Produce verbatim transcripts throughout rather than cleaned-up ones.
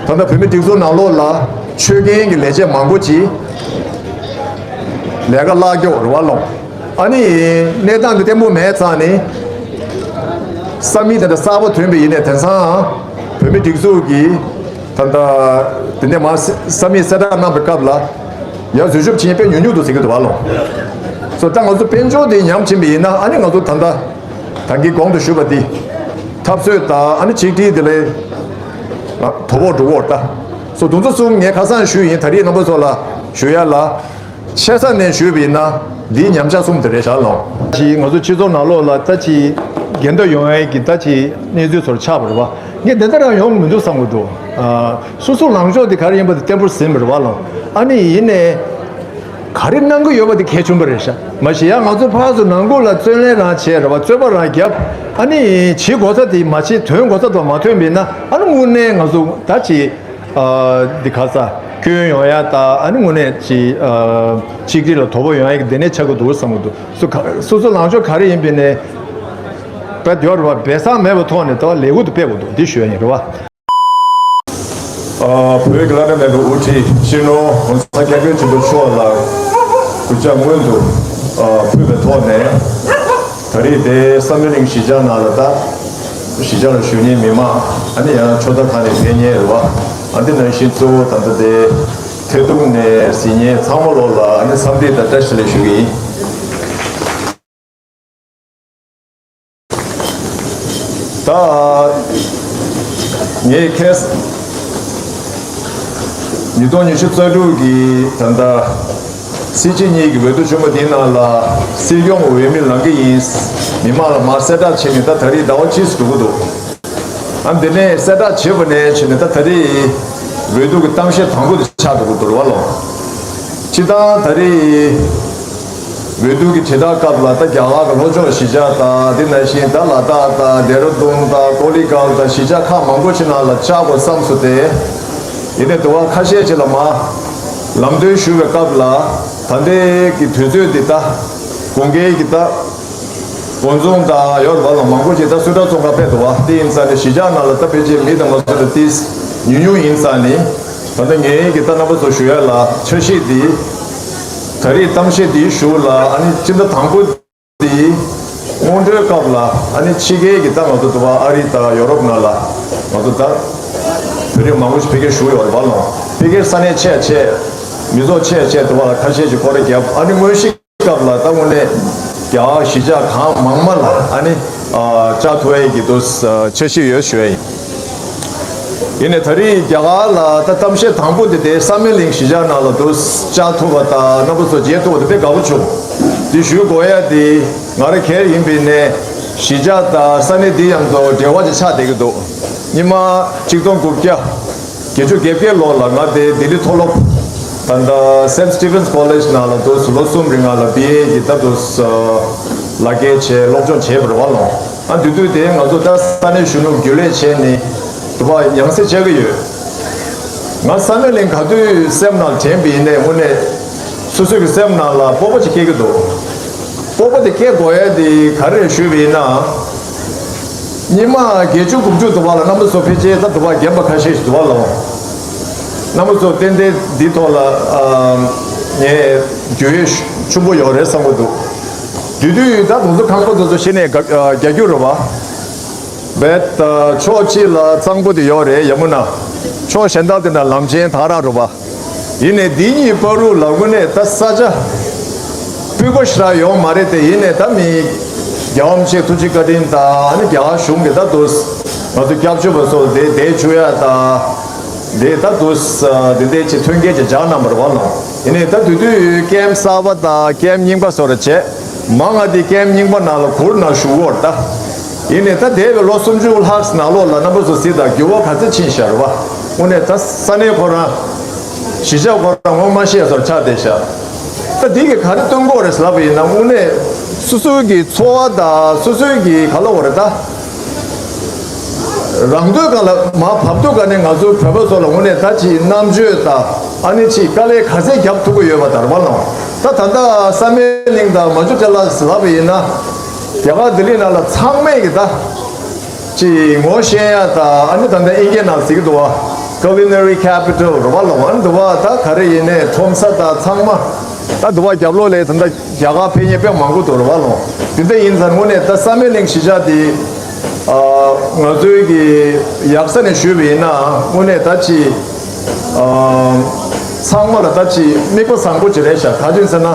ད་ལྟ་བོད་མི་སྒྲིག་འཛུགས་ནང་ལོགས་ལ་ཆོད་གན་གྱི་ལས་བྱེད་མང་པོ་ཅིག་ལས་ཀ་བརླག་རྒྱུ་རེད་བ་ལོ། ཨ་ནི་གནས་སྟངས་འདི་བརྟན་པོ་མེད་ཙང་ནི། ས་མིག་དེ་འདྲ་གསར་པ་ཐོན་པ་ཡིན་ནའི་དེང་སང་བོད་མི་སྒྲིག་འཛུགས་ཀྱིས་ད་ལྟ་དེ་འདྲ་མ་ས་མིག་གསལ་བསྒྲགས་གནང་པའི་སྐབས་ལ་ཡར་འཛུལ་ཞུགས་བྱེད་མཁན་དཔེ་ཉུང་ཉུང་འདུག་ཟེར་གྱི་འདུག་བ་ལོ། སོ་ད་ང་ཚོ་དཔལ་འབྱོར་དེ་ཉམས་ཕྱིན་པ་ཡིན་ན། ཨ་ནི་ང་ཚོ་ད་ལྟ་ད་གིན་གོང་དུ་ཞུས་པ་དེ་འཐབ་རྩོད་དང་ཨ་ནི་ཆིག་སྒྲིལ་དེ་ལས་དོ་ཕོག་འགྲོ་གི་ཡོད་རེད་ད། སོ་དེ་ཚོ་གསུམ་ངས་ཁ་སང་ཞུས་ཡིན། ད་རེས་རྣམ་པ་ཚོ་ལ་ཞུ་ཡ་ལ། ཆེ་ས་ནས་ཞུས་པ་ཡིན་ན་འདིའི་ཉམས་ཆག་གསུམ་དེ་རེད་ཤག་ལོ། ཅིག་ང་ཚོ་སྤྱི་ཚོགས་ནང་ལོགས་ལ་ད་ཅིག་འགལ་ཟླ་ཡོང་ཡ་གི་ད་ཅིག་གནས་ཚུལ་ཚོར་ཆགས་པ་རེད་བ། ངས་དེ་ལྟར་ཡང་ཡོང་གི་མི་འདུག་བསམ་གྱི་འདུག། ཨ། སོ་སོ་ལངས་ཕྱོགས་དེ་ག་རེ་ཡིན་པ་དེ་བརྟན་པོར་ཟིན་པ་རེད་བ་ལོ། ཨ་ནི་ཡིན་ནའི་ག་རེ་གནང་གི་ཡོད་པ་དེ་གལ་ཆེན་པོ་རེད་ཤག། མ་གཞི་ཡང་ང་ཚོ་ཕར་ཚུར་ནང་ཁུལ་ལ་རྩོད་ལེན་རང་བྱས་རེད་བ། རྩོད་པ་རང་བརྒྱབ། ཨ་ནི་བྱེད་དགོས་ས་དེ་མ་བྱེད། ཐོན་དགོས་ས་དེ་མ་ཐོན་པ་ཡིན་ན། ཨ་ནི་དངོས་གནས་ང་ཚོ་ད་ཅིག་ཨ། འདི་ག་ས་སྐྱོན་ཡོང་ཡ་ད། ཨ་ནི་དངོས་གནས་ཅིག་ཨ། ཆིག་སྒྲིལ་ལ་དོ་ཕོག་ཡོང་ཡ་གི་དེ་ནས་ཆགས་ཀྱི་འདུག་བསམ་གྱི་འདུག། སོ་ག་སོ་སོ་ལངས་ཕྱོགས་ག་རེ་ཡིན་པའི་ནས་བེད་ཡོད་རེད་བ། སྦས་གསང་མེད་པའི་ཐོག་ནས་ད་ལས་འགུལ་དུ་སྤེལ་དགོས་འདུག། འདི་ཞུ་ཡ་ཡིན་རེད་བ། ཨ། བོད་ཀྱི་བླ་ན་མེད་པའི་དབུ་ཁྲིད་སྤྱི་ནོར་༸གོང་ས་༸སྐྱབས་མགོན་ཆེན་པོ་མཆོག་ལ་གུས་ཕྱག་སྔོན་དུ་ཨ། ཕུལ་བའི་ཐོག་ནས། ད་རེས་དེ་བསམ་ཡས་གླིང་གཞིས་ཆགས་ནང་ལ་ད་གཞིས་ཆགས་ལ་བཞུགས་མཁན་མི་མང་། ཨ་ནི་ཡང་ཕྱོགས་མཐའ་ཁག་ནས་ཕེབས་མཁན་རེད་བ། ཨ། འདི་ནང་བཞིན་གཙོ་བོ་ད་ལྟ་དེ་ཐད་གཏོང་ནས་གཟིགས་མཁན་ཚང་མ་ལོག་ལ་ཨ་ནི་འཚམས་འདྲི་དང་བཀྲ་ཤིས་བདེ་ལེགས་ཞུ་གི་ཡིན། ད་ངས་ཁེ་ཉིས་སྟོང་ཉི་ཤུ་རྩ་དྲུག་གི་ད་ལྟ་སྲིད་སྤྱི་གཉིས་ཀྱི་འོས་བསྡུ་ཆེན་མོ་འདིའི་ནང་ལ་སྲིད་སྐྱོང་འོས་མི་ལངས་ཀྱི་ཡིན། མི་མང་ལ་མར་གསལ་བསྒྲགས་བྱས་ནས་ད་ད་རེས་ཟླ་བ་གཅིག་ཙམ་འགྲོ་གི་འདུག། ཨ། འདི་ནས་གསལ་བསྒྲགས་བྱས་པ་ནས་བྱས་ནས་ད་ད་རེས་འོས་བསྡུ་གི་གཏམ་བཤད་དང་པོ་དེ་ཆགས་འགྲོ་གི་འདུག་རེད་བ་ལོ། སྤྱིར་བཏང་ད་རེས་འོས་བསྡུ་གི་དྲིལ་བསྒྲགས་སྐབས་ལ་ད་རྒྱ་གར་གྱི་ལྷོ་ཕྱོགས་གཞིས་ཆགས་དང་། དེ་ནང་བཞིན་ད་ལ་དྭགས་དང་ལྡེ་ར་ལྡུན་དང་ཀོ་ལི་གྷལ་དང་གཞིས་ཆགས་ཁག་མང་པོ་ཞིག་ནང་ལ་བཅར་དགོས་བསམ་སོང་སྟེ། ཡིན་ནའི་དུ་བ་ཁ་ཤས་ཅིག་ལ་མར་ལམ་སྟོན་ཞུ་བའི་སྐབས་ལ་ད་ལྟའི་གི་དུས་ཚོད་འདི་ད་དགུན་ཁའི་གི་ད་དགོན་ཚོང་དང་ཡོད་རེད་བ་ལ། མང་པོ་ཞིག་ད་སུ་ཊར་བཙོང་ག་ཕེབས་འདུག་བ། དེ་ཡིན་ཙང་ནས་གཞིས་ཆགས་ནང་ལ་ད་ཕལ་ཆེར་མི་དང་མ་སུ་ལ་ཏིས་ཉུང་ཉུང་ཡིན་ཙང་ནི། ད་ལྟ་ངའི་གི་ད་རྣམ་པ་ཚོ་ཞུ་ཡ་ལ་འཆར་གཞི་འདི། ད་རེས་གཏམ་བཤད་འདིའི་གཞུག་ལ་ཨ་ནི་སྤྱི་ཟླ་དང་པོ་འདིའི་སྔོན་འགྲོའི་སྐབས་ལ་ཨ་ནི་ཕྱི་རྒྱལ་གྱི་ད་ང་ཚོ་དུ་བ་ཨ་རི་དང་ཡོ་རོབ་ནང་ལ་ང་ཚོ་ད་བོད་རིགས་མང་པོ་ཞིག་ཕ་གིར་བཞུགས་ཡོད་རེད་བ་ལོ། ཕ་གིར་ས་གནས་ཆེ་ཆེ་མི་ཚོགས་ཆེ་ཆེ་དུ་བ་ལ་ཁ་ཤས་ཀྱིས་སྐོར་ར་བརྒྱབ། ཨ་ནི་དངོས་གཞི་སྐབས་ལ་ད་དངོས་གནས་རྒྱ་གར་གཞིས་ཆགས་གང་མང་མང་ལ་ཨ་ནི་ཨ་བཅར་ཐུབ་ཡས་ཀྱི་དུ་འཆར་གཞི་ཡོད་ཞུ་ཡ་ཡིན། ཡིན་ནའི་ད་རེས་རྒྱ་གར་ལ་ད་གཏམ་བཤད་དང་པོ་དེ་དེ་བསམ་ཡས་གླིང་གཞིས་ཆགས་ནང་ལ་དུ་བཅར་ཐུབ་པ་དང་རྣམ་པ་ཚོ་མཇལ་ཐུབ་པ་དེ་དཔེ་དགའ་པོ་བྱུང་། དེ་ཞུ་དགོས་ཡ་དེ་ང་རང་སྒེར་ཡིན་པའི་ནས་གཞིས་ཆགས་དང་ས་གནས་འདི་ཡང་དུ་འབྲེལ་བ་ཅིག་ཆགས་བསྡད་ཀྱི་འདུག། ཉི་མ་ཆིག་སྟོང་དགུ་བརྒྱ་བརྒྱད་ཅུ་གྱ་བརྒྱད་ལོ་ལ་ང་དེ་ལྡི་ལི་མཐོ་སློབ་ད་ལྟ་Saint Stephen's College་ནང་ལ་དུ་ལོ་གསུམ་རིང་ང་ལ་བི་ཨེ་གི་ད་དུ་ལག་འཁྱེར་བྱས་སློབ་སྦྱོང་བྱས་པ་རེད་བ་ལོ། ཨ་དེ་དུས་དེ་ང་ཚོ་ད་ས་གནས་གཞོན་ནུ་རྒྱུན་ལས་བྱས་ནས་དུ་བ་ཡང་སེ་བཅར་གྱི་ཡོད། ང་བསམ་ཡས་གླིང་ག་དུས་སེམས་ནང་དྲན་པ་ཡིན་ནའི་དངོས་གནས་སོ་སོའི་གི་སེམས་ནང་ལ་སྤོབས་པ་ཅིག་སྐྱེ་གི་འདུག། སྤོབས་པ་དེ་སྐྱེ་དགོས་ཡ་དེ་ག་རེ་རེད་ཞུས་པ་ཡིན་ན། ཉི་མ་བརྒྱད་ཅུ་དགུ་བཅུ་དུ་བ་ལ་རྣམ་པ་ཚོ་ཕལ་ཆེར་ད་དུ་བ་རྒན་པ་ཁ་ཤས་ཤིག་དུ་བ་ལ་འོང་། རྣམ་པ་ཚོ་ཏན་ཏན་འདི་ཐོག་ལ་ཨ་ངས་རྒྱུས་ཡོད་ཆེན་པོ་ཡོད་རེད་བསམ་གི་འདུག། དེ་དུས་ད་དུང་ཚོ་ཁང་པ་དེ་ཚོ་གཞི་ནས་རྒྱ་རྒྱ་རྒྱུག་རེད་བ། བེད་ཕྱོགས་གཅིག་ལ་གཙང་པོ་དེ་ཡོད་རེད། ཡ་མུ་ན། ཕྱོགས་གཞན་དག་དེ་ན་ལམ་ཆེན་ཐག་རང་རེད་བ། ཡིན་ནའི་འདི་གཉིས་བར་དུ་ལ་དངོས་གནས་ད་ས་ཆ་སྤུས་ཀ་ཞེ་དྲག་ཡོད་མ་རེད་དེ། ཡིན་ནའི་ད་མི་རྒྱལ་བ་རིན་པོ་ཆེའི་ཐུགས་རྗེ་བཀའ་དྲིན་དང་ཨ་ནི་རྒྱ་གར་གཞུང་གི་ད་དུ་ང་ཚོ་སྐྱབས་བཅོལ་བ་ཚོ་དེ་བསྡད་བཅུག་ཡ་དང་། དེ་ད་དུ་དེ་འདྲའི་ཆེ་མཐུན་རྐྱེན་ཅིག་སྦྱར་གནང་བ་རེད་བ་ལོ། ཡིན་ནའི་ད་དུས་དུས་ཀེམ་གསར་པ་དང་ཀེམ་རྙིང་པ་སོགས་རེ་བྱས། མང་ང་དེ་ཀེམ་རྙིང་པ་ནང་ལ་གུར་ནང་བཞུགས་ཡོད་རེད་ད། ཡིན་ནའི་ད་འདས་པའི་ལོ་སུམ་ཅུ་ལྷག་ནང་ལོགས་ལ་རྣམ་པ་ཚོ་གཟིགས་དང་འགྱུར་བ་ག་ཚོད་ཕྱིན་ཤག་རེད་བ། དངོས་གནས་ད་ས་གནས་ཁོ་རང་གཞིས་ཆགས་ཁོ་རང་ངོ་མ་ཤེས་ཡ་སོགས་ཆགས་བསྡད་ཤག། ད་འདི་གི་ག་རེ་སྟོན་དགོས་རེད་ཟེར་ལབ་པ་ཡིན་ན། དངོས་གནས་སོ་སོའི་གི་འཚོ་བ་དང་སོ་སོའི་གི་ག་ལབ་དགོས་རེད་ད། རང་འདོད་སྒང་ལ་མར་བབས་དུས་སྒང་ནས་ང་ཚོ་བོད་པ་ཚོ་ལ་དངོས་གནས་ད་ཅིག་རྣམ་དཔྱོད་དང་ཨ་ནི་ཅིག་དཀའ་ལས་ག་ཚད་རྒྱབ་ཐུབ་ཀྱི་ཡོད་པ་དང་རེད་བ་ལོ། ད་ད་ལྟ་བསམ་ཡས་གླིང་དང་མ་ཇུ་ཊེ་ལ་ཟེར་ལབ་པ་ཡིན་ན། རྒྱ་གར་ལྡི་ལི་ནང་ལ་ཚང་མས་ཀྱི་ད་ཅིག་ངོ་ཤེས་ཡ་དང་། ཨ་ནི་ད་ལྟ་ཨིན་སྐད་ནང་ཟེར་གྱི་འདུག་བ། Culinary capital རེད་བ་ལོ། ཨ་ནི་འདི་བ་ད་ག་རེ་ཡིན་ནའི་ཁྲོམ་ས་དང་ཚང་མ་ད་འདི་བ་རྒྱབ་ལོགས་ལ་ད་ལྟ་རྒྱ་གར་ཕེབས་མཁན་དཔེ་མང་པོ་འདུག་རེད་བ་ལོ། དེ་འདྲ་ཡིན་ཙང་དངོས་གནས་ད་བསམ་ཡས་གླིང་གཞིས་ཆགས་འདི་ཨ་ང་ཚོའི་གི་ཡག་ས་ནས་ཞུས་པ་ཡིན་ན་དངོས་གནས་ད་ཅི་ཨ་ཚང་མ་ལ་ད་ཅི་དམིགས་པ་བཟང་པོ་ཅིག་རེད་ཤག་ག་ཅི་ཡིན་ཟེར་ན་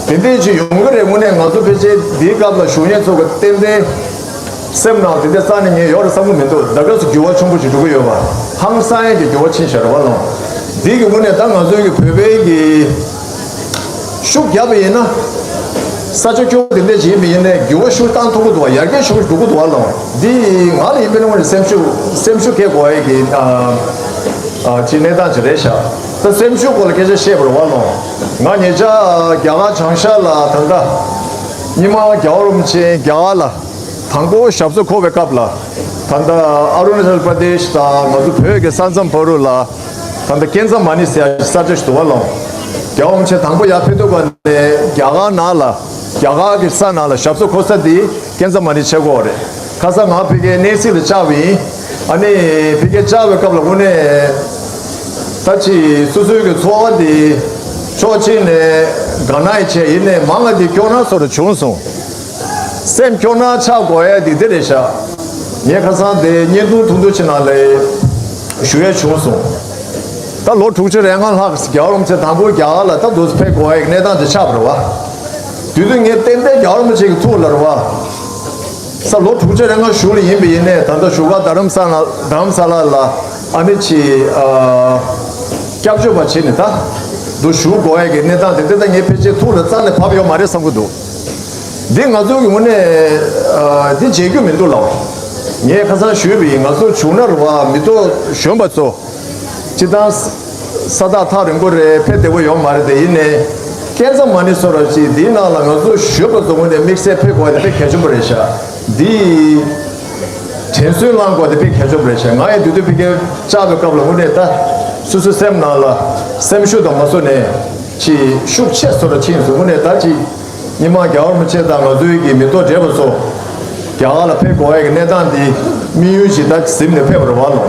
དེ་འདྲ་ཅིག་ཡོང་གི་རེད། དངོས་གནས་ང་ཚོ་ཕལ་ཆེར་འདིའི་སྐབས་ལ་བཞུགས་མཁན་ཚོ་གི་ཏན་ཏན། སེམས་ནང་དེ་འདྲ་རྩ་ནས་ངས་ཡོད་རེད་བསམ་གྱི་མི་འདུག་ད་སྐབས་སུ་འགྱུར་བ་ཆེན་པོ་ཞིག་འགྲོ་གི་ཡོད་པ། ཧང་སང་ཡས་ཀྱི་འགྱུར་བ་ཕྱིན་བཞག་རེད་བ་ལོ། འདི་གི་ངོས་ནས་ད་ང་ཚོའི་གི་བོད་པའི་གི་ཤུགས་རྒྱབ་པ་ཡིན་ན། ས་ཆ་སྐྱོ་བོ་དེ་འདྲ་ཞིག་ཡིན་པ་ཡིན་ནའི་འགྱུར་བ་ཤུགས་བཏང་ཐུབ་ཀྱི་འདུག་བ། ཡར་རྒྱས་ཕྱོགས་སུ་འགྲོ་གི་འདུག་བ་ལོ། འདི་ང་ལ་ཡིན་པའི་ངོས་ནས་སེམས་ཤུགས་སེམས་ཤུགས་སྐྱེ་དགོས་ཡས་ཀྱི་ཨ་ཨ་ཅིག་གནས་སྟངས་ཅིག་རེད་ཤག་ད་སེམས་ཤུགས་སྐོར་ལ་སྐད་ཆ་བཤད་པ་རེད་བ་ལོ། ང་ཉེ་ཆར་རྒྱ་གར་བྱང་ཤར་ལ་ད་ལྟ་རྙིང་མ་རྒྱལ་བ་རིན་པོ་ཆེ་རྒྱ་གར་ལ། དང་པོ་ཞབས་སོར་འཁོད་པའི་སྐབས་ལ། ད་ལྟ་ཨ་རུ་ན་ཅལ་པྲ་དེཤ་དང་ང་ཚོ་བོད་ཀྱི་ས་མཚམས་བར་དུ་ལ། ད་ལྟ་ཀན་ཛ་མ་ནི་ཟེར་ཡག་ས་ཆ་ཞིག་འདུག་བ་ལོ། རྒྱལ་བ་རིན་པོ་ཆེ་དང་པོ་ཡར་ཕེབས་དུས་སྐབས་ནས་རྒྱ་གར་ནང་ལ། རྒྱ་གར་གྱི་ས་ནང་ལ་ཞབས་སོར་འཁོད་ས་དེ་ཀན་ཛ་མ་ནི་ཆགས་ཀྱི་ཡོད་རེད། ཁ་སང་ང་ཕ་གིའི་གནས་ཚུལ་ལ་བཅར་བ་ཡིན། ཨ་ནི་ཕ་གིར་བཅར་བའི་སྐབས་ལ་དངོས་གནས། ད་ཅི་སོ་སོའི་གི་ཚོར་བ་དེ་ཕྱོགས་གཅིག་ནས་དགའ་སྣང་བྱས། ཡིན་ནའི་མ་ང་དེ་སྐྱོ་སྣང་བཟོ་འདྲ་བྱུང་སོང་། སེམས་སྐྱོ་སྣང་ཆགས་དགོས་ཡ་དེ་འདི་རེད་ཤག་ངས་ཁ་སང་དེ་བརྙན་ཐུང་ཐུང་ཐུང་ཅིག་ནང་ལ་ཞུ་ཡ་བྱུང་སོང་། ད་ལོ་དྲུག་ཅུ་རེ་ལྔ་ལྷག་རྒྱལ་བ་རིན་པོ་ཆེ་དང་པོ་རྒྱ་གར་ལ་ད་འདུག་སེ་ཕེབས་དགོས་ཡ་གི་གནས་སྟངས་དེ་ཆགས་པ་རེད་བ། དེ་དུས་ངས་ཏན་ཏན་རྒྱལ་བ་རིན་པོ་ཆེ་གི་ཐུགས་ལ་རེད་བ། ས་ལོ་དྲུག་ཅུ་རེ་ལྔ་གཞུག་ལ་ཡིན་པ་ཡིན་ནའི་ད་ལྟ་བཞུགས་སྒར་རྡ་རམ་ས་ལ་རྡ་རམ་ས་ལ་ལ་ཨ་ནི་ཅིག་ཨ་སྐྱབས་བཅོལ་བ་བྱས་ནས་ད་འདུག་བཞུགས་དགོས་ཡ་གི་གནས་སྟངས་དེ་འདི་ད་ངའི་ཕལ་ཆེར་ཐུགས་ལ་རྩ་ནས་བབས་ཡོད་མ་རེད་བསམ་གྱི་འདུག་འདི་ང་ཚོ་གི་ངོས་ནས་ཨ་འདི་བརྗེད་རྒྱུ་མི་འདུག་ལགས། ངས་ཁ་སང་ཞུས་པ་ཡིན། ང་ཚོ་བྱུང་ན་རེད་བ། མི་ཐོག་གཞོན་པ་ཚོ། སྤྱིར་བཏང་ས་ཐག་ཐག་རིང་པོ་རེད། ཕེབས་བདེ་པོ་ཡོད་མ་རེད་དེ། ཡིན་ནའི་ཀན་ཛ་མ་ནི་བཟོ་འདྲ་ཅིག་འདིའི་ནང་ལ་ང་ཚོ་གཞོན་པ་ཚོ་ངོས་ནས་དམིགས་བསལ་ཕེབས་དགོས་དེ་དཔེ་གལ་ཆེན་པོ་རེད་ཤག་འདི་དྲན་གསོ་བསླང་དགོས་དེ་དཔེ་གལ་ཆེན་པོ་རེད་ཤག་ང་ཡི་དུས་དུས་ཕ་གིར་བཅར་བའི་སྐབས་ལ་དངོས་གནས་ད་སོ་སོའི་སེམས་ནང་ལ་སེམས་ཤུགས་དང་མ་བཟོ་ནས་ཅིག་ཤུགས་ཆེ་བཟོ་འདྲ་ཕྱིན་སོང་། དངོས་གནས་ད་ཅིག་རྙིང་མ་རྒྱལ་བ་རིན་པོ་ཆེ་དང་ང་ཚོའི་གི་མི་ཐོག་བགྲེས་པ་ཚོ་རྒྱ་གར་ལ་ཕེབས་དགོས་ཡ་གི་གནས་སྟངས་འདི་དམིགས་ཡུལ་ཞིག་ད་ཟིན་ནས་ཕེབས་པ་རེད་བ་ལོ།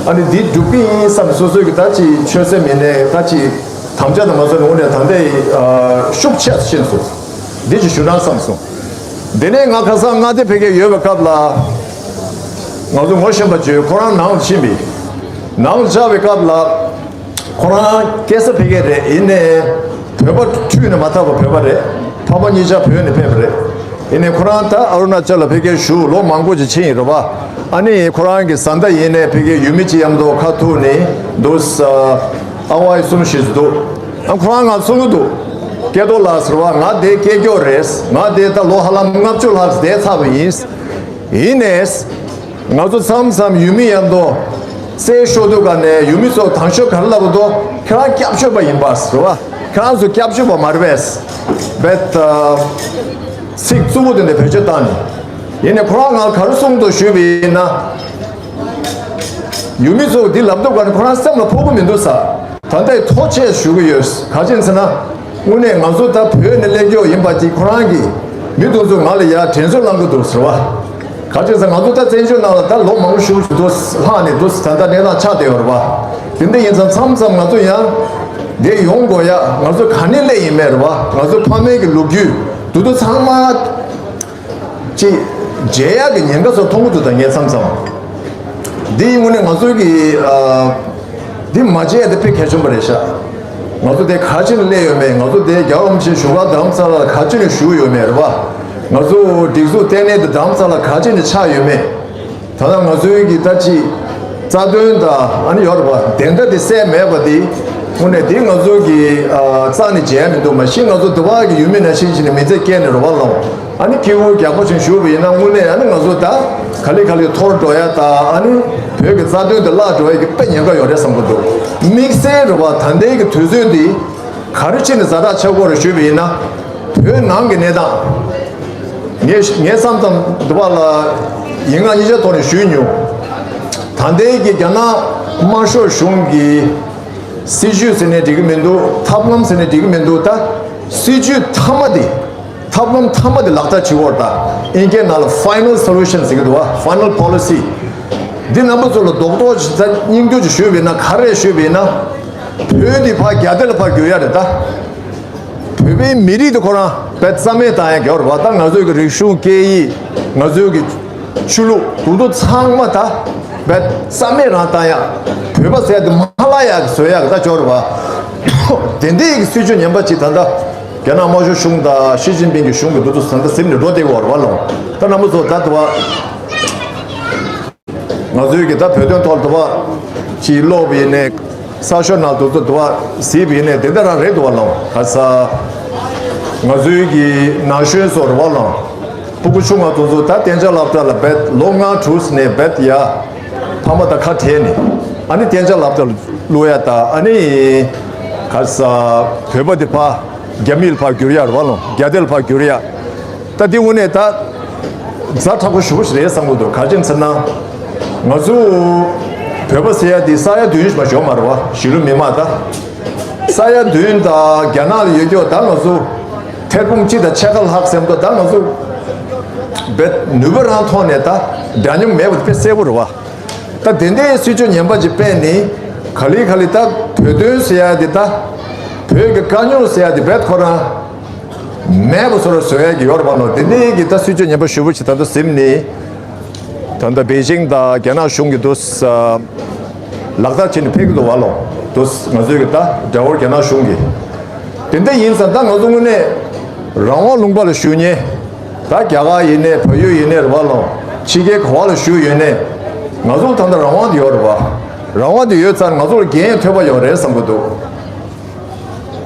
ཨ་ནི་འདི་སྒྲུབ་ཀྱི་ཡིན་བསམ་ནས་སོ་སོའི་གི་ད་ཅིག་ཆོད་སེམས་ཡིན་ནའི་ད་ཅིག་དམ་བཅའ་དང་མ་བཟོ་ནས་དངོས་གནས་ད་ལྟའི་ཨ་ཤུགས་ཆེ་ཕྱིན་སོང་། འདི་ཅིག་ཞུ་ན་བསམ་སོང་། དེ་ནས་ང་ཁ་སང་མངའ་སྡེ་ཕ་གིར་ཡོད་པའི་སྐབས་ལ་ང་ཚོ་ངོ་ཤེས་པ་ཅིག་ཁོ་རང་ནང་ལ་ཕྱིན་པས། ནང་ལ་བཅར་བའི་སྐབས་ལ། ཁོ་རང་སྐྱེས་ས་ཕ་གི་རེད། ཡིན་ནའི་བོད་པ་འཁྲུས་ནས་མ་ཐར་བ་བོད་པ་རེད། ཕ་མ་གཉིས་ཆ་བོད་ནས་ཕེབས་པ་རེད། ཡིན་ནའི་ཁོ་རང་ད་ཨ་རུ་ན་ཅལ་ལ་ཕ་གིར་བཞུགས་ལོ་མང་པོ་ཅིག་ཕྱིན་ཡིན་རེད་བ། ཨ་ནི་ཁོ་རང་གི་བཟའ་ཟླ་ཡིན་ནའི་ཕ་གིའི་ཡུལ་མི་ཅིག་མཉམ་དུ་ཁ་ཐུག་ནས་འདུག་ས། ཨ་ཝའི་གསུམ་བཞི་ཙམ་འདུག་ཨ་ཁོ་རང་ང་གསུང་གི་འདུག་སྐལ་རྡོར་ལགས་ཟེར་བ། ང་དེ་སྐྱེས་མགྱོགས་རེད། ང་དེ་ད་ལོ་ཧ་ལམ་ལྔ་བཅུ་ལྷག་བསྡད་ཚར་བ་ཡིན། ཡིན་ནའི། ང་ཚོ་མཚམས་མཚམས་ཡུལ་མི་མཉམ་དུ་རྩེད་ཤོར་དུས་ག་ནས་ཡུལ་མི་ཚོ་དང་ཤོས་ག་རེ་ལབ་འདུག་ཁྱེད་རང་སྐྱབས་བཅོལ་བ་ཡིན་པ་ཟེར་བ། ཁྱེད་རང་ཚོ་སྐྱབས་བཅོལ་བ་མ་རེད་པས། བེད། ཚིག་རྩུབ་པོ་དེ་འདྲ་བེད་སྤྱོད་བཏང་ནས། ཡིན་ནའི་ཁོ་རང་ང་ག་རེ་གསུངས་འདུག་ཞུས་པ་ཡིན་ན། ཡུལ་མི་ཚོ་འདི་ལབ་འདུག་ག་ནས་ཁོ་རང་སེམས་ལ་ཕོག་གི་མི་འདུག་ས། ད་ལྟའི་ཐུགས་རྗེ་ཆེ་ཞུ་གི་ཡོད། ག་ཅི་ཡིན་ཟེར་ན། དངོས་གནས་ང་ཚོ་ད་བོད་ནས་སླེབས་མགྱོགས་ཡིན་པ་དེ་ཁོ་རང་གིས་མི་དེ་ཚོ་ང་ལ་ཡར་དྲན་གསོ་བསླང་གི་འདུག་ཟེར་བ། ག་ཅི་ཟེར་ང་ཚོ་ད་བཙན་བྱོལ་ནང་ལ་ད་ལོ་མང་པོ་ཞིག་འདུག་ལྷག་ནས་འདུག་ད་ལྟ་གནས་སྟངས་ཆགས་བསྡད་ཡོད་རེད་བ། དེ་འདྲ་ཡིན་ཙང་མཚམས་མཚམས་ང་ཚོ་ཡང་འདིར་ཡོང་དགོས་ཡ། ང་ཚོ་ག་ནས་སླེབས་ཡིན་མེད་རེད་བ། ང་ཚོ་ཕ་མེས་ཀྱི་ལོ་རྒྱུས་དེ་ཚོ་ཚང་མ་ཅིག་མཇལ་ཡག་གི་ཉེན་ཁ་ཚོ་མཐོང་གི་འདུག་ད་ངས་མཚམས་མཚམས་འདི་ཡིན་དངོས་གནས་ང་ཚོའི་གི་ཨ། འདི་མ་བརྗེད་ཡ་དེ་དཔེ་གལ་ཆེན་པོ་རེད་ཤག་ང་ཚོ་དེ་ག་ཅི་ནས་སླེབས་ཡོད་མེད། ང་ཚོ་དེ་རྒྱལ་བ་རིན་པོ་ཆེའི་བཞུགས་སྒར་རྡ་རམ་ས་ལ་ལ་ག་ཅི་ནས་བཞུགས་ཡོད་མེད་རེད་བ། ང་ཚོ་སྒྲིག་འཛུགས་ལྟེ་གནས་དེ་རྡ་རམ་ས་ལ་ག་ཅི་ནས་ཆགས་ཡོད་མེད། ད་ལྟ་ང་ཚོའི་གི་ད་ཅི་རྩ་དོན་དང་ཨ་ནི་ཡོད་རེད་བ། བདེན་མཐའ་དེ་གསལ་མེད་པ་དེ་དངོས་གནས་དེ་ང་ཚོ་གི་ཨ་རྩ་ནས་བརྗེད་ཡ་མི་འདུག་མ་གཞི་ང་ཚོ་འདི་བ་གི་ཡུལ་མི་ནང་བཞིན་བྱས་ནས་མི་ཚེ་སྐྱེལ་ནས་རེད་བ་ལོ། ཨ་ནི་ཁྱེད་ཀྱིས་ཡག་པོ་ཞིག་ཞུས་པ་ཡིན་ན་དངོས་གནས་ཨ་ནི་ང་ཚོ་ད་ག་ལེ་ག་ལེ་འཐོར་འགྲོ་ཡ་ད་ཨ་ནི་བོད་ཀྱི་རྩ་དོན་དེ་བརླག་འགྲོ་ཡ་གི་དཔེ་ཉེན་ཁ་ཡོད་རེད་བསམ་གྱི་འདུག་དམིགས་བསལ་རེད་བ། ད་ལྟའི་གི་དུས་ཚོད་འདི་ག་རེ་བྱས་ནས་ཛ་དྲག་ཆགས་ཀྱི་ཡོད་རེད་ཞུས་པ་ཡིན་ན། བོད་ནང་གི་གནས་སྟངས། ངས་ངས་མཚམས་མཚམས་འདི་བ་ལ་ཡིག་ངག་གཉིས་ཆ་ཐོག་ནས་ཞུས་མྱོང་། ད་ལྟའི་གི་རྒྱ་ནག་དམར་ཤོག་གཞུང་གི་སྲིད་བྱུས་ཟེར་ནས་འགྲིག་གི་མི་འདུག་ཐབས་ལམ་ཟེར་ནས་འགྲིག་གི་མི་འདུག་ད་སྲིད་བྱུས་མཐའ་མ་དེ། ཐབས་ལམ་མཐའ་མ་དེ་ལག་བསྟར་བྱེད་དགོས་རེད། ད་ཨིན་སྐད་ནང་ལ་final solution ཟེར་གྱི་འདུག་བ། Final policy། འདི་རྣམ་པ་ཚོ་ལ་རྡོག་རྡོག་ཅིག་ད་སྙིང་བསྡུས་ཅིག་ཞུས་པ་ཡིན་ན། ག་རེ་ཞུས་པ་ཡིན་ན། བོད་འདི་ཕར་རྒྱ་སྡེ་ལ་ཕར་བསྒྱུར་ཡ་རེད་ད། བོད་པའི་མི་རིགས་དེ་ཁོ་རང་རྦད་རྩ་མེད་བཏང་ཡ་གི་ཡོད་རེད་བ། ད་ང་ཚོའི་གི་རིག་གཞུང་སྐད་ཡིག་ང་ཚོའི་གི་ཆོས་ལུགས་དེ་ཚོ་ཚང་མ་ད་རྦད་རྩ་མེད་རང་བཏང་ཡ། བོད་པ་ཟེར་ཡ་དེ་མ་ལྷག་ཡ་གི་བཟོ་ཡ་གི་ད་ཅོག་རེད་བ། དེ་འདྲའི་གི་སྲིད་བྱུས་ངན་པ་ཅིག་ད་ལྟ་རྒྱ་ནག་དམར་ཤོག་གཞུང་དང་ཞི་ཅིན་ཕིང་གི་གཞུང་གི་འདུ་ཚོགས་ད་ལྟ་ཟིན་ནས་འགྲོ་བསྡད་ཡོད་རེད་བ་ལོ། ད་རྣམ་པ་ཚོ་ད་དུ་བ། ང་ཚོའི་གི་ད་བོད་དོན་ཐོག་ལ་དུ་བ་ཅིག་ཀློག་པ་ཡིན་ནའི། གསར་ཤོག་ནང་དུ་དུ་བ་གཟིགས་པ་ཡིན་ནའི་དེ་འདྲ་རང་རེད་འདུག་བ་ལོ། ག་ས་ང་ཚོའི་གི་ན་གཞོན་ཚོ་རེད་བ་ལོ། སྤུ་གུ་ཆུང་བ་དེ་ཚོ་ད་གཏན་འཇགས་སློབ་གྲྭ་ལ་རྦད་ལོ་ལྔ་དྲུག་ནས་རྦད་ཡ་ཕ་མ་དང་ཁ་བྲལ་ནས། ཨ་ནི་གཏན་འཇགས་སློབ་གྲྭ་ལ་བླུག་ཡ་ད། ཨ་ནི་ག་ས་བོད་པ་དེ་ཕར་རྒྱ་མི་ལ་ཕར་བསྒྱུར་ཡ་རེད་བ་ལོ། རྒྱ་སྡེ་ལ་ཕར་བསྒྱུར་ཡ། ད་འདི་དངོས་གནས་ད་ཛ་དྲག་པོ་ཞེ་པོ་ཞིག་རེད་བསམ་གྱི་འདུག་ག་རེ་ཟེར་ན། ང་ཚོ་བོད་པ་ཟེར་ཡ་འདི་ས་ཡ་བདུན་ཞིག་མ་ཞོག་མ་རེད་བ། གཞིས་ལུས་མི་མང་ད་ས་ཡ་བདུན་ད་རྒྱ་ནག་ལ་ཡོད་རྒྱུ་ད་ང་ཚོ་ཐེར་འབུམ་གཅིག་དང་ཕྱེད་ཀ་ལྷག་ཟེར་འདུག་ད་ང་ཚོ་རྦད་ནུས་པ་རང་ཐོག་ནས་ད་འདྲ་མཉམ་མེད་པ་དཔེ་གསལ་པོ་རེད་བ། ད་དེ་འདྲའི་སྲིད་བྱུས་ངན་པ་ཅིག་སྤེལ་ནས་ག་ལེ་ག་ལེ་ད་བོད་དོན་ཟེར་ཡ་འདི་ད་བོད་ཀྱི་དཀའ་རྙོག་ཟེར་ཡ་འདི་རྦད་ཁོ་རང་མེད་པ་བཟོ་ར་བཟོ་ཡ་གི་ཡོད་རེད་བ་ལོ། དེ་འདྲའི་གི་ད་སྲིད་བྱུས་ངན་པ་ཞེ་པོ་ཅིག་ད་ལྟ་ཟིན་ནས་ད་ལྟ་པེ་ཅིང་དང་རྒྱ་ནག་གཞུང་གི་དུ་ལག་བསྟར་བྱས་ནས་ཕེབས་ཀྱི་འདུག་བ་ལོ། དུ་ང་ཚོའི་གི་ད་འབྲེལ་བ་རྒྱ་ནག་གཞུང་གི། དེ་འདྲ་ཡིན་ཙང་ད་ང་ཚོ་དངོས་གནས་རང་དབང་ལུང་པ་ལ་བཞུགས་མཁན། ད་རྒྱ་གར་ཡིན་ནའི་བལ་ཡུལ་ཡིན་ནའི་རེད་བ་ལོ། ཕྱི་རྒྱལ་ག་བ་ལ་བཞུགས་ཡོད་ནའི་ང་ཚོ་ད་ལྟ་རང་དབང་དེ་ཡོད་རེད་བ། རང་དབང་དེ་ཡོད་ཙང་ང་ཚོ་ལ་འགན་ཐོབ་པ་ཡོད་རེད་བསམ་གྱི་འདུག་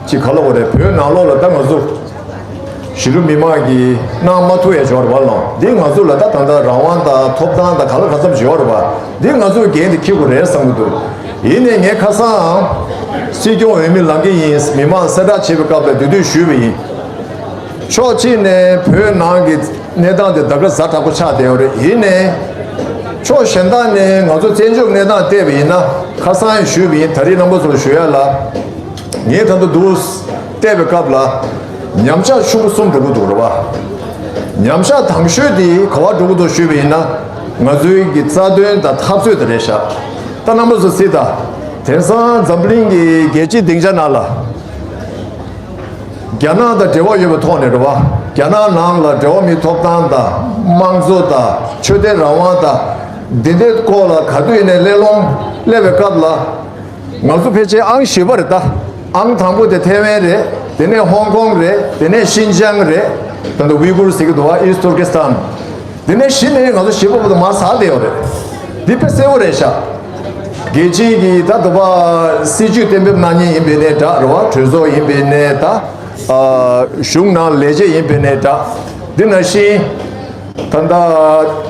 ཅིག་ག་ལ་བ་རེད། བོད་ནང་ལོགས་ལ་ད་ང་ཚོ་གཞིས་ལུས་མི་མང་གིས་གནང་མ་ཐུབ་ཡ་ཅིག་ཡོད་རེད་བ་ལོ། འདི་ང་ཚོ་ལ་ད་ད་ལྟ་རང་དབང་དང་ཐོབ་ཐང་དང་ག་ལ་ག་ཙམ་ཅིག་ཡོད་རེད་བ། འདི་ང་ཚོའི་འགན་དེ་འཁྱེར་དགོས་རེད་བསམ་གྱི་འདུག་ཡིན་ནའི་ངས་ཁ་སང་སྲིད་སྐྱོང་འོས་མི་ལངས་ཀྱི་ཡིན། མི་མང་གསལ་བསྒྲགས་བྱེད་པའི་སྐབས་ལ་དེ་དུས་ཞུས་པ་ཡིན། ཕྱོགས་གཅིག་ནས་བོད་ནང་གི་གནས་སྟངས་དེ་ད་ག་ཛ་དྲག་པོ་ཆགས་བསྡད་ཡོད་རེད། ཡིན་ནའི་ཕྱོགས་གཞན་དག་ནས་ང་ཚོ་བཙན་བྱོལ་གནས་སྟངས་བལྟས་པ་ཡིན་ན། ཁ་སང་ཡང་ཞུས་པ་ཡིན། ད་རེས་རྣམ་པ་ཚོར་ཞུ་ཡ་ལ། ངས་ད་ལྟ་འདུག་བལྟས་པའི་སྐབས་ལ་ཉམས་ཆག་ཤུགས་གསུམ་འགྲོ་གི་འདུག་རེད་བ། ཉམས་ཆག་དང་ཤོས་དེ་ག་བ་འགྲོ་གི་འདུག་ཞུས་པ་ཡིན་ན། ང་ཚོའི་གི་རྩ་དོན་དང་འཐབ་རྩོད་དེ་རེད་ཤག་ད་རྣམ་པ་ཚོ་གཟིགས་དང་། དེང་སང་འཛམ་གླིང་གི་རྒྱལ་སྤྱིའི་སྡིངས་ཆ་ནང་ལ། རྒྱ་ནག་དང་འབྲེལ་བ་ཡོད་པའི་ཐོག་ནས་རེད་བ། རྒྱ་ནག་ནང་ལ་འབྲེལ་བ་མིའི་ཐོབ་ཐང་དང་། དམངས་གཙོ་དང་། ཆོས་དད་རང་དབང་དང་། འདི་འདྲའི་སྐོར་ལ་ག་དུས་ཡིན་ནའི་གླེང་སློང་སླེབས་པའི་སྐབས་ལ། ང་ཚོ་ཕལ་ཆེར་ཨང་བཞི་པ་རེད་ད། ཨང་དང་པོ་དེ་ཐེ་ཝན་རེད། དེ་ནས་ཧོང་ཀོང་རེད། དེ་ནས་ཤིན་ཅང་རེད། ད་ལྟ་ཝི་གུར་ཟེར་གི་འདུག་བ། ཨིསྟ་ཐུར་ཀི་སི་ཐན། དེ་ནས་གཞི་ནས་ང་ཚོ་བཞི་པ་བར་དུ་མར་ཟག་བསྡད་ཡོད་རེད། འདི་དཔེ་གསལ་པོ་རེད་ཤག་རྒྱལ་སྤྱིའི་གི་ད་དུ་བ་སྲིད་ཇུས་གཏན་འབེབས་གནང་མཁན་ཡིན་པའི་ནའི་འདྲ་རེད་བ། གྲོས་ཚོགས་ཡིན་པའི་ནའི་ད། ཨ། གཞུང་ནང་ལས་བྱེད་ཡིན་པའི་ནའི་འདྲ། འདི་ནང་བཞིན་ད་ལྟ་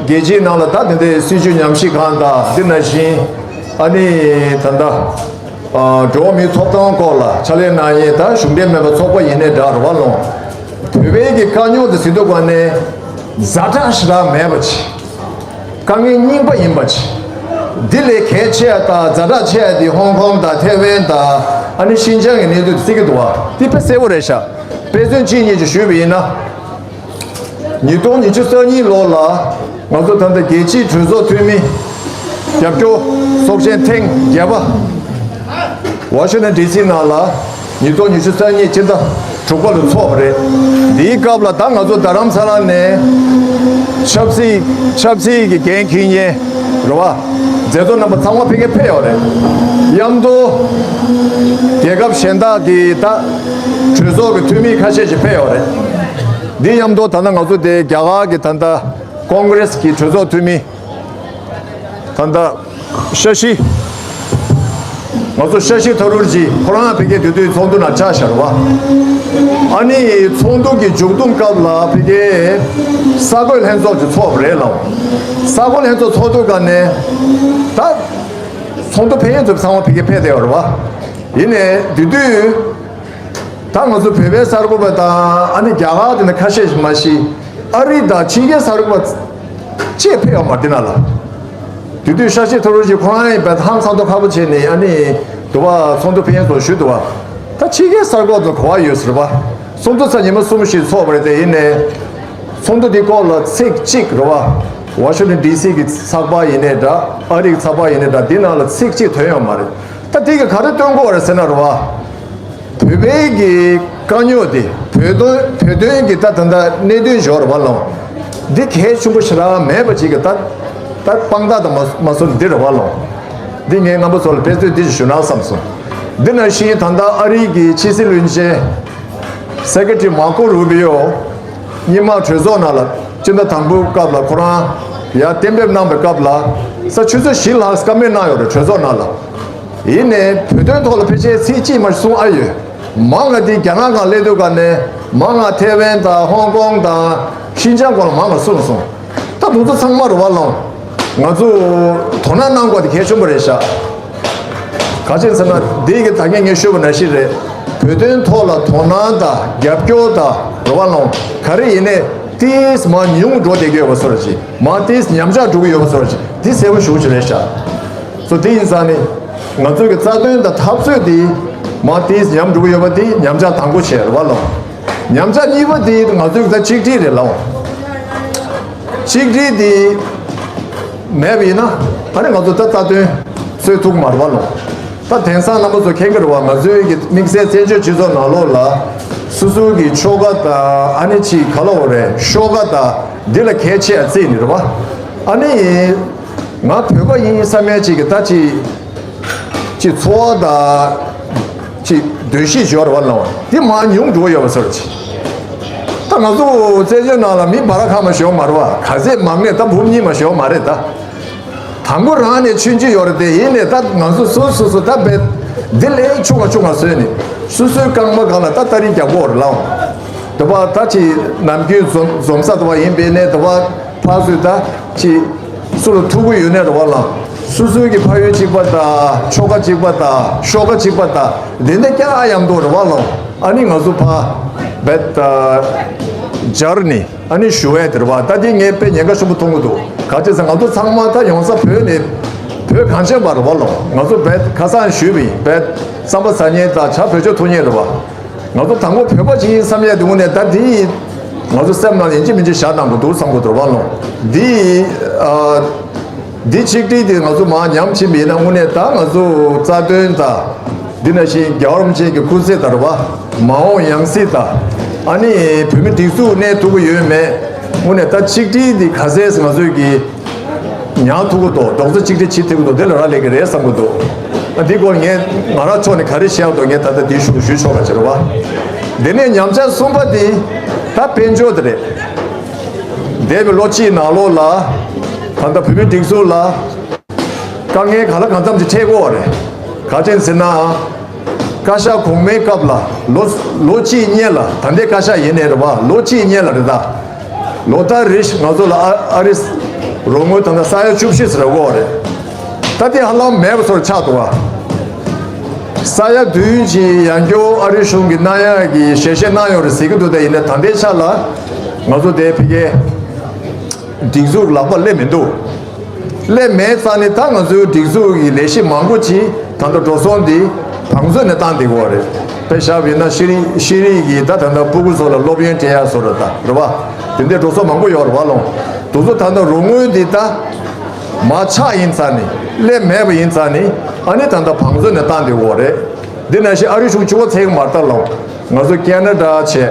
རྒྱལ་སྤྱིའི་ནང་ལ་ད་དེ་འདྲའི་སྲིད་ཇུས་ཉམས་ཞིབ་ཁང་དང་། འདི་ནང་བཞིན་ཨ་ནི་ད་ལྟ་ཨ། འགྲོ་བ་མིའི་ཐོབ་ཐང་སྐོར་ལ་ཕྱག་ལས་གནང་མཁན་ད་གཞུང་འབྲེལ་མིན་པ་ཚོགས་པ་ཡིན་ནའི་འདྲ་རེད་བ་ལོ། བོད་པའི་གི་དཀའ་རྙོག་དེ་ཟིན་ཐོ་ག་ནས་ཛ་དྲག་ཞེ་དྲག་མེད་པ་ཅིག་དཀའ་ངལ་རྙིང་པ་ཡིན་པ་ཅིག་འདི་ལས་གལ་ཆེ་ཡ་དང་ཛ་དྲག་ཆེ་ཡ་དེ་ཧོང་ཀོང་དང་ཐེ་ཝན་དང་། ཨ་ནི་ཤིན་ཅང་གི་གནས་ཚུལ་དེ་བརྩི་གི་འདུག་བ། འདི་དཔེ་གསལ་པོ་རེད་ཤག་དཔེ་མཚོན་གཅིག་གཉིས་ཅིག་ཞུས་པ་ཡིན་ན། ཉིས་སྟོང་ཉི་ཤུ་རྩ་གཉིས་ལོ་ལ་ང་ཚོ་ད་ལྟ་རྒྱལ་སྤྱིའི་གྲོས་ཚོགས་འཐུས་མི་རྒྱབ་སྐྱོར་ཚོགས་ཆེན་ཐེངས་བརྒྱད་པ་ཝ་ཤིང་ཏན་ཌི་སི་ནང་ལ་ཉིས་སྟོང་ཉི་ཤུ་རྩ་གཉིས་སྤྱི་ཟླ་དྲུག་པ་ལ་ཚོགས་པ་རེད། འདིའི་སྐབས་ལ་ད་ང་ཚོ་རྡ་རམ་ས་ལ་ནས་ཆབ་སྲིད་ཆབ་སྲིད་ཀྱི་འགན་འཁྱེར་མཁན་རེད་བ། མཛད་གཙོ་རྣམ་པ་ཚང་མ་ཕ་གིར་ཕེབས་ཡོད་རེད། མཉམ་དུ་རྒྱལ་ཁབ་གཞན་དག་གི་ད་གྲོས་ཚོགས་ཀྱི་འཐུས་མི་ཁ་ཤས་ཤིག་ཕེབས་ཡོད་རེད། འདི་མཉམ་དུ་ད་ལྟ་ང་ཚོ་དེ་རྒྱ་གར་གྱི་ད་ལྟ་ཀོང་ཀྲེས་ཀྱི་གྲོས་ཚོགས་འཐུས་མི་ད་ལྟ་ཤ་ཤི། ང་ཚོ་ཤ་ཤི་ཐ་རུར་ཇི་ཁོ་རང་ཕ་གིར་དེ་དུས་ཚོགས་འདུ་ནང་བཅར་བཞག་རེད་བ། ཨ་ནི་ཚོགས་འདུ་གི་མཇུག་བསྡོམས་སྐབས་ལ་ཕ་གིར་གསར་འགོད་ལྷན་ཚོགས་ཀྱི་ཚོགས་པ་རེད་ལ། གསར་འགོད་ལྷན་ཚོགས་ཚོགས་འདུ་སྒང་ནས་ད་ཚོགས་འདུ་ཕེབས་མཁན་ཚོ་ཚང་མ་ཕ་གིར་ཕེབས་བསྡད་ཡོད་རེད་བ། ཡིན་ནའི་དེ་དུས། ད་ང་ཚོ་བོད་པའི་གསར་འགོད་པ་དང་ཨ་ནི་རྒྱ་གར་དེ་ནས་ཁ་ཤས་ཤིག་མ་གཞི་ཨ་རི་དང་ཕྱི་རྒྱལ་གསར་འགོད་པ་ཅིག་ཕེབས་ཡོད་མ་རེད་འདི་ནང་ལ། དེ་དུས་ཤ་ཤི་ཐ་རུར་ཇི་ཁོ་རང་ཡིན་པས་ཧང་སང་ཐོག་ཁ་པོ་བྱས་ནས་ཨ་ནི་དུ་བ་ཚོགས་འདུ་ཕེབས་མཁན་ཚོ་ཞུས་འདུག་བ། ད་ཕྱི་རྒྱལ་གསར་འགོད་པ་ཚོ་ག་པར་ཡོད་ཟེར་བ། ཚོགས་འདུ་ཚར་ཉི་མ་གསུམ་ཞིག་ཚོགས་པ་རེད་དེ། ཡིན་ནའི་ཚོགས་འདུ་འདི་སྐོར་ལ་ཚིག་གཅིག་རེད་བ། ཝ་ཤིང་ཊོན་ཌི་སི་གི་ཚགས་པར་ཡིན་ནའི་འདྲ། ཨ་རིའི་ཚགས་པར་ཡིན་ནའི་འདྲ། འདི་ནང་ལ་ཚིག་གཅིག་ཐོན་ཡོད་མ་རེད། ད་དེ་གི་ག་རེ་སྟོན་དགོས་རེད་ཟེར་ན་རེད་བ། བོད་པའི་གི་དཀའ་རྙོག་དེ། བོད་དོན་བོད་དོན་གྱི་ད་ད་ལྟ་གནད་དོན་ཞིག་རེད་བ་ལོ། འདི་གལ་ཆེན་པོ་ཞེ་དྲག་མེད་པ་ཅིག་གི་ད་ད་དཔང་རྟགས་དང་མ་མ་སོང་འདི་རེད་བ་ལོ། འདི་ངས་རྣམ་པ་ཚོ་ལ་དཔེ་མཚོན་འདི་ཞིག་ཞུ་ན་བསམ་སོང་། འདི་ནང་བཞིན་ད་ལྟ་ཨ་རིའི་གི་ཕྱི་སྲིད་བློན་ཆེན། སེ་ཀེ་ཊི་རི་མར་ཀོ་རུ་བི་ཡོ། སྔོན་མ་གྲོས་ཚོགས་ནང་ལ་སྤྱི་ཟླ་དང་པོའི་སྐབས་ལ་ཁོ་རང་ཡར་གཏན་འབེབས་གནང་པའི་སྐབས་ལ་ས་ཆུ་ཚོད་བཞི་ལྷག་བཀའ་མོལ་གནང་ཡོད་རེད། གྲོས་ཚོགས་ནང་ལ། ཡིན་ནའི་བོད་དོན་ཐོག་ལ་ཕལ་ཆེར་ཚིག་གཅིག་མ་གསུང་ཨ་ཡོད། མང་ང་དེ་རྒྱ་ནག་སྒང་སླེབས་དུས་ག་ནས་མང་ང་ཐེ་ཝན་དང་ཧོང་ཀོང་དང་ཤིན་ཅང་སྐོར་ལ་མང་ང་གསུངས་སོང་། ད་དུང་ཚོ་ཚང་མ་རུ་བ་ལོང་། ང་ཚོ་དོ་སྣང་གནང་དགོས་དེ་གལ་ཆེན་པོ་རེད་ཤག་ག་ཅི་ཟེར་ན་འདི་གི་ད་ངས་ངས་ཞུས་པ་ནང་བཞིན་རེད། བོད་དོན་ཐོག་ལ་དོ་སྣང་དང་རྒྱབ་སྐྱོར་དང་རུ་བ་ལོང་ག་རེ་ཡིན་ནའི་ཏིས་མ་ཉུང་འགྲོ་བསྡད་ཀྱི་ཡོད་པ་སོར་ཅིག་མ་ཏིས་ཉམས་ཆག་འགྲོ་གི་ཡོད་པ་སོར་ཅིག་འདི་གསལ་པོ་ཞུ་ཅི་རེད་ཤག་སོ་དེ་ཡིན་ཙང་ནི་ང་ཚོའི་གི་རྩ་དོན་དང་འཐབ་རྩོད་དེ་མ་ཏིས་ཉམས་འགྲོ་གི་ཡོད་པ་དེ་ཉམས་ཆག་དང་པོ་བྱས་རུ་བ་ལོང་། ཉམས་ཆག་གཉིས་པ་དེ་ང་ཚོའི་གི་ད་གཅིག་སྒྲིལ་རེད་ལོང་། གཅིག་སྒྲིལ་དེ་མེད་པ་ཡིན་ན་ཨ་ནི་ང་ཚོ་ད་རྩ་དོན་རྩོད་ཐུབ་མ་རེད་བ་ལོ། ད་དེང་སང་རྣམ་པ་ཚོ་མཁྱེན་གྱི་རེད་བ། ང་ཚོའི་གི་དམིགས་བསལ་བཙན་བྱོལ་སྤྱི་ཚོགས་ནང་ལོགས་ལ་སོ་སོའི་གི་ཆོལ་ཁ་དང་ཨ་ནི་ཅིག་ག་ལ་འོ་རེད། ཤོག་ཁ་དང་འདི་ལ་ཁས་ཆེ་ཨ་བརྩིས་ནི་རེད་བ། ཨ་ནི་ང་བོད་པ་ཡིན་བསམ་ཡས་ཅིག་གི་ད་ཅིག་ཅིག་ཚོར་བ་དང་ཅིག་འདོད་གཤིས་སྦྱོར་བ་ལ་དེ་མ་ཉུང་འགྲོ་ཡོད་པ་ཚོར་ཅིག་ད་ང་ཚོ་བཙན་བྱོལ་ནང་ལ་མི་བར་ཁ་མ་ཞོ་མ་རེད་བ། ག་ཚད་མང་ནས་ད་འབུམ་གཉིས་མ་ཞོ་མ་རེད་ད། དང་པོ་རང་ནས་ཆུན་ཆུན་ཡོད་རེད་དེ། ཡིན་ནས་ད་ང་ཚོ་སོ་སོ་སོ་ད་བེད་འདི་ལས་ཆུང་བ་ཆུང་བ་བཟོས་ནས་སོ་སོའི་རྐང་པ་སྒང་ལ་ད་ཏ་རིག་རྒྱག་གོ་རེད་ལའོ། དེ་བ་ད་ཅི་ནམ་རྒྱུན་འཛོམས་འཛོམས་ས་དེ་བ་ཡིན་པས་ནས་དེ་བ་ཕ་སུས་ད་ཅི་སུ་ལ་ཐུག་གི་ཡོད་ནས་རེད་བ་ལ། སོ་སོའི་གི་ཕ་ཡུལ་གཅིག་པ་དང་ཆོལ་ཁ་གཅིག་པ་དང་ཤོག་ཁ་གཅིག་པ་དང་དེ་འདྲ་ཀྱང་ཨ་ཡམ་དོ་རེད་བ་ལ། ཨ་ནི་ང་ཚོ་ཕ་བེད་ད་སྦྱར་ནི། ཨ་ནི་ཞུ་བས་དེ་རེད་བ། ད་དེ་ངས་དཔེ་ཉེན་ཁ་ཆེན་པོ་མཐོང་གི་འདུག་ག་ཅི་ཟེར་ང་ཚོ་ཚང་མ་ད་ཡོང་ས་བོད་ནས་བོད་གངས་ཅན་པ་རེད་བ་ལོ། ང་ཚོ་བོད་ཁ་སང་ཞུས་པ་ཡིན། བོད་བསམ་པ་ཟ་མཁན་དང་བྱ་བོད་ཆོས་ཐུབ་མཁན་རེད་བ། ང་ཚོ་དང་པོ་བོད་པ་ཅིག་ཡིན་བསམ་ཡས་དེ་དངོས་གནས་ད་དེ་ཡིན། ང་ཚོ་སེམས་ནང་ཡིན་གཅིག་མིན་གཅིག་བཞག་གནང་དགོས་འདུག་བསམ་གི་འདུག་རེད་བ་ལོ། འདི་ཨ། འདི་ཆིག་སྒྲིལ་འདི་ང་ཚོ་མར་ཉམས་ཕྱིན་པ་ཡིན་ན་དངོས་གནས་ད་ང་ཚོ་རྩ་དོན་དང་། འདི་ནང་བཞིན་རྒྱལ་བ་རིན་པོ་ཆེ་གི་སྐུ་ཚེ་དར་བ། མ་འོངས་ཡང་སྲིད་དང་། ཨ་ནི་བོད་མི་སྒྲིག་འཛུགས་གནས་ཐུབ་ཀྱི་ཡོད་མེད། དངོས་གནས་ད་ཆིག་སྒྲིལ་འདི་ག་ཚད་ང་ཚོས་ཀྱི་ཉར་ཐུབ་ཀྱི་འདུག་རྡོག་རྩ་གཅིག་སྒྲིལ་བྱེད་ཐུབ་ཀྱི་འདུག་འདི་ལ་རག་ལས་ཀྱི་རེད་བསམ་གྱི་འདུག་ཨ་འདི་སྐོར་ངས་ང་རང་ཕྱོགས་ནས་ག་རེ་བཤད་འདུག་ངས་ད་ལྟ་འདི་ཞུ་ཞུ་ཆོག་པ་བྱེད་རོགས། འདི་ནས་ཉམས་ཆག་གསུམ་པ་འདི་ད་དཔལ་འབྱོར་དེ་རེད། འདས་པའི་ལོ་གཅིག་ནང་ལོགས་ལ་ད་ལྟ་བོད་མི་སྒྲིག་འཛུགས་ལ་དཀའ་ངལ་ག་ལ་གང་འཚམ་ཅིག་འཕྲད་ཀྱི་ཡོད་རེད། ག་ཅི་ཟེར་ན། བཀའ་ཤག་གོང་མའི་སྐབས་ལ་ལོ་ལོ་གཅིག་སྔོན་ལ་ད་ལྟའི་བཀའ་ཤག་ཡིན་ནའི་རེད་བ། ལོ་གཅིག་སྔོན་ལ་རེད་ད། ལོ་ལྟར་རེ་བཞིན་ང་ཚོ་ལ་ཨ་ཨ་རིས་རོགས་དངུལ་ད་ལྟ་ས་ཡ་བཅུ་བཞི་ཟེར་བ་ཡོད་རེད། ད་དེ་ཧ་ལམ་མེད་པ་ཚོར་ཆགས་འདུག་བ། ས་ཡ་བདུན་གྱི་ཡང་སྐྱོ་ཨ་རི་གཞུང་གི་གནང་ཡག་གི་ཞལ་བཞེས་གནང་ཡོད་རེད་ཟེར་གྱི་འདུག་ད་ཡིན་ནའི་ད་ལྟའི་ཆ་ལ་ང་ཚོ་དེ་ཕ་གིའི་སྒྲིག་འཛུགས་ལག་པ་སླེབས་མི་འདུག་སླེབས་མེད་ཙང་ནི་ད་ང་ཚོའི་སྒྲིག་འཛུགས་ཀྱི་ལས་གཞི་མང་པོ་ཅིག་ད་ལྟ་འགྲོ་སོང་འདི་བང་མཛོད་ནས་བཏང་བསྡད་ཀྱི་ཡོད་རེད། དཔེ་བཞག་པ་ཡིན་ན་ཤེས་རིག་ཤེས་རིག་གི་ད་ད་ལྟ་སྤུ་གུ་ཚོ་ལ་སློབ་ཡོན་སྤྲད་ཡག་བཟོ་འདྲ་ད་རེད་བ། དེ་འདྲའི་འགྲོ་སོང་མང་པོ་ཡོད་རེད་བ་ལོང་། དེ་ཚོ་ད་ལྟ་རོགས་དངུལ་འདི་ད་མར་ཆག་ཡིན་ཙང་ནི་སླེབས་མེད་པ་ཡིན་ཙང་ནི་ཨ་ནི་ད་ལྟ་བང་མཛོད་ནས་བཏང་བསྡད་ཀྱི་ཡོད་རེད། འདི་ནང་བཞིན་ཨ་རི་གཞུང་གཅིག་པོ་ཚད་མར་ལྟ་ལོང་། ང་ཚོ་ཁེ་ན་ཌ་བྱས།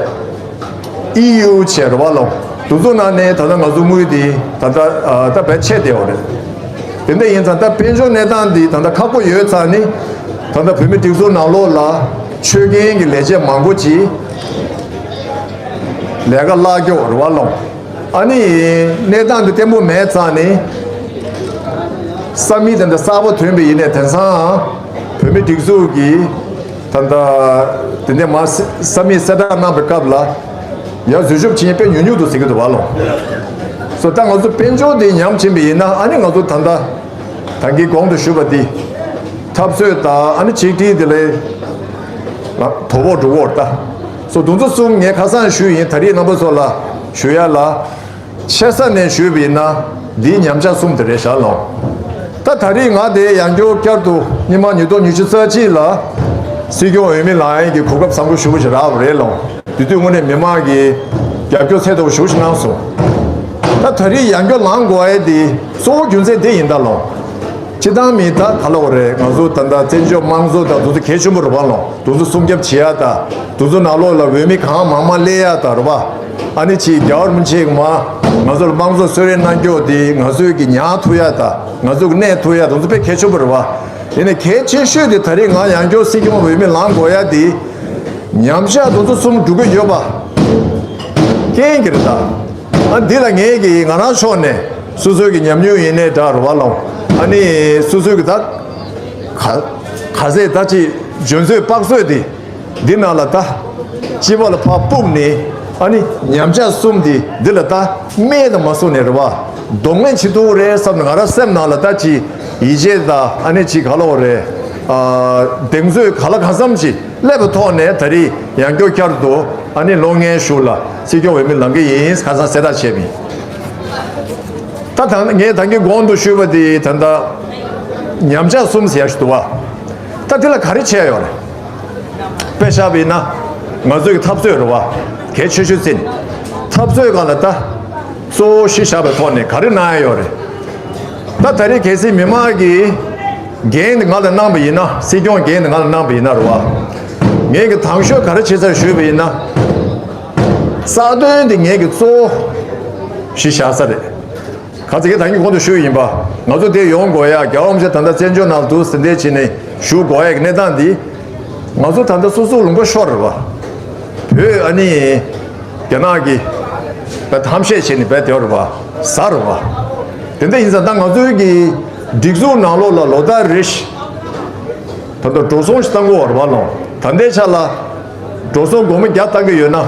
ཨི་ཡུ་བྱས་རེད་བ་ལོ། དེ་ཚོ་ནང་ནས་ད་ལྟ་ང་ཚོ་དངུལ་དེ་ད་ལྟ་ཨ་ད་བེད་ཆད་བསྡད་ཡོད་རེད། དེ་འདྲ་ཡིན་ཙང་ད་དཔལ་འབྱོར་གནས་སྟངས་འདི་ད་ལྟ་ཁག་པོ་ཡོད་ཙང་ནི་ད་ལྟ་བོད་མི་སྒྲིག་འཛུགས་ནང་ལོགས་ལ་ཆོད་མཁན་གྱི་ལས་བྱེད་མང་པོ་ཅིག་ལས་ཀ་བརླག་ཀྱོག་རེད་བ་ལོ། ཨ་ནི་གནས་སྟངས་འདི་བརྟན་པོ་མེད་ཙང་ནི་ས་མིག་དེ་འདྲ་གསར་པ་ཐོན་པ་ཡིན་ནའི་དེང་སང་བོད་མི་སྒྲིག་འཛུགས་ཀྱི་ད་ལྟ་དེ་འདྲ་མ་ས་མིག་གསལ་བསྒྲགས་གནང་པའི་སྐབས་ལ་ཡར་འཛུལ་ཞུགས་བྱེད་མཁན་དཔེ་ཉུང་ཉུང་འདུག་ཟེར་གྱི་འདུག་བ་ལོ། སོ་ད་ང་ཚོ་དཔལ་འབྱོར་འདི་ཉམས་ཕྱིན་པ་ཡིན་ན་ཨ་ནི་ང་ཚོ་ད་ལྟ་ད་གིན་གོང་དུ་ཞུས་པ་འདི་འཐབ་རྩོད་དང་ཨ་ནི་ཆིག་སྒྲིལ་འདི་ལས་དོ་ཕོག་འགྲོ་གི་ཡོད་རེད་ད། སོ་དེ་ཚོ་གསུམ་ངས་ཁ་སང་ཞུས་ཡིན། ད་རེས་རྣམ་པ་ཚོ་ལ་ཞུ་ཡ་ལ། ཆེ་ས་ནས་ཞུས་པ་ཡིན་ན་འདིའི་ཉམས་ཆག་གསུམ་དེ་རེད་ཤག་ལོ། ད་ད་རེས་ང་དེ་ཡང་བསྐྱར་བསྐྱར་དུ་སྔོན་མ་ཉིས་སྟོང་ཉི་ཤུ་རྩ་གཅིག་ལ་སྲིད་སྐྱོང་འོས་མི་ལངས་ཡས་ཀྱི་གོ་སྐབས་བཟང་པོ་ཞེ་པོ་ཞིག་རག་པ་རེད་ལོ། དེ་དུས་དངོས་གནས་མི་མང་གིས་རྒྱབ་སྐྱོར་ཚད་མཐོ་པོ་ཞེ་པོ་ཞིག་གནང་སོང་། ད་ ད་ད་རེས་ཡང་བསྐྱར་ལངས་དགོས་ཡ་དེ་གཙོ་བོ་རྒྱུ་མཚན་དེ་ཡིན་ད་ལོ། སྤྱི་བཏང་མི་ད་ག་ལབ་དགོས་རེད། ང་ཚོ་ད་ལྟ་བཙན་བྱོལ་དམངས་གཙོ་ད་དེ་ཚོ་གལ་ཆེན་པོ་རེད་བ་ལོ། དེ་ཚོ་སྲུང་སྐྱོབ་བྱེད་ཡ་ད་དེ་ཚོ་ནང་ལོགས་ལ་འོས་མི་གང་མང་མང་སླེབས་ཡ་ད་རེད་བ། ཨ་ནི་ཅིག་རྒྱལ་བ་རིན་པོ་ཆེ་གི་མ་ང་ཚོ་ལ་དམངས་གཙོ་གསོལ་རས་གནང་རྒྱུ་དེ་ང་ཚོའི་གི་ཉར་ཐུབ་ཡ་ད་ང་ཚོ་གི་གནས་ཐུབ་ཡ་དེ་ཚོ་དཔེ་གལ་ཆེན་པོ་རེད་བ། དེ་ནས་གལ་ཆེ་ཤོས་དེ་ད་རེས་ང་ཡང་བསྐྱར་སྲིད་སྐྱོང་འོས་མི་ལངས་དགོས་ཡ་དེ། ཉམས་ཆག་དེ་ཚོ་གསུམ་འགྲོ་གི་ཡོད་པ། རྐྱེན་གྱིས་རེད་ད། ཨ་འདི་ལ་ངས་ཀྱི་ང་རང་ཕྱོགས་ནས་སོ་སོའི་གི་ཉམས་མྱོང་ཡིན་ནའི་འདྲ་རེད་བ་ལོ། ཨ་ནི་སོ་སོའི་གི་ད། ག་ག་ཚད་ད་ཅི་འཇོན་ཚོད་དཔག་ཚོད་དེ། འདི་ནང་ལ་ད། སྤྱི་པ་ལ་ཕར་སྤུངས་ནས་ཨ་ནི་ཉམས་ཆག་གསུམ་དེ་འདི་ལ་ད་སྨད་དུ་མ་སོང་ནས་རེད་བ། གདོང་ལེན་བྱེད་ཐུབ་ཀྱི་རེད་བསམ་ནས་ང་རང་སེམས་ནང་ལ་ད་ཅི་ཡིད་ཆེས་ད་ཨ་ནི་ཅི་ག་ལབ་དགོས་རེད། ཨ་གདེང་ཚོད་ག་ལ་གང་འཚམ་ཅིག་སླེབས་པའི་ཐོག་ནས་ད་རེས་ཡང་བསྐྱར་བསྐྱར་དུ་ཨ་ནི་ལོ་ལྔའི་གཞུག་ལ་སྲིད་སྐྱོང་འོས་མི་ལངས་ཀྱི་ཡིན་ཁ་སང་གསལ་བསྒྲགས་བྱས་པ་ཡིན། ད་ད་ངས་ད་གིན་གོང་དུ་ཞུས་པ་དེ་ད་ལྟ་ཉམས་ཆག་གསུམ་ཟེར་ཡ་ཞིག་འདུག་བ། ད་དེ་ལ་ག་རེ་བྱས་ཡོད་རེད། དཔེ་བཞག་པ་ཡིན་ན་ང་ཚོའི་གི་འཐབ་རྩོད་རེད་བ། གལ་ཆེ་ཤོས་ཅིག་འཐབ་རྩོད་སྒང་ལ་ད་གཙོ་བོ་གཞི་བཞག་པའི་ཐོག་ནས་ག་རེ་གནང་ཡ་ཡོད་རེད། ད་ད་རེས་གལ་སྲིད་མི་མང་གི་འགན་དེ་ང་ལ་གནང་པ་ཡིན་ན། སྲིད་སྐྱོང་འགན་དེ་ང་ལ་གནང་པ་ཡིན་ན་རེད་བ། ངས་གི་དང་ཤོས་ག་རེ་བྱེད་ཚར་ཞུས་པ་ཡིན་ན། ས་དོན་དེ་ངས་གི་གཙོ་བོ་གཞི་བཞག་ས་རེད། ག་ཚོད་ཀྱིས་ད་གིན་གོང་དུ་ཞུས་ཡིན་པ། ང་ཚོ་དེ་ཡོང་དགོས་ཡ། རྒྱལ་བ་རིན་པོ་ཆེ་ད་ལྟ་བཙན་བྱོལ་ནང་དུ་གཟི་འདེད་བྱས་ནས་བཞུགས་དགོས་ཡ་གི་གནས་སྟངས་འདི། ང་ཚོ་ད་ལྟ་སོ་སོ་ལུང་པ་ཤོར་རེད་བ། བོད་ཨ་ནི་རྒྱ་ནག་གིས་བས་ཧམ་བཤད་བྱས་ནས་བས་དེ་རེད་བ། ཟ་རེད་བ། དེ་འདྲ་ཡིན་ཙང་ད་ང་ཚོའི་གི་སྒྲིག་འཛུགས་ནང་ལོགས་ལ་ལོ་ལྟར་རེ་བཞིན། ད་ལྟ་འགྲོ་སོང་ཞིག་བཏང་དགོས་པ་རེད་བ་ལོ། ད་ལྟའི་ཆ་ལ་འགྲོ་སོང་སྒོར་མོ་བརྒྱ་བཏང་གི་ཡོད་ན།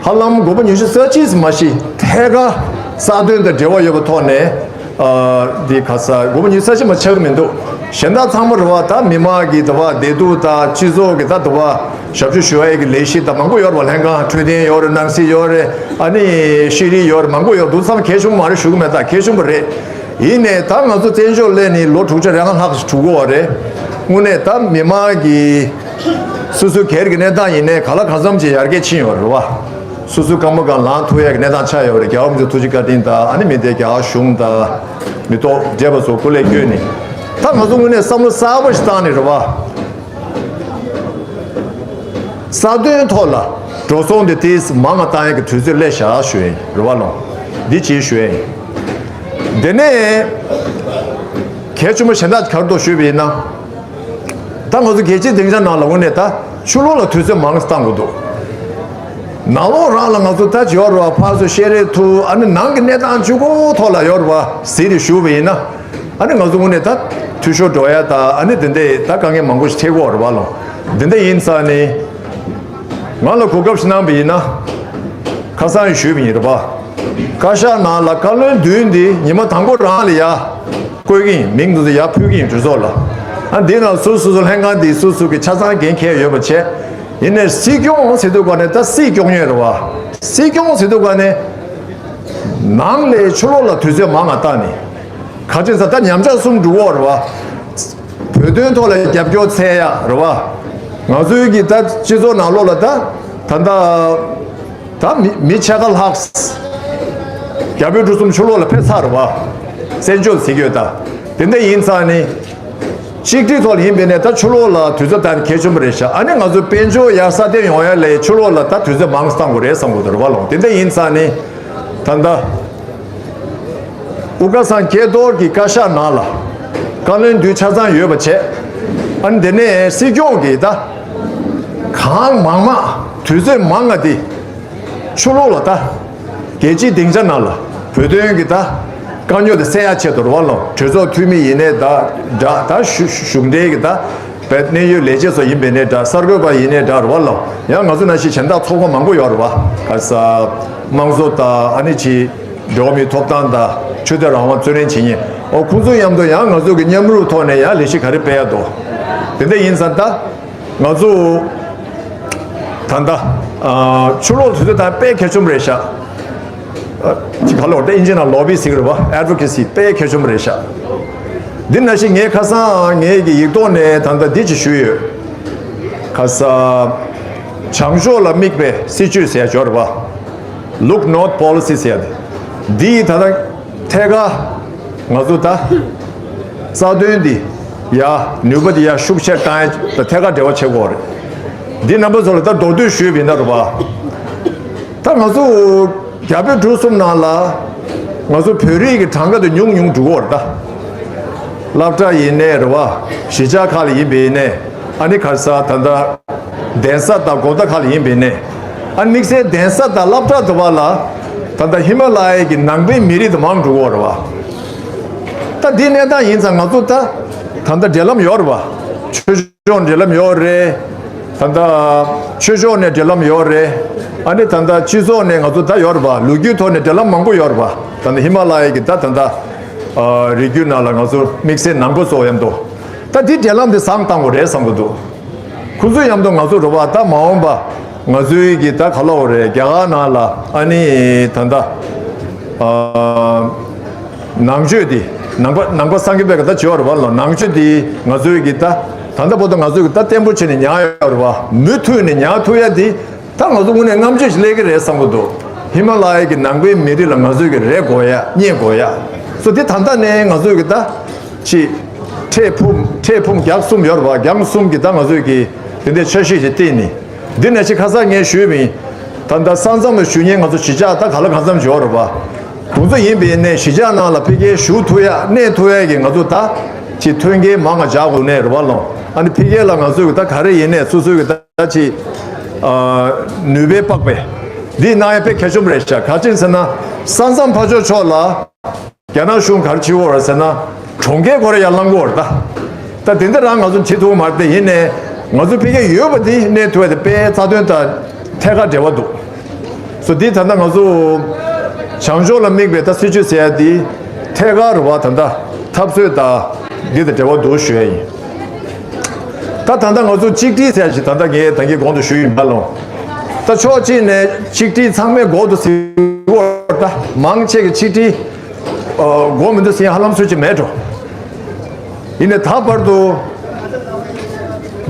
ཧ་ལམ་སྒོར་མོ་ཉི་ཤུ་རྩ་གཅིག་ཙམ་མ་གཏོགས་ཐད་ཀར་ས་དོན་དང་འབྲེལ་བ་ཡོད་པའི་ཐོག་ནས། ཨ་འདི་ག་ས་སྒོར་མོ་ཉི་ཤུ་རྩ་གཅིག་མ་ཆག་གི་མི་འདུག་གཞན་དག་ཚང་མ་རེད་བ། ད་མི་མང་གི་འདུག་བ། བདེ་སྡུག་དང་སྤྱི་ཚོགས་ཀྱི་ད་འདུག་བ། ཞབས་ཞུ་ཞུ་ཡས་ཀྱི་ལས་གཞི་དང་མང་པོ་ཡོད་རེད་བ། ལྷན་ཁང་། འཕྲོད་བསྟེན་ཡོད་རེད། ནང་སྲིད་ཡོད་རེད། ཨ་ནི་ཤེས་རིག་ཡོད་རེད། མང་པོ་ཡོད་འདུག་བསམ། གལ་ཆེན་པོ་མ་རེད་ཞུ་གི་མེད། ད་གལ་ཆེན་པོ་རེད། ཡིན་ནའི་ད་ང་ཚོ་བཙན་བྱོལ་སླེབས་ནས་ལོ་དྲུག་ཅུ་རེ་ལྔ་ལྷག་ཞིག་གྲུབ་ཀྱི་ཡོད་རེད། དངོས་གནས་ད་མི་མང་གི་སོ་སོའི་སྒེར་གྱི་གནས་སྟངས་ཡིན་ནའི་ག་ལ་གང་འཚམ་ཅིག་ཡར་རྒྱས་ཕྱིན་ཡོད་རེད་བ། སོ་སོའི་རྐང་པ་སྒང་ལངས་ཐུབ་ཡག་གི་གནས་སྟངས་ཆགས་ཡོད་རེད། རྒྱལ་བ་རིན་པོ་ཆེའི་ཐུགས་རྗེ་བཀའ་དྲིན་དང་། ཨ་ནི་མི་སྡེ་རྒྱ་གར་གཞུང་དང་། མི་ཐོག་བགྲེས་པ་ཚོ་སྐུ་ལས་བསྐྱོན་ནས། ད་ང་ཚོ་དངོས་གནས་བསམ་བློ་གསར་པ་ཞིག་བཏང་ནས་རེད་བ། ས་དོན་ཐོག་ལ་འགྲོ་སོང་དེ་ཏིས་མང་ང་བཏང་ཡག་གི་དུས་ཚོད་སླེབས་ཤག་ཞུ་ཡིན་རེད་བ་ལོ། འདི་ཅིག་ཞུ་ཡིན། དེ་ནས་གལ་ཆེན་པོ་གཞན་དག་ག་རེ་འདུག་ཞུས་པ་ཡིན་ན། ད་ང་ཚོ་རྒྱལ་སྤྱིའི་སྡིངས་ཆ་ནང་ལ་འོ་ནས་ད་ཕྱི་ལོགས་ལ་དུས་ཚོད་མང་ཙམ་བཏང་དགོས་འདུག་ནང་ལོགས་རང་ལ་ང་ཚོ་ད་ཅི་ཡོད་རེད་བ། ཕར་ཚུར་བཤད་རེས་ཐུབ། ཨ་ནི་ནང་གི་གནས་སྟངས་གཅིག་པོ་ཐོག་ལ་ཡོད་རེད་བ། ཟེར་ཏེ་ཞུས་པ་ཡིན་ན། ཨ་ནི་ང་ཚོ་དངོས་གནས་ད་འཐུས་ཤོར་འགྲོ་ཡ་ད། ཨ་ནི་དེ་འདྲའི་ད་དཀའ་ངལ་མང་པོ་ཞིག་འཕྲད་ཀྱི་ཡོད་རེད་བ་ལོ། དེ་འདྲ་ཡིན་ཙང་ནི། ང་ལ་གོ་སྐབས་ཤིག་གནང་བ་ཡིན་ན། ཁ་སང་ཡང་ཞུས་པ་ཡིན་རེད་པ། བཀའ་ཤག་ནང་ལ་བཀའ་བློན་བདུན་འདི་ཉི་མ་དང་པོ་རང་ལ་ཡར་བསྐོ་གི་ཡིན། མིང་འདི་ཚོ་ཡར་ཕུལ་གི་ཡིན་གྲོས་ཚོགས་ལ། ཨ་འདི་ནང་སོ་སོ་སོ་ལྷན་ཁང་འདི་སོ་སོ་གི་ཆ་ཚང་འགན་འཁྱེར་ཡོད་པ་བྱས། ཡིན་ནའི་སྲིད་སྐྱོང་ཟེར་དུས་ག་ནས་ད་སྲིད་སྐྱོང་ཡོད་རེད་བ། སྲིད་སྐྱོང་ཟེར་དུས་ག་ནས་ནང་ལས་ཕྱི་ལོགས་ལ་དུས་ཚོད་མང་ང་བཏང་ནས། ག་ཅི་ཟེར་ད་ཉམས་ཆག་གསུམ་འགྲོ་གི་ཡོད་རེད་བ། བོད་དོན་ཐོག་ལ་རྒྱབ་སྐྱོར་འཚོལ་ཡ་རེད་བ། ང་ཚོའི་གི་ད་སྤྱི་ཚོགས་ནང་ལོགས་ལ་ད་ད་ད་ད་མི་མི་ཕྱེད་ཀ་ལྷག་རྒྱ་བོད་འབྲུག་གསུམ་ཕྱི་ལོགས་ལ་ཕེབས་ཚར་རེད་བ། བཙན་བྱོལ་ཟེར་གྱི་ཡོད་ད། དེ་འདྲ་ཡིན་ཙང་ནི་གཅིག་སྒྲིལ་ཐོག་ལ་ཡིན་པས་ནས་ད་ཕྱི་ལོགས་ལ་དུས་ཚོད་བཏང་ནས་གལ་ཆེན་པོ་རེད་ཤག་ཨ་ནི་ང་ཚོ་དཔལ་འབྱོར་ཡར་སྲ་བརྟན་ཡོང་ཡ་ལས་ཕྱི་ལོགས་ལ་ད་དུས་ཚོད་མང་ཙམ་བཏང་དགོས་རེད་བསམ་གྱི་འདུག་རེད་བ་ལོ། དེ་འདྲ་ཡིན་ཙང་ནི་ད་ད། དབུ་དཀར་ཚང་སྐལ་རྡོར་གྱི་བཀའ་ཤག་ནང་ལ་བཀའ་བློན་བདུན་ཆ་ཚང་ཡོད་པ་བྱས། ཨ་ནི་དེ་ནས་སྲིད་སྐྱོང་གིས་ད་གང་མང་མང་དུས་ཚོད་མང་ང་དེ་ཕྱི་ལོགས་ལ་ད་རྒྱལ་སྤྱིའི་སྡིངས་ཆ་ནང་ལ་བོད་དོན་གྱི་ད་དཀའ་རྙོག་དེ་སེལ་ཡ་ཆེད་དུ་རེད་བ་ལོ། གྲོས་ཚོགས་འཐུས་མི་ཡིན་ནའི་ད་འདྲ། ད་གཞུང་འབྲེལ་གྱི་ད་བོད་གནད་ཡོད་ལས་བྱེད་ཚོ་ཡིན་པས་ནའི་འདྲ། གསར་འགོད་པ་ཡིན་ནའི་འདྲ་རེད་བ་ལོ། ཡང་ང་ཚོ་ནང་བཞིན་གཞན་དག་ཚོགས་པ་མང་པོ་ཡོད་རེད་བ། ག་ས་དམངས་གཙོ་ད་ཨ་ནི་ཅི། འགྲོ་བ་མིའི་ཐོབ་ཐང་དང་ཆོས་དད་རང་དབང་རྩོད་ལེན་བྱེད་མཁན། ཨོ་ཁོང་ཚོ་མཉམ་དུ་ཡང་ང་ཚོ་གི་མཉམ་རུབ་ཐོག་ནས་ཡང་ལས་གཞི་ག་རེ་སྤེལ་ཡ་འདུག་དེ་འདྲ་ཡིན་ཙང་ད་ང་ཚོ་ད་ལྟ་ཨ་ཕྱི་ལོགས་དུས་ཚོད་དང་དཔེ་གལ་ཆེན་པོ་རེད་ཤག་ཨ་ཅི་ག་ལོ་ད་ཨིན་ཇི་ནང་ལོ་བི་ཟེར་གི་རེད་བ། ཨེ་ཌི་བོ་ཀེ་སི་དཔེ་གལ་ཆེན་པོ་རེད་ཤག་འདི་ནང་བཞིན་ངས་ཁ་སང་ངའི་གི་ཡིག་ཐོག་ནས་ད་ལྟ་འདི་ཅིག་ཞུས་ཡོད། ཁ་ས་བྱང་ཕྱོགས་ལ་དམིགས་པའི་སྲིད་ཇུས་ཟེར་ཡ་ཅིག་ཡོད་རེད་བ། Look North Policy ཟེར་ཡ་དེ། འདི་ད་ལྟ་ཐད་ཀར་ང་ཚོ་ད་རྩ་དོན་འདི་ཡ་ནུས་པ་འདི་ཡ་ཤུགས་ཆེར་བཏང་ཡ་ད་ཐད་ཀར་འབྲེལ་བ་བྱེད་དགོས་རེད། འདི་རྣམ་པ་ཚོ་ལ་ད་མདོར་བསྡུས་ཞུས་པ་ཡིན་ན་རེད་པ། ད་ང་ཚོ་རྒྱ་བོད་འབྲུག་གསུམ་ནང་ལ་ང་ཚོ་བོད་རིགས་ཀྱི་གྲངས་ཀ་དེ་ཉུང་ཉུང་འགྲོ་གི་ཡོད་རེད་ད། སློབ་གྲྭ་ཡིན་ནའི་རེད་པ། གཞིས་ཆགས་ཁག་ལ་ཡིན་པ་ཡིན་ནའི་ཨ་ནི་ག་རེ་ཟེར་ད་ལྟ་གདན་ས་དང་དགོན་བདག་ཁག་ལ་ཡིན་པ་ཡིན་ནའི་ཨ་ནི་དམིགས་བསལ་གདན་ས་དང་སློབ་གྲྭ་དེ་བ་ལ་ད་ལྟ་ཧི་མ་ལ་ཡའི་གི་ནང་པའི་མི་རིགས་དེ་མང་འགྲོ་གི་ཡོད་རེད་པ། ད་འདི་གནས་སྟངས་ཡིན་ཙང་ང་ཚོ་ད་ད་ལྟ་འབྲེལ་ལམ་ཡོད་རེད་པ། ཆོས་ཕྱོགས་འབྲེལ་ལམ་ཡོད་རེད། ད་ལྟ་ཆོས་ཕྱོགས་ནས་འབྲེལ་ལམ་ཡོད་རེད། ཨ་ནི་ད་ལྟ་སྤྱི་ཚོགས་ནས་ང་ཚོ་ད་ཡོད་རེད་པ། ལོ་རྒྱུས་ཐོག་ནས་འབྲེལ་ལམ་མང་པོ་ཡོད་རེད་པ། ད་ལྟ་ཧི་མ་ལ་ཡའི་གི་ད་ད་ལྟ་ཨ་རི་རྒྱུད་ནང་ལ་ང་ཚོ་དམིགས་བསལ་ནང་པ་ཚོ་མཉམ་དུ་ད་འདི་འབྲེལ་ལམ་འདི་བཟང་བཏང་དགོས་རེད་བསམ་གི་འདུག་ཁོ་ཚོ་མཉམ་དུ་ང་ཚོ་རེད་པ། ད་མ་འོངས་པ་ང་ཚོའི་གི་ད་ག་ལབ་དགོས་རེད། རྒྱ་གར་ནང་ལ་ཨ་ནི་ད་ལྟ་ཨ། ནང་ཆོས་འདི་ནང་པ་ནང་པ་སངས་རྒྱས་པའི་གི་ད་བྱེད་པ་རེད་པ་ལ། ནང་ཆོས་འདི་ང་ཚོའི་གི་ད་ད་ལྟ་བར་དུ་ང་ཚོའི་གི་ད་བརྟན་པོ་བྱས་ནས་ཉར་ཡོད་རེད་པ། མུ་མཐུད་ནས་ཉར་ཐུབ་ཡ་འདི་ད་ང་ཚོ་དངོས་གནས་རྔམ་བརྗོད་ཞིག་སླེབས་ཀྱི་རེད་བསམ་གི་འདུག་ཧི་མ་ལ་ཡའི་གི་ནང་པའི་མི་རིགས་ལ་ང་ཚོའི་གི་རེ་དགོས་ཡ་རྙེད་དགོས་ཡ་སོ་འདི་ད་ལྟ་ནས་ང་ཚོའི་གི་ད་ཅིག་འཕྲལ་ཕུགས་འཕྲལ་ཕུགས་རྒྱང་གསུམ་ཡོད་རེད་པ། རྒྱང་གསུམ་གི་ད་ང་ཚོའི་གི་དེ་འདྲའི་འཆར་གཞི་ཞིག་བཏིང་ནས། འདི་ནས་ཅིག་ཁ་སང་ངས་ཞུས་པ་ཡིན། ད་ལྟ་ས་མཚམས་ལ་བཞུགས་མཁན་ང་ཚོ་གཞིས་ཆགས་ད་ག་ལ་གང་འཚམ་ཅིག་ཡོད་རེད་པ། དེ་ཚོ་ཡིན་པ་ཡིན་ནའི་གཞིས་ཆགས་ནང་ལ་ཕ་གིར་བཞུགས་ཐུབ་ཡ་གནས་ཐུབ་ཡ་གི་ང་ཚོ་ད་ཅིག་མཐུན་རྐྱེན་མང་ང་སྦྱར་དགོས་ནས་རེད་པ་ལོ། ཨ་ནི་ཕ་གིར་ལ་ང་ཚོས་གི་ད་ག་རེ་ཡིན་ནའི་སོ་སོའི་གི་ད་ཅིག་ཨ་ནུས་པའི་དཔག་པའི་འདི་གནང་ཡ་དཔེ་གལ་ཆེན་པོ་རེད་ཤག་ག་ཅི་ཟེར་ན་ས་མཚམས་ཕར་ཕྱོགས་ཕྱོགས་ལ། རྒྱ་ནག་གཞུང་ག་རེ་བྱེད་ཀྱི་ཡོད་རེད་ཟེར་ན། གྲོང་ཁྱེར་ཁོ་རང་ཡར་ལངས་ཀྱི་ཡོད་རེད་ད། ད་དེ་འདྲ་རང་ང་ཚོ་བྱེད་ཐུབ་ཀྱི་མ་རེད་དེ། ཡིན་ནའི་ང་ཚོ་ཕ་གིར་ཡོད་པ་དེ་གནས་ཐུབ་པ་དེ་དཔེ་རྩ་དོན་དང་ཐད་ཀར་འབྲེལ་བ་འདུག་སོ་འདི་ད་ལྟ་ང་ཚོ་བྱང་ཕྱོགས་ལ་དམིགས་པའི་ད་སྲིད་བྱུས་ཟེར་ཡ་དེ་ཐད་ཀར་རེད་པ། ད་ལྟ་འཐབ་རྩོད་དང་འདི་དང་འབྲེལ་བ་འདུག་ཞུ་ཡ་ཡིན། ད་ད་ལྟ་ང་ཚོ་གཅིག་སྒྲིལ་ཟེར་ཡ་ཞིག་ད་ལྟ་ངས་ད་གིན་གོང་དུ་ཞུས་ཡིན་པ་ལོ། ད་ཕྱོགས་གཅིག་ནས་གཅིག་སྒྲིལ་ཚང་མས་དགོས་འདུག་ཟེར་གྱི་ཡོད་རེད་ད། མང་ཆེ་གིས་གཅིག་སྒྲིལ་ཨ་དགོས་མི་འདུག་ཟེར་ཡ་ཧ་ལམ་སུ་གཅིག་མེད་འགྲོ། ཡིན་ནའི་ད་བར་དུ་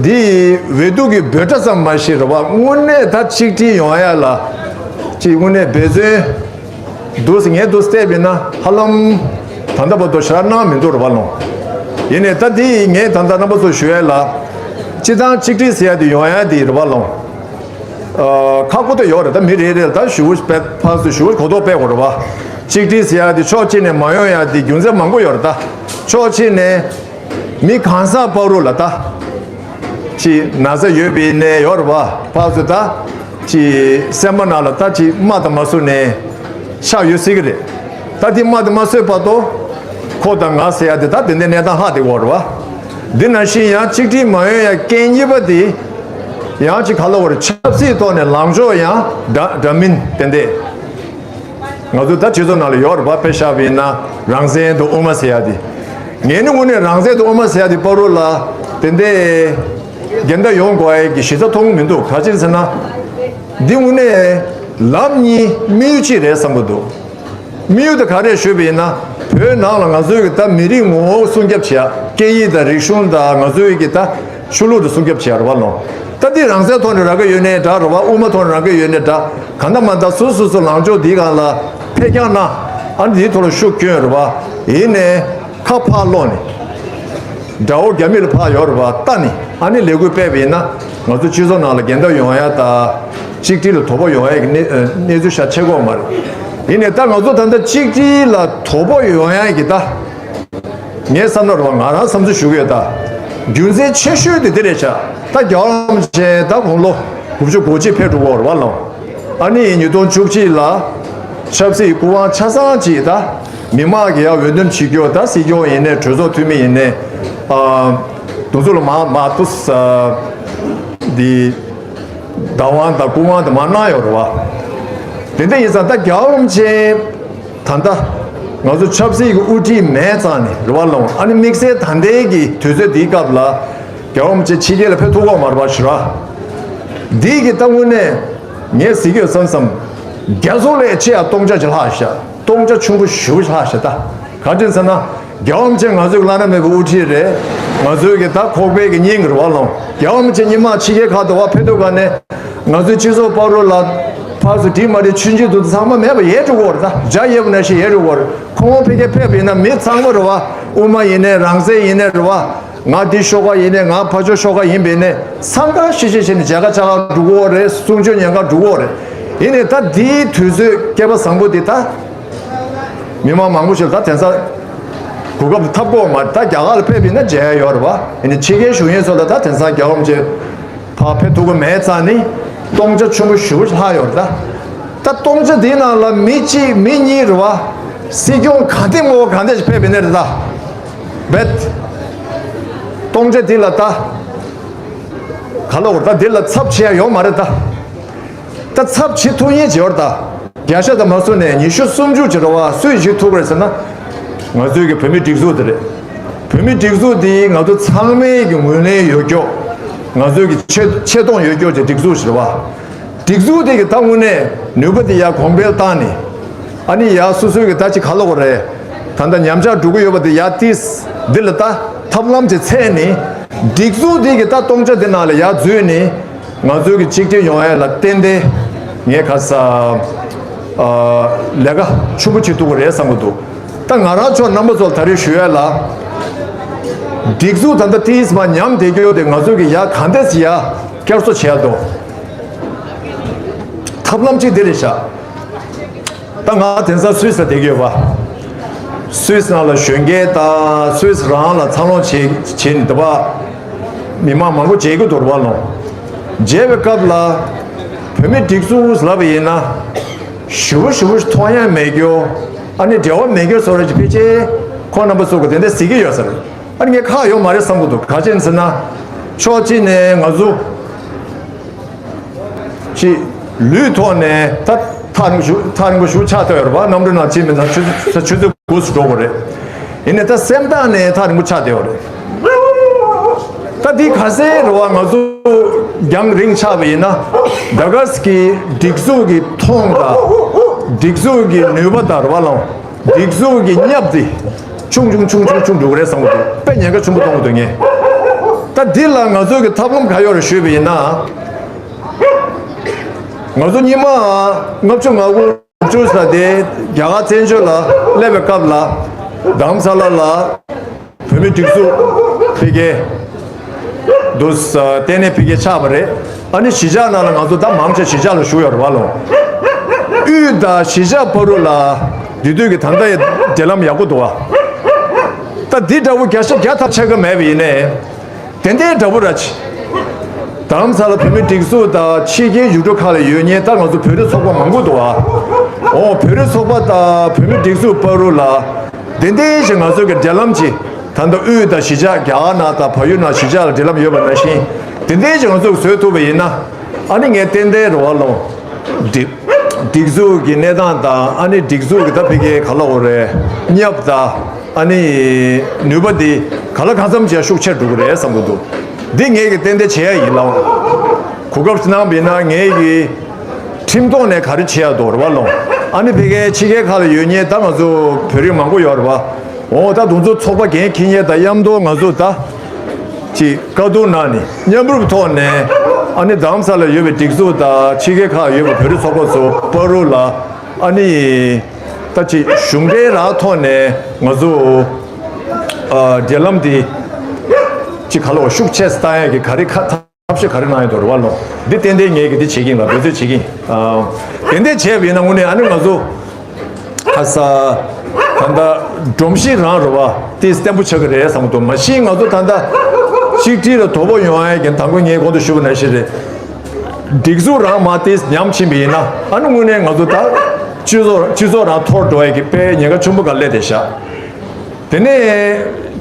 འདི་འོས་བསྡུ་གི་འབོད་སྒྲ་ཙམ་མ་ཞིག་རེད་པ། དངོས་གནས་ད་གཅིག་སྒྲིལ་ཡོང་ཡ་ལ་ཅིག་དངོས་གནས་འབད་བརྩོན་འདུག་ཟེར་ངས་འདུག་བལྟས་པ་ཡིན་ན་ཧ་ལམ་ད་ལྟ་བར་དུ་ཞེ་དྲག་གནང་མི་འདུག་རེད་པ་ལོ། ཡིན་ནའི་ད་འདི་ངས་ད་ལྟ་རྣམ་པ་ཚོར་ཞུ་ཡ་ལ་སྤྱིར་བཏང་གཅིག་སྒྲིལ་ཟེར་ཡ་འདི་ཡོང་ཡ་འདི་རེད་པ་ལོ། ཨ་ཁག་པོ་ད་ཡོད་རེད་ད། མི་རེ་རེ་ལ་ད་ཞུ་བ་ཕར་ཚུར་ཞུ་བ་གོ་རྟོགས་སྤེལ་དགོས་རེད་པ། གཅིག་སྒྲིལ་ཟེར་ཡ་དེ་ཕྱོགས་གཅིག་ནས་མ་ཡོང་ཡ་དེ་རྒྱུ་མཚན་མང་པོ་ཡོད་རེད་ད། ཕྱོགས་གཅིག་ནས་མི་གང་ཟག་བར་དུ་ལ་ད་ཅིག་ན་ཚ་ཡོད་པའི་ནད་ཡོད་རེད་པ། ཕར་ཚུར་ད་ཅིག་སེམས་པ་ནང་ལ་ད་ཅིག་སྨྲ་དང་མ་བསུ་ནས་ཆགས་ཡོད་སྲིད་ཀྱི་རེད། ད་དེ་སྨྲ་དང་མ་བསུ་བར་དུ་ཁོ་དང་ང་ཟེར་ཡ་དེ་ད་དེ་འདྲའི་གནས་སྟངས་ཧ་དེ་ཡོད་རེད་པ། འདི་ནང་བཞིན་ཡང་གཅིག་སྒྲིལ་མ་ཡོང་ཡ་རྐྱེན་གཉིས་པ་དེ་ཡང་ཅིག་ག་ལབ་དགོས་རེད། ཆབ་སྲིད་ཐོག་ནས་ལངས་ཕྱོགས་ཡང་འདྲ་འདྲ་མིན་དེ་འདྲས། ང་ཚོ་ད་སྤྱི་ཚོགས་ནང་ལ་ཡོད་རེད་པ། དཔེ་བཞག་པ་ཡིན་ན་རང་བཙན་དང་དབུ་མ་ཟེར་ཡ་དེ། ངས་ནི་དངོས་གནས་རང་བཙན་དང་དབུ་མ་ཟེར་ཡ་དེ་བར་དུ་ལ་དེ་འདྲས་འགལ་ཟླ་ཡོང་དགོས་ཡ་གི་གཞི་རྩ་མཐོང་གི་མི་འདུག་ག་ཅི་ཟེར་ན། འདི་དངོས་གནས་ལམ་གཉིས་དམིགས་ཡུལ་གཅིག་རེད་བསམ་གི་འདུག་དམིགས་ཡུལ་དེ་ག་རེ་ཞུས་པ་ཡིན་ན། བོད་ནང་ལ་ང་ཚོའི་གི་ད་མི་རིགས་ངོ་བོ་སྲུང་སྐྱོབ་བྱེད་ཡ། སྐད་ཡིག་དང་རིག་གཞུང་དང་ང་ཚོའི་གི་ད་ཆོས་ལུགས་དེ་སྲུང་སྐྱོབ་བྱེད་ཡ་རེད་པ་ལོ། ད་འདི་རང་བཙན་ཐོག་ནས་རག་གི་ཡོད་ནའི་འདྲ་རེད་པ། དབུ་མ་ཐོག་ནས་རག་གི་ཡོད་ནའི་འདྲ། གང་ལྟར་མ་ད་སོ་སོ་སོ་ལངས་ཕྱོགས་འདིའི་སྒང་ལ་ཕེབས་རྐྱང་གནང་། ཨ་ནི་འདིའི་ཐོག་ལ་ཤུགས་སྐྱོན་རེད་པ། ཡིན་ནའི་ཁ་ཕར་སློག་ནས་དགྲ་བོ་རྒྱ་མི་ལ་ཕར་ཡོད་རེད་པ། ལྟ་ནས་ཨ་ནི་ལས་འགུལ་སྤེལ་བ་ཡིན་ན་ང་ཚོ་སྤྱི་ཚོགས་ནང་ལ་འགལ་ཟླ་ཡོང་ཡ་དང་གཅིག་སྒྲིལ་ལ་དོ་ཕོག་ཡོང་ཡ་གི་གནས་གནས་ཚུལ་ཤ་ཆེ་གོ་མ་རེད། ཡིན་ནའི་ད་ང་ཚོ་ད་ལྟ་གཅིག་སྒྲིལ་ལ་དོ་ཕོག་ཡོང་ཡ་གི་ད། ངའི་བསམ་བློ་རེད་པ། ང་རང་བསམ་ཚུལ་ཞུ་གི་ཡོད་ད། རྒྱུ་མཚན་ཆེ་ཤོས་དེ་འདི་རེད་ཤག་ད་རྒྱལ་བ་རིན་པོ་ཆེ་ད་དགུང་ལོ་དགུ་བཅུ་གོ་གཅིག་ཕེབས་འགྲོ་གི་ཡོད་རེད་པ་ལོ། ཨ་ནི་ཉིས་སྟོང་བཅུ་གཅིག་ལ་ཆབ་སྲིད་སྐུ་དབང་ཆ་ཚང་ཅིག་ད་མི་མང་གི་ཡ་འོས་འདེམས་བྱེད་རྒྱུ་ད་སྲིད་སྐྱོང་ཡིན་ནའི་གྲོས་ཚོགས་འཐུས་མི་ཡིན་ནའི་ཨ་དེ་ཚོ་ལ་མ་མ་ཏུ་ས་འདི་བདག་དབང་དང་སྐུ་དབང་དེ་མ་གནང་ཡོད་རེད་པ། དེ་འདྲ་ཡིན་ཙང་ད་རྒྱལ་བ་རིན་པོ་ཆེ་ད་ལྟ་ང་ཚོ་ཆབ་སྲིད་ཀྱི་དབུ་ཁྲིད་མེད་ཙང་ནས་རེད་པ་ལོ། ཨ་ནི་དམིགས་བསལ་ད་ལྟའི་གི་དུས་ཚོད་འདིའི་སྐབས་ལ་རྒྱལ་བ་རིན་པོ་ཆེ་ཕྱི་རྒྱལ་ལ་ཕེབས་ཐུབ་ཀྱི་ཡོད་མ་རེད་པ་ཞུ་ར། འདིའི་གི་ད་དངོས་གནས་ངས་ཟེར་གྱི་ཡོད་བསམ་བསམ། རྒྱ་མཚོ་ལས་ཆེ་ཡ་སྟོང་ཆ་ཅིག་ལྷག་ཤག་སྟོང་ཆ་ཆུང་པོ་ཞེ་པོ་ཅིག་ལྷག་ཤག་ད་ག་རེ་ཟེར་ན། རྒྱལ་བ་རིན་པོ་ཆེ་ང་ཚོའི་བླ་ན་མེད་པའི་དབུ་ཁྲིད་རེད། ང་ཚོའི་གི་ད་ཁོག་པའི་གི་སྙིང་རེད་པ་ལོ། རྒྱལ་བ་རིན་པོ་ཆེ་སྔོན་མ་ཕྱི་རྒྱལ་ཁག་ཏུ་བ་ཕེབས་དུས་ག་ནས་ང་ཚོའི་སྤྱི་ཚོགས་བར་དུ་ལ་ ཕར་ཚུར་འགྲིག་མ་འགྲིག་ཆུང་ཆུང་འདུག་ཚང་མ་མེད་པ་ཡལ་འགྲོ་གི་ཡོད་རེད། ད་འཇའ་ཡལ་བ་ནང་བཞིན་ཡལ་འགྲོ་གི་ཡོད་རེད། ཁོང་ཕ་གིར་ཕེབས་པ་ཡིན་ན་མི་ཚང་མ་རེད་བ། དབུ་མ་ཡིན་ནའི་རང་བཙན་ཡིན་ནའི་རེད་བ། ང་འདི་ཤོག་ཁག་ཡིན་ནའི་ང་ཕར་ཕྱོགས་ཤོག་ཁག་ཡིན་པ་ཡིན་ནའི་ཚང་ཀ་ཤི་ཤི་བྱས་ནས་མཇལ་ཁ་བཅར་ག་འགྲོ་གི་ཡོད་རེད། གསུང་ཆོས་ཉན་ག་འགྲོ་གི་ཡོད་རེད། ཡིན་ནའི་ད་འདིའི་དུས་ཚོད་བསྐལ་པ་བཟང་པོ་འདི་ད་མི་མང་མང་པོ་ཞིག་ལ་ད་དེང་སང་གོ་སྐབས་ཐོབ་ཀྱི་ཡོད་མ་རེད། ད་རྒྱ་གར་ལ་ཕེབས་པ་ཡིན་ན་མཇལ་ཡ་ཡོད་རེད་བ། ཡིན་ནའི་ཕྱི་རྒྱལ་བཞུགས་མཁན་ཚོ་ལ་ད་དེང་སང་རྒྱལ་བ་རིན་པོ་ཆེ་ཕར་ཕེབས་ཐུབ་ཀྱི་མེད་ཙང་ནི་སྟོང་ཆ་ཆེན་པོ་ཞེ་པོ་ཅིག་ལྷག་ཡོད་རེད་ད། ད་སྟོང་ཆ་འདིའི་ནང་ལ་མི་གཅིག་མི་གཉིས་རེད་བ། སྲིད་སྐྱོང་ག་འདྲ་མང་པོ་ག་འདྲ་ཞིག་ཕེབས་པ་ཡིན་ནའི་རེད་ད། རྦད། སྟོང་ཆ་འདི་ལ་ད། ག་ལ་འོར་ད་འདི་ལ་ཚབ་བྱེད་ཡ་ཡོད་མ་རེད་ད། ད་ཚབ་བྱེད་ཐུབ་ཡིན་བྱེད་བར་ད། བརྒྱ་ཆ་ད་མ་སོང་ནས་ཉི་ཤུ་སུམ་ཅུ་བྱེད་རོགས་བ། སུས་བྱེད་ཐུབ་རེད་ཟེར་ན། ང་ཚོའི་གི་བོད་མི་སྒྲིག་འཛུགས་དེ་རེད། བོད་མི་སྒྲིག་འཛུགས་དེ་ང་ཚོ་ཚང་མའི་གི་ངོས་ལེན་ཡོད་ཀྱོག་ང་ཚོའི་གི་ཆེ་ཆེ་མཐོང་ཡོད་ཀྱོག་ཅིག་སྒྲིག་འཛུགས་ཞིག་རེད་བ། སྒྲིག་འཛུགས་དེ་གི་ད་དངོས་གནས་ནུས་པ་དེ་ཡར་གོང་འཕེལ་བཏང་ནས། ཨ་ནི་ཡ་སོ་སོའི་གི་ད་ཅིག་ག་ལ་འོ་རེད། ད་ལྟ་ཉམས་ཆག་འགྲོ་གི་ཡོད་པ་དེ་ཡ་ཏིས་འདི་ལ་ད་ཐབས་ལམ་ཅིག་འཚོལ་ནས། སྒྲིག་འཛུགས་དེ་གི་ད་སྟོང་ཆ་དེ་ནང་ལ་ཡར་འཛུལ་ནས། ང་ཚོའི་གི་གཅིག་སྒྲིལ་ཡོང་ཡ་ལ་ཏན་ཏན་ངས་ཁ་ས་ཨ་ལས་ཀ་ཆེན་པོ་བྱེད་ཐུབ་ཀྱི་རེད་བསམ་གྱི་འདུག་ད་ང་རང་ཚོ་རྣམ་པ་ཚོ་ལ་ད་རེས་ཞུ་ཡ་ལ། སྒྲིག་འཛུགས་ད་ལྟ་ཏིས་མ་ཉམས་བསྡད་ཀྱི་ཡོད་དེ། ང་ཚོའི་གི་ཡ་ག་འདྲས་ཡ་བསྐྱར་གསོ་བྱེད་ཡ་འདུག་ཐབས་ལམ་གཅིག་འདི་རེད་ཤག་ད་ང་དེང་སང་སུད་སི་ལ་བསྡད་ཀྱི་ཡོད་པ། སུད་སི་ནང་ལ་གཞོན་སྐྱེས་དང་སུད་སི་རང་ལ་འཚར་ལོངས་བྱེད་བྱེད་ནས་འདུག་པ། མི་མང་མང་པོ་མཇལ་གྱི་འདུག་རེད་བ་ལོ། མཇལ་བའི་སྐབས་ལ་བོད་མི་སྒྲིག་འཛུགས་ལབ་པ་ཡིན་ན། ཞེ་པོ་ཞེ་པོ་མཐོང་ཡ་མེད་རྒྱུ། ཨ་ནི་འབྲེལ་བ་མེད་རྒྱུ་བཟོ་འདྲ་ཅིག་ཕལ་ཆེར་ཁོང་རྣམ་པ་ཚོ་གི་དེ་འདྲ་གཟིགས་ཀྱི་ཡོད་ས་རེད། ཨ་ནི་ངས་ཁག་ཡོད་མ་རེད་བསམ་གྱི་འདུག་ག་ཅི་ཡིན་ཟེར་ན། ཕྱོགས་གཅིག་ནས་ང་ཚོ་ཅིག་ལུས་ཐོག་ནས་ད་ཐག་རིང་པོ་ཞིག་ཐག་རིང་པོ་ཞིག་ཆགས་བསྡད་ཡོད་རེད་པ། གནམ་གྲུ་ནང་ཕྱིན་པའི་ཚེ་ཆུ་ཚོད་ཆུ་ཚོད་དགུ་ཙམ་འགྲོ་དགོས་རེད། ཡིན་ནའི་ད་སེམས་ཐག་ནས་ཐག་རིང་པོ་ཆགས་བསྡད་ཡོད་རེད། ད་འདི་ག་ཚོད་རེད་བ། ང་ཚོ་རྒྱང་རིང་ཆགས་པ་ཡིན་ན། ད་ག་སི་གི་སྒྲིག་འཛུགས་ཀྱི་མཐོང་དང་། སྒྲིག་འཛུགས་ཀྱི་ནུས་པ་དང་རེད་བ་ལོ། སྒྲིག་འཛུགས་ཀྱི་བརྙབ་དེ་ཆུང་ཆུང་ཆུང་ཆུང་ཆུང་འགྲོ་གི་རེད་བསམ་གྱི་འདུག་དཔེ་ཉེན་ཁ་ཆེན་པོ་མཐོང་གི་འདུག་ངས། ད་འདི་ལ་ང་ཚོའི་གི་ཐབས་ལམ་ག་ཡོད་རེད་ཞུས་པ་ཡིན་ན། ང་ཚོ་སྔོན་མ་ལྔ་བཅུ་ང་དགུ་ལོ་བཅུ་ཙམ་དེ་རྒྱ་གར་བཙན་བྱོལ་ལ་སླེབས་པའི་སྐབས་ལ། རྡ་རམ་ས་ལ་ལ་བོད་མི་སྒྲིག་འཛུགས་ཕ་གིར་འདུག་ལྟེ་གནས་ཕ་གིར་ཆགས་པ་རེད། ཨ་ནི་གཞིས་ཆགས་ནང་ལ་ང་ཚོ་ད་མང་ཆེ་གཞིས་ཆགས་ལ་བཞུགས་ཡོད་རེད་བ་ལོ། དབུས་དང་གཞིས་ཆགས་བར་དུ་ལ་དེ་དུས་ཀྱི་ད་ལྟ་ཡི་འབྲེལ་ལམ་ཡག་པོ་འདུག་བ། ད་འདི་འདྲ་བོ་བརྒྱ་ཆ་བརྒྱ་ཐག་ཆོད་ཀྱི་མེད་པ་ཡིན་ནའི། དེ་འདྲའི་འདྲ་པོ་ར་ཅི། རྡ་རམ་ས་ལ་བོད་མི་སྒྲིག་འཛུགས་དང་ཕྱི་རྒྱལ་ཡུལ་གྲུ་ཁག་ལ་ཡོད་མཁན་ད་ང་ཚོ་བོད་རིགས་ཚོགས་པ་མང་པོ་འདུག་ཨ། འོ་བོད་རིགས་ཚོགས་པ་དང་བོད་མི་སྒྲིག་འཛུགས་བར་དུ་ལ། དེ་འདྲའི་ཞིག་ང་ཚོ་གི་འབྲེལ་ལམ་ཅིག་ད་ལྟ་དབུས་དང་གཞིས་ཆགས་རྒྱ་གར་ནང་དང་བལ་ཡུལ་ནང་གཞིས་ཆགས་ལ་འབྲེལ་ལམ་ཡོད་པ་ནང་བཞིན། དེ་འདྲའི་ཞིག་ང་ཚོ་གི་བཟོས་ཐུབ་པ་ཡིན་ན། ཨ་ནི་ངས་ཏན་ཏན་རེད་བ་ལོ། སྒྲིག་སྒྲིག་འཛུགས་ཀྱི་གནས་སྟངས་དང་། ཨ་ནི་སྒྲིག་འཛུགས་ཀྱི་ད་ཕ་གིའི་ག་ལ་འོ་རེད། བརྙབ་དང་། ཨ་ནི་ནུས་པ་འདི་ག་ལ་གང་འཚམ་ཅིག་ཤུགས་ཆེར་འགྲོ་གི་རེད་བསམ་གྱི་འདུག་འདི་ངས་ཀྱི་ཏན་ཏན་བྱེད་ཡ་ཡིན་ལགས། གོ་སྐབས་གནང་བ་ཡིན་ན་ངས་ཀྱི་ཁྲིམས་ཐོག་ནས་ག་རེ་བྱེད་ཡ་འདུག་རེད་བ་ལོ། ཨ་ནི་ཕ་གིའི་ཕྱི་རྒྱལ་ཁག་ལ་ཡོད་མཁན་ད་ང་ཚོ་བོད་རིགས་མང་པོ་ཡོད་རེད་བ། འོ་ད་དེ་ཚོ་ཚོགས་པ་འགན་འཁྱེར་མཁན་དང་མཉམ་དུ་ང་ཚོ་ད་ཅིག་བཀའ་བསྡུར་གནང་ནས་མཉམ་རུབ་ཐོག་ནས། ཨ་ནི་རྡ་རམ་ས་ལ་ཡོད་པའི་སྒྲིག་འཛུགས་དང་ཕྱི་རྒྱལ་ཁག་ཡོད་པའི་བོད་རིགས་ཚོགས་པ་ཚོ་བར་དུ་ལ། ཨ་ནི་ད་ཅིག་གཞུང་འབྲེལ་རང་ཐོག་ནས་ང་ཚོ་ཨ་འབྲེལ་ལམ་འདི་ཅིག་ག་ལ་ཤུགས་ཆེ་བཏང་ཡ་གི་ག་རེ་ཁ་ཐབས་ཤེས་ག་རེ་གནང་ཡ་འདུག་རེད་བ་ལོ། འདི་ཏན་ཏན་ངས་གི་འདི་བྱེད་ཀྱིན་ལ་འབད་རྩོལ་བྱེད་ཀྱིན། ཨ་དེ་འདྲ་བྱས་པ་ཡིན་ན་དངོས་གནས་ཨ་ནི་ང་ཚོ་ཁ་ས་ད་ལྟ་སྒྲོམ་གཞི་རང་རེད་བ། དེ་བརྟན་པོ་ཆགས་ཀྱི་རེད་བསམ་གྱི་འདུག་མ་གཞི་ང་ཚོ་ད་ལྟ་གཅིག་སྒྲིལ་ལ་དོ་ཕོག་ཡོང་ཡ་གི་དང་པོ་ངས་གོང་དུ་ཞུས་པ་ནང་བཞིན་རེད། སྒྲིག་འཛུགས་རང་མར་དེ་ཉམས་ཕྱིན་པ་ཡིན་ན། ཨ་ནི་དངོས་གནས་ང་ཚོ་ད་སྤྱི་ཚོགས་སྤྱི་ཚོགས་རང་འཐོར་འགྲོ་ཡ་གི་དཔེ་ཉེན་ཁ་ཆེན་པོ་ག་སླེབས་བསྡད་ཤག་དེ་ནས་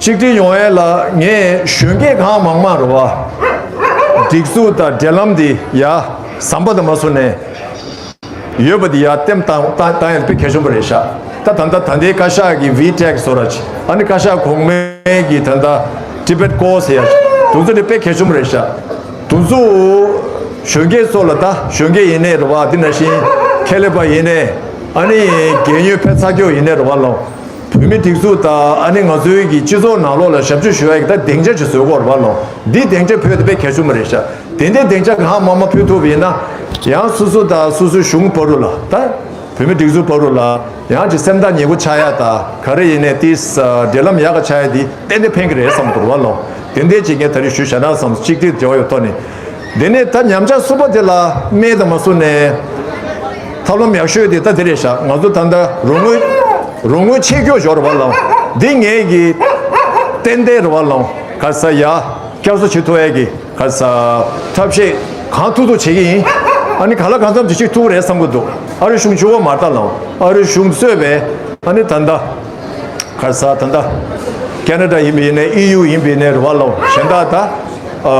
གཅིག་སྒྲིལ་ཡོང་ཡ་ལ་ངས་གཞོན་སྐྱེས་གང་མང་མང་རེད་བ། སྒྲིག་འཛུགས་དང་འབྲེལ་ལམ་འདི་ཡ་ཟམ་པ་དང་མ་བཟོ་ནས། ཡོད་པ་འདི་ཡར་ལྟེམ་བཏང་བཏང་བཏང་ཡ་དཔེ་གལ་ཆེན་པོ་རེད་ཤག་ད་ད་ལྟ་ད་ལྟའི་བཀའ་ཤག་གི་ཝི་ཊེག་བཟོ་འདྲ་ཅིག་ཨ་ནི་བཀའ་ཤག་གོང་མའི་གི་ད་ལྟ་ཊི་བེཊ་ཀོ་ཟེར་ཡ་ཅིག་དེ་ཚོ་ནི་དཔེ་གལ་ཆེན་པོ་རེད་ཤག་དེ་ཚོ་གཞོན་སྐྱེས་ཚོ་ལ། ད་གཞོན་སྐྱེས་ཡིན་ནའི་རེད་བ། དེ་ནང་བཞིན་ཁེ་ལས་པ་ཡིན་ནའི། ཨ་ནི་རྒས་ཡོལ་ཕེབས་ཚར་རྒྱུ་ཡིན་ནའི་རེད་བ་ལོ། བོད་ བོད་མི་སྒྲིག་འཛུགས་དང་ཨ་ནི་ང་ཚོའི་གི་སྤྱི་ཚོགས་ནང་ལོགས་ལ་ཞབས་ཕྱི་ཞུ་ཡ་གི་ད་སྡིངས་ཆ་ཅིག་བཟོ་དགོས་རེད་བ་ལོ། འདི་སྡིངས་ཆ་ཕུལ་ཏེ་དཔེ་གལ་ཆེན་པོ་རེད་ཤག་དེ་འདྲའི་སྡིངས་ཆ་གང་མང་མང་ཕུལ་ཐུབ་པ་ཡིན་ན། ཡང་སོ་སོ་དང་སོ་སོའི་གཞུང་བར་དུ་ལ་ད་བོད་མི་སྒྲིག་འཛུགས་བར་དུ་ལ་ཡང་ཅིག་སེམས་ཐག་ཉེ་པོ་ཆགས་ཡ་དང་ག་རེ་ཡིན་ནའི་ཏིས་འབྲེལ་ལམ་ཡག་ག་ཆགས་ཡ་འདི་ཏན་ཏན་ཕན་གི་རེད་བསམ་གི་འདུག་རེད་བ་ལོ། དེ་འདྲའི་ཅིག་ངས་ད་རེས་ཞུས་བཞག་ན་བསམ། གཅིག་སྒྲིལ་འབྲེལ་བ་ཡོད་ཐོག་ནས། དེ་ནས་ད་ཉམས་ཆག་སོང་པ་དེ་ལ་སྨན་དང་མ་སོང་ནས་ཐབས་ལམ་ཡག་ཤོས་དེ་ད་དེ་རེད་ཤག་ང་ཚོ་ད་ལྟ་རོགས་དངུལ་རོགས་དངུལ་ཆད་སྐྱོར་ཞོར་རེད་བ་ལོ། འདི་ངས་གི་ཏན་ཏན་རེད་བ་ལོ། ག་ས་ཡ་བསྐྱར་གསོ་བྱེད་ཐུབ་ཡ་གི་ག་ས་ཐབས་ཤེས་གང་ཐུབ་ཐུབ་བྱེད་ཀྱི་ཡིན། ཨ་ནི་ག་ལ་གང་འཚམ་ཅིག་བྱེད་ཐུབ་རེད་བསམ་གི་འདུག་ཨ་རི་གཞུང་གཅིག་པོ་མ་རེད་ད་ལོ། ཨ་རི་གཞུང་གཙོས་པའི་ཨ་ནི་ད་ལྟ་ག་ས་ད་ལྟ་ཁེ་ན་ཌ་ཡིན་པ་ཡིན་ནའི་ཨི་ཡུ་ཡིན་པ་ཡིན་ནའི་རེད་བ་ལོ། གཞན་དག་ད་ཨ་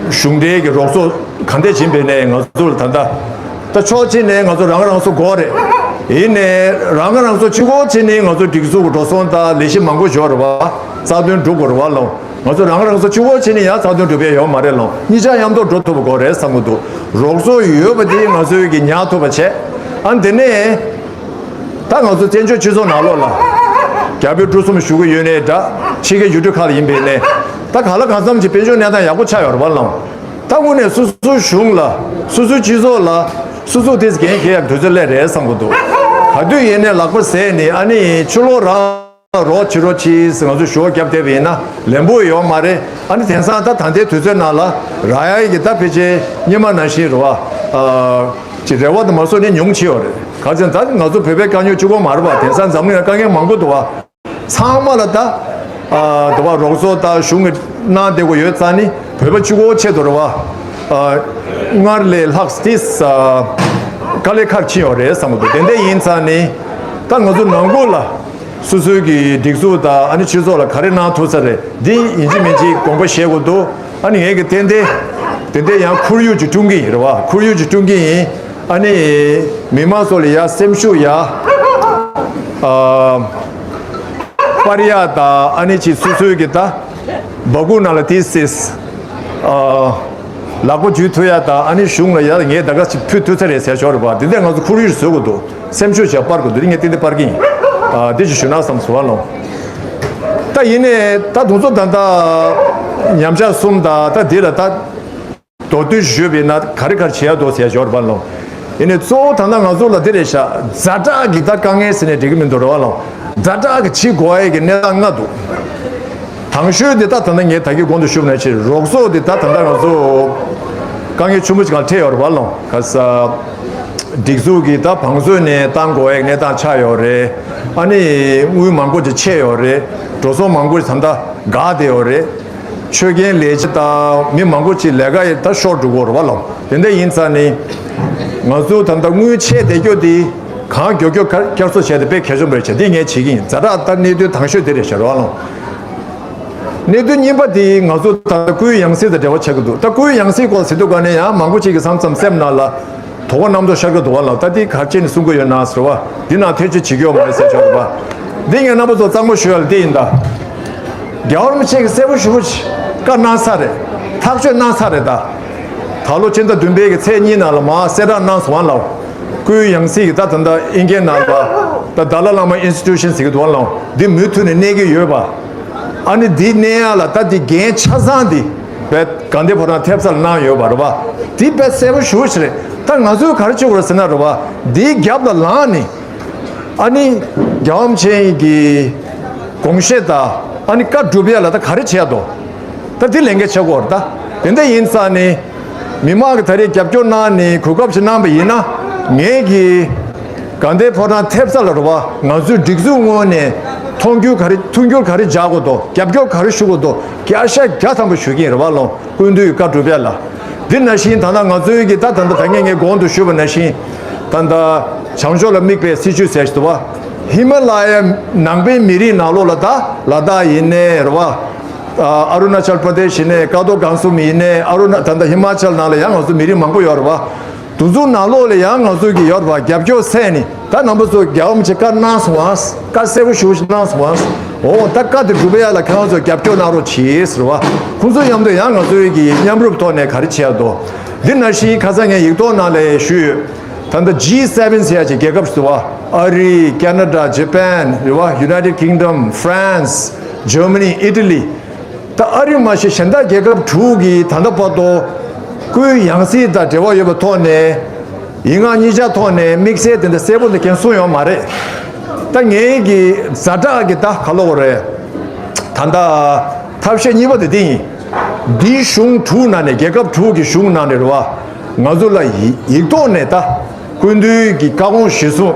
གཞུང་འབྲེལ་གྱི་རོགས་ཚོགས་ག་འདྲས་ཡིན་པ་ཡིན་ནའི་ང་ཚོ་ལ་ད་ལྟ་ད་ཕྱོགས་གཅིག་ནས་ང་ཚོ་རང་རང་སོ་དགོས་རེད། ཡིན་ནའི་རང་རང་སོ་གཅིག་པོ་བྱས་ནས་ང་ཚོ་སྒྲིག་འཛུགས་ཀྱི་འགྲོ་སོང་དང་ལས་གཞི་མང་པོ་ཡོད་རེད་བ། རྩ་དོན་སྒྲུབ་དགོས་རེད་བ་ལོ། ང་ཚོ་རང་རང་སོ་གཅིག་པོ་བྱས་ནས་ཡང་རྩ་དོན་སྒྲུབ་ཡ་ཡོད་མ་རེད་ལོ། གཉིས་ཆ་མཉམ་དུ་འགྲོ་ཐུབ་པ་དགོས་རེད་བསམ་གི་འདུག་རོགས་ཚོགས་ཡོད་པ་དེ་ང་ཚོའི་གི་ཉར་ཐུབ་པ་བྱས། ཨ་འདི་ནས་ད་ང་ཚོ་བཙན་བྱོལ་སྤྱི་ཚོགས་ནང་ལོགས་ལ་རྒྱ་བོད་འབྲུ་གསུམ་ཞུ་གི་ཡོད་ནའི་འདྲ། ཕྱི་རྒྱལ་ཡུལ་གྲུ་ཁག་ལ་ཡིན་པའི་ནས་ད་ག་ལ་གང་འཚམ་གྱི་དཔལ་འབྱོར་གནས་སྟངས་ཡག་པོ་ཆགས་ཡོད་རེད་བ་ལོ། ད་དངོས་གནས་སོ་སོའི་གཞུང་ལ་སོ་སོའི་སྤྱི་ཚོགས་ལ་སོ་སོ་དེ་འགན་འཁྱེར་ཡག་དུས་ཚོད་སླེབས་རེད་བསམ་གི་འདུག་ག་དུས་ཡིན་ནའི་ལག་པ་ཟས་ནས་ཨ་ནི་ཕྱི་ལོགས་རང་རོགས་བྱེད་རོགས་བྱེད་ཟེར་ང་ཚོས་ཞུ་བ་བརྒྱབ་བསྡད་པ་ཡིན་ན་ལན་པོ་ཡོད་མ་རེད། ཨ་ནི་དེང་སང་ད་ད་ལྟའི་དུས་ཚོད་ནང་ལ་རག་ཡ་གི་ད་ཕལ་ཆེར་སྔོན་མ་ནང་བཞིན་རེད་བ། ཨ་ཅིག་རེ་བ་དང་མ་སོགས་ནི་ཉུང་ཆེ་ཡོད་རེད། ག་ཚོད་ད་ང་ཚོ་བོད་པའི་དཀའ་རྙོག་གཅིག་པོ་མ་རེད་བ། དེང་སང་འཛམ་གླིང་ལ་དཀའ་ངལ་མང་པོ་འདུག་བ། ཚང་མ་ལ་ད་ཨ་འདུག་བ་རོགས་ཚོགས་ད་གཞུང་གི་གནང་བསྡད་དགོས་ཡོད་ཙང་ནི་བོད་པ་གཅིག་པོ་ཆེད་དུ་རེད་བ། ཨ་སྔར་ལས་ལྷག་སྟེ་ཨ་དཀའ་ལས་ཁག་ཕྱིན་ཡོད་རེད་བསམ་གི་འདུག་དེ་འདྲ་ཡིན་ཙང་ནི་ད་ང་ཚོ་ནང་ཁུལ་ལ། སོ་སོའི་གི་སྒྲིག་འཛུགས་དང་ཨ་ནི་སྤྱི་ཚོགས་ལ་ག་རེ་གནང་ཐུབ་ས་རེད། འདི་ཡིན་གཅིག་མིན་གཅིག་དགོངས་པ་བཞེས་དགོས་འདུག་ཨ་ནི་ངས་གི་ཏན་ཏན་དེ་འདྲའི་ཡང་ཁོར་ཡུག་ཅིག་བསྐྲུན་གི་ཡིན་རེད་བ། ཁོར་ཡུག་ཅིག་བསྐྲུན་གི་ཡིན། ཨ་ནི་མི་མང་ཚོ་ལ་ཡ་སེམས་ཤུགས་ཡ་ཨ་སྤར་ཡ་དང་ཨ་ནི་ཅིག་སོ་སོའི་གི་ད་སྦ་ཁུག་ནང་ལ་ཏིས་ཏིས་ཨ་ལག་པ་འཇུ་ཐུབ་ཡ་དང་ཨ་ནི་གཞུང་ལ་ཡ་ངས་ད་ག་ཅིག་ཕུལ་ཐུབ་ས་རེད་ཟེར་ཞོར་རེད་བ། དེ་འདྲ་ང་ཚོ་ཁོར་ཡུག་བཟོ་དགོས་འདུག་སེམས་ཤུགས་བྱས་སྤར་དགོས་འདུག་ངས་ཏན་ཏན་སྤར་གི་ཡིན། ཨ་འདི་ཅིག་ཞུ་ན་བསམ་སོང་བ་ལོ། ད་ཡིན་ནའི་ད་དུང་ཚོ་ད་ལྟ་ཉམས་ཆག་གསུམ་དང་ད་འདི་ལ་ད་མདོར་བསྡུས་ཞུས་པ་ཡིན་ན་ག་རེ་ག་རེ་བྱེད་ཡ་འདུག་ཟེར་ཞོར་བ་ལོ། ཡིན་ནའི་གཙོ་བོ་ད་ལྟ་ང་ཚོ་ལ་འདི་རེད་ཤག་ཛ་དྲག་གི་ད་དཀའ་ངལ་ཟེར་ནས་འགྲིག་གི་མི་འདུག་རེད་བ་ལོ། ཛ་དྲག་གི་བྱེད་དགོས་ཡ་གི་གནས་སྟངས་ལྔ་འདུག་དང་ཤོས་འདི་ད་ད་ལྟ་ངས་ད་གིན་གོང་དུ་ཞུས་པ་ནང་བཞིན་རོགས་ཚོགས་འདི་ད་ད་ལྟ་ང་ཚོ་དཀའ་ངལ་ཆེན་པོ་ཅིག་ལ་འཕྲད་ཡོད་རེད་བ་ལོ། ག་ས་སྒྲིག་འཛུགས་ཀྱི་ད་བང་མཛོད་ནས་བཏང་དགོས་ཡ་གནས་སྟངས་ཆགས་ཡོད་རེད། ཨ་ནི་དངུལ་མང་པོ་ཅིག་ཆད་ཡོད་རེད། འགྲོ་སོང་མང་པོ་ཅིག་ད་ལྟ་འགག་བསྡད་ཡོད་རེད། ཆོད་མཁན་ལས་བྱེད་དང་མི་མང་པོ་ཅིག་ལས་ཀ་ཡི་ད་ཤོར་འགྲོ་གི་ཡོད་རེད་བ་ལོ། དེ་འདྲ་ཡིན་ཙང་ནི་ང་ཚོ་ད་ལྟ་དངུལ་ཆད་བསྡད་རྒྱུ་དེ་གང་མགྱོགས་མགྱོགས་བསྐྱར་གསོ་བྱས་ཏེ་དཔེ་གལ་ཆེན་པོ་རེད་བྱས་འདི་ངས་བྱེད་ཀྱི་ཡིན། ཛ་དྲག་ད་གནད་དོན་དང་ཤོས་དེ་རེད་བྱས་རེད་བ་ལོ། གནད་དོན་གཉིས་པ་དེ་ང་ཚོ་ད་ལྟ་སྐུའི་ཡང་སྲིད་དང་འབྲེལ་བ་ཆགས་ཀྱི་འདུག་ད་སྐུའི་ཡང་སྲིད་སྐོར་ཟེར་དུས་ག་ནས་ཡང་མང་པོ་ཅིག་གིས་མཚམས་མཚམས་སེམས་ནང་ལ་དོགས་པ་རྣམ་རྟོག་ཤར་གྱི་འདུག་བ་ལ། ད་འདི་ག་རེ་བྱས་ནས་གསུང་གི་ཡོད་ན་ཟེར་བ་འདི་ནང་ཐེ་བྱུས་བྱེད་ཀྱི་ཡོད་མ་རེད་ཟེར་ཆོག་རེད་པ། འདི་ངས་རྣམ་པ་ཚོ་གཙང་མ་ཞུ་ཡ་ལ་འདི་ཡིན་ད། རྒྱལ་བ་རིན་པོ་ཆེ་གིས་གསལ་པོ་ཞེ་པོ་ཅིག་བཀའ་གནང་ཚར་རེད། ཐག་གཅོད་གནང་ཚར་རེད་ད། ད་ལོ་ཕྱི་ཟླ་བདུན་པའི་གི་ཚེས་གཉིས་ནང་ལ་མར་གསལ་བསྒྲགས་གནང་སོང་བ་ལ། སྐུའི་ཡང་སྲིད་ཀྱི་ད་ད་ལྟ་ཨིན་སྐད་ནང་ལ་ད་དཱ་ལའི་བླ་མ་ཨིན་སི་ཊི་ཊུ་ཤན་ཟེར་གྱི་འདུག་བ་ལ། འདི་མུ་མཐུད་ནས་གནས་ཀྱི་ཡོད་པ། ཨ་ནི་འདི་གནས་ཡ་ལ་ད་འདི་འགན་ཆ་ཚང་འདི་བས་དགའ་ལྡན་ཕོ་བྲང་ཐེབས་རྩ་ལ་གནང་ཡོད་པ་རེད་བ། འདི་བས་གསལ་པོ་ཞེ་པོ་ཅིག་རེད། ད་ང་ཚོས་ག་རེ་བྱེད་དགོས་རེད་ཟེར་ན་རེད་བ། འདིའི་རྒྱབ་ལ་ལངས་ནས། ཨ་ནི་རྒྱལ་བ་རིན་པོ་ཆེ་གི་དགོངས་བཞེད་དང་ཨ་ནི་བཀའ་སྒྲུབ་ཡ་ལ་ད་ག་རེ་བྱེད་ཡ་འདུག་ད་འདི་ལས་འགན་ཆགས་ཀྱི་ཡོད་རེད་ད། དེ་འདྲ་ཡིན་ཙང་ནི་མི་མང་གི་ད་རེས་རྒྱབ་སྐྱོར་གནང་ནས་གོ་སྐབས་ཤིག་གནང་བ་ཡིན་ན་ངས་ཀྱི་དགའ་ལྡན་ཕོ་བྲང་ཐེབས་རྩ་ལ་རེད་བ། ང་ཚོའི་སྒྲིག་འཛུགས་ངོས་ནས་མཐོང་རྒྱུ་ག་རེ་མཐུན་འགྱུར་ག་རེ་རྒྱག་དགོས་འདུག་རྒྱབ་སྐྱོར་ག་རེ་ཞུ་དགོས་འདུག་བརྒྱ་ཆ་བརྒྱ་ཐམ་པ་ཞུ་གི་ཡིན་རེད་བ་ལོ། སྐུ་མདུན་གྱི་བཀའ་སྒྲུབ་ཡ་ལ། འདི་ནང་བཞིན་ད་ལྟ་ང་ཚོའི་གི་ད་ད་ལྟ་ད་ངས་ངས་གོང་དུ་ཞུས་པ་ནང་བཞིན་ད་ལྟ་བྱང་ཕྱོགས་ལ་དམིགས་པའི་སྲིད་བྱུས་ཟེར་ཞིག་འདུག་བ། ཧི་མ་ལ་ཡའི་ནང་པའི་མི་རིགས་ནང་ལོགས་ལ་ད་ལ་དྭགས་ཡིན་ནའི་རེད་བ། ཨ་རུ་ན་ཅལ་པྲ་དེ་ཤི་ཡིན་ནའི་ཀ་རྡོར་སྒང་གསུམ་ཡིན་ནའི་ཨ་རུ་ན་ད་ལྟ་ཧི་མ་ཅལ་ནང་ལ་ཡང་ང་ཚོ་མི་རིགས་མང་པོ་ཡོད་རེད་བ། དེ་ཚོ་ནང་ལོགས་ལ་ཡང་ང་ཚོ་གི་ཡོད་རེད་བ། རྒྱབ་སྐྱོར་ཟེར་ནི། ད་རྣམ་པ་ཚོ་རྒྱལ་བ་རིན་པོ་ཆེ་བཀའ་གནང་སོང་ཨ། བཀའ་གསལ་པོ་ཞེ་པོ་ཞིག་གནང་སོང་ཨ། འོ་ད་བཀའ་དེ་སྒྲུབ་ཡ་ལ་ཁྱེད་རང་ཚོ་རྒྱབ་སྐྱོར་གནང་རོགས་གྱིས་ཟེར་བ། ཁོང་ཚོ་མཉམ་དུ་ཡང་ང་ཚོའི་གི་མཉམ་རུབ་ཐོག་ནས་ག་རེ་བྱེད་ཡ་འདུག་འདི་ནང་བཞིན་ཁ་སང་ངས་ཡིག་ཐོག་ནང་ལ་ཞུས་ཡོད། ད་ལྟ་ཇི་སེ་བེན་ཟེར་ཡ་ཅིག་རྒྱལ་ཁབ་ཟེར་བ། ཨ་རི། ཁེ་ན་ཌ། ཇ་པན་རེད་བ། ཡུ་ནའི་ཊེཌ་ཀིང་ཌམ། ཧྥ་རན་སི། ཇར་མ་ནི། ཨི་ཊ་ལི། ད་ཨ་རི་མ་ཤེས་གཞན་དག་རྒྱལ་ཁབ་དྲུག་གིས་ད་ལྟ་བར་དུ་སྐུའི་ཡང་སྲིད་དང་འབྲེལ་བ་ཡོད་པའི་ཐོག་ནས། ཡིག་ངག་གཉིས་ཆ་ཐོག་ནས་དམིགས་བསལ་དེ་འདྲ་གསལ་པོ་འདི་ཁྱེད་གསུངས་ཡོད་མ་རེད། ད་ངའི་གི་ཛ་དྲག་གི་ད་ག་ལོག་རེད། ད་ལྟ་ཐབས་ཤེས་གཉིས་པ་དེ་འདི་ཡིན། འདིའི་གཞུང་དྲུག་ནང་ནས། རྒྱལ་ཁབ་དྲུག་གི་གཞུང་ནང་ནས་རེད་བ། ང་ཚོ་ལ་ཡིག་ཡིག་ཐོག་ནས་ད། སྐུ་མདུན་གྱི་བཀའ་དགོངས་གཞིར་བཟུང་།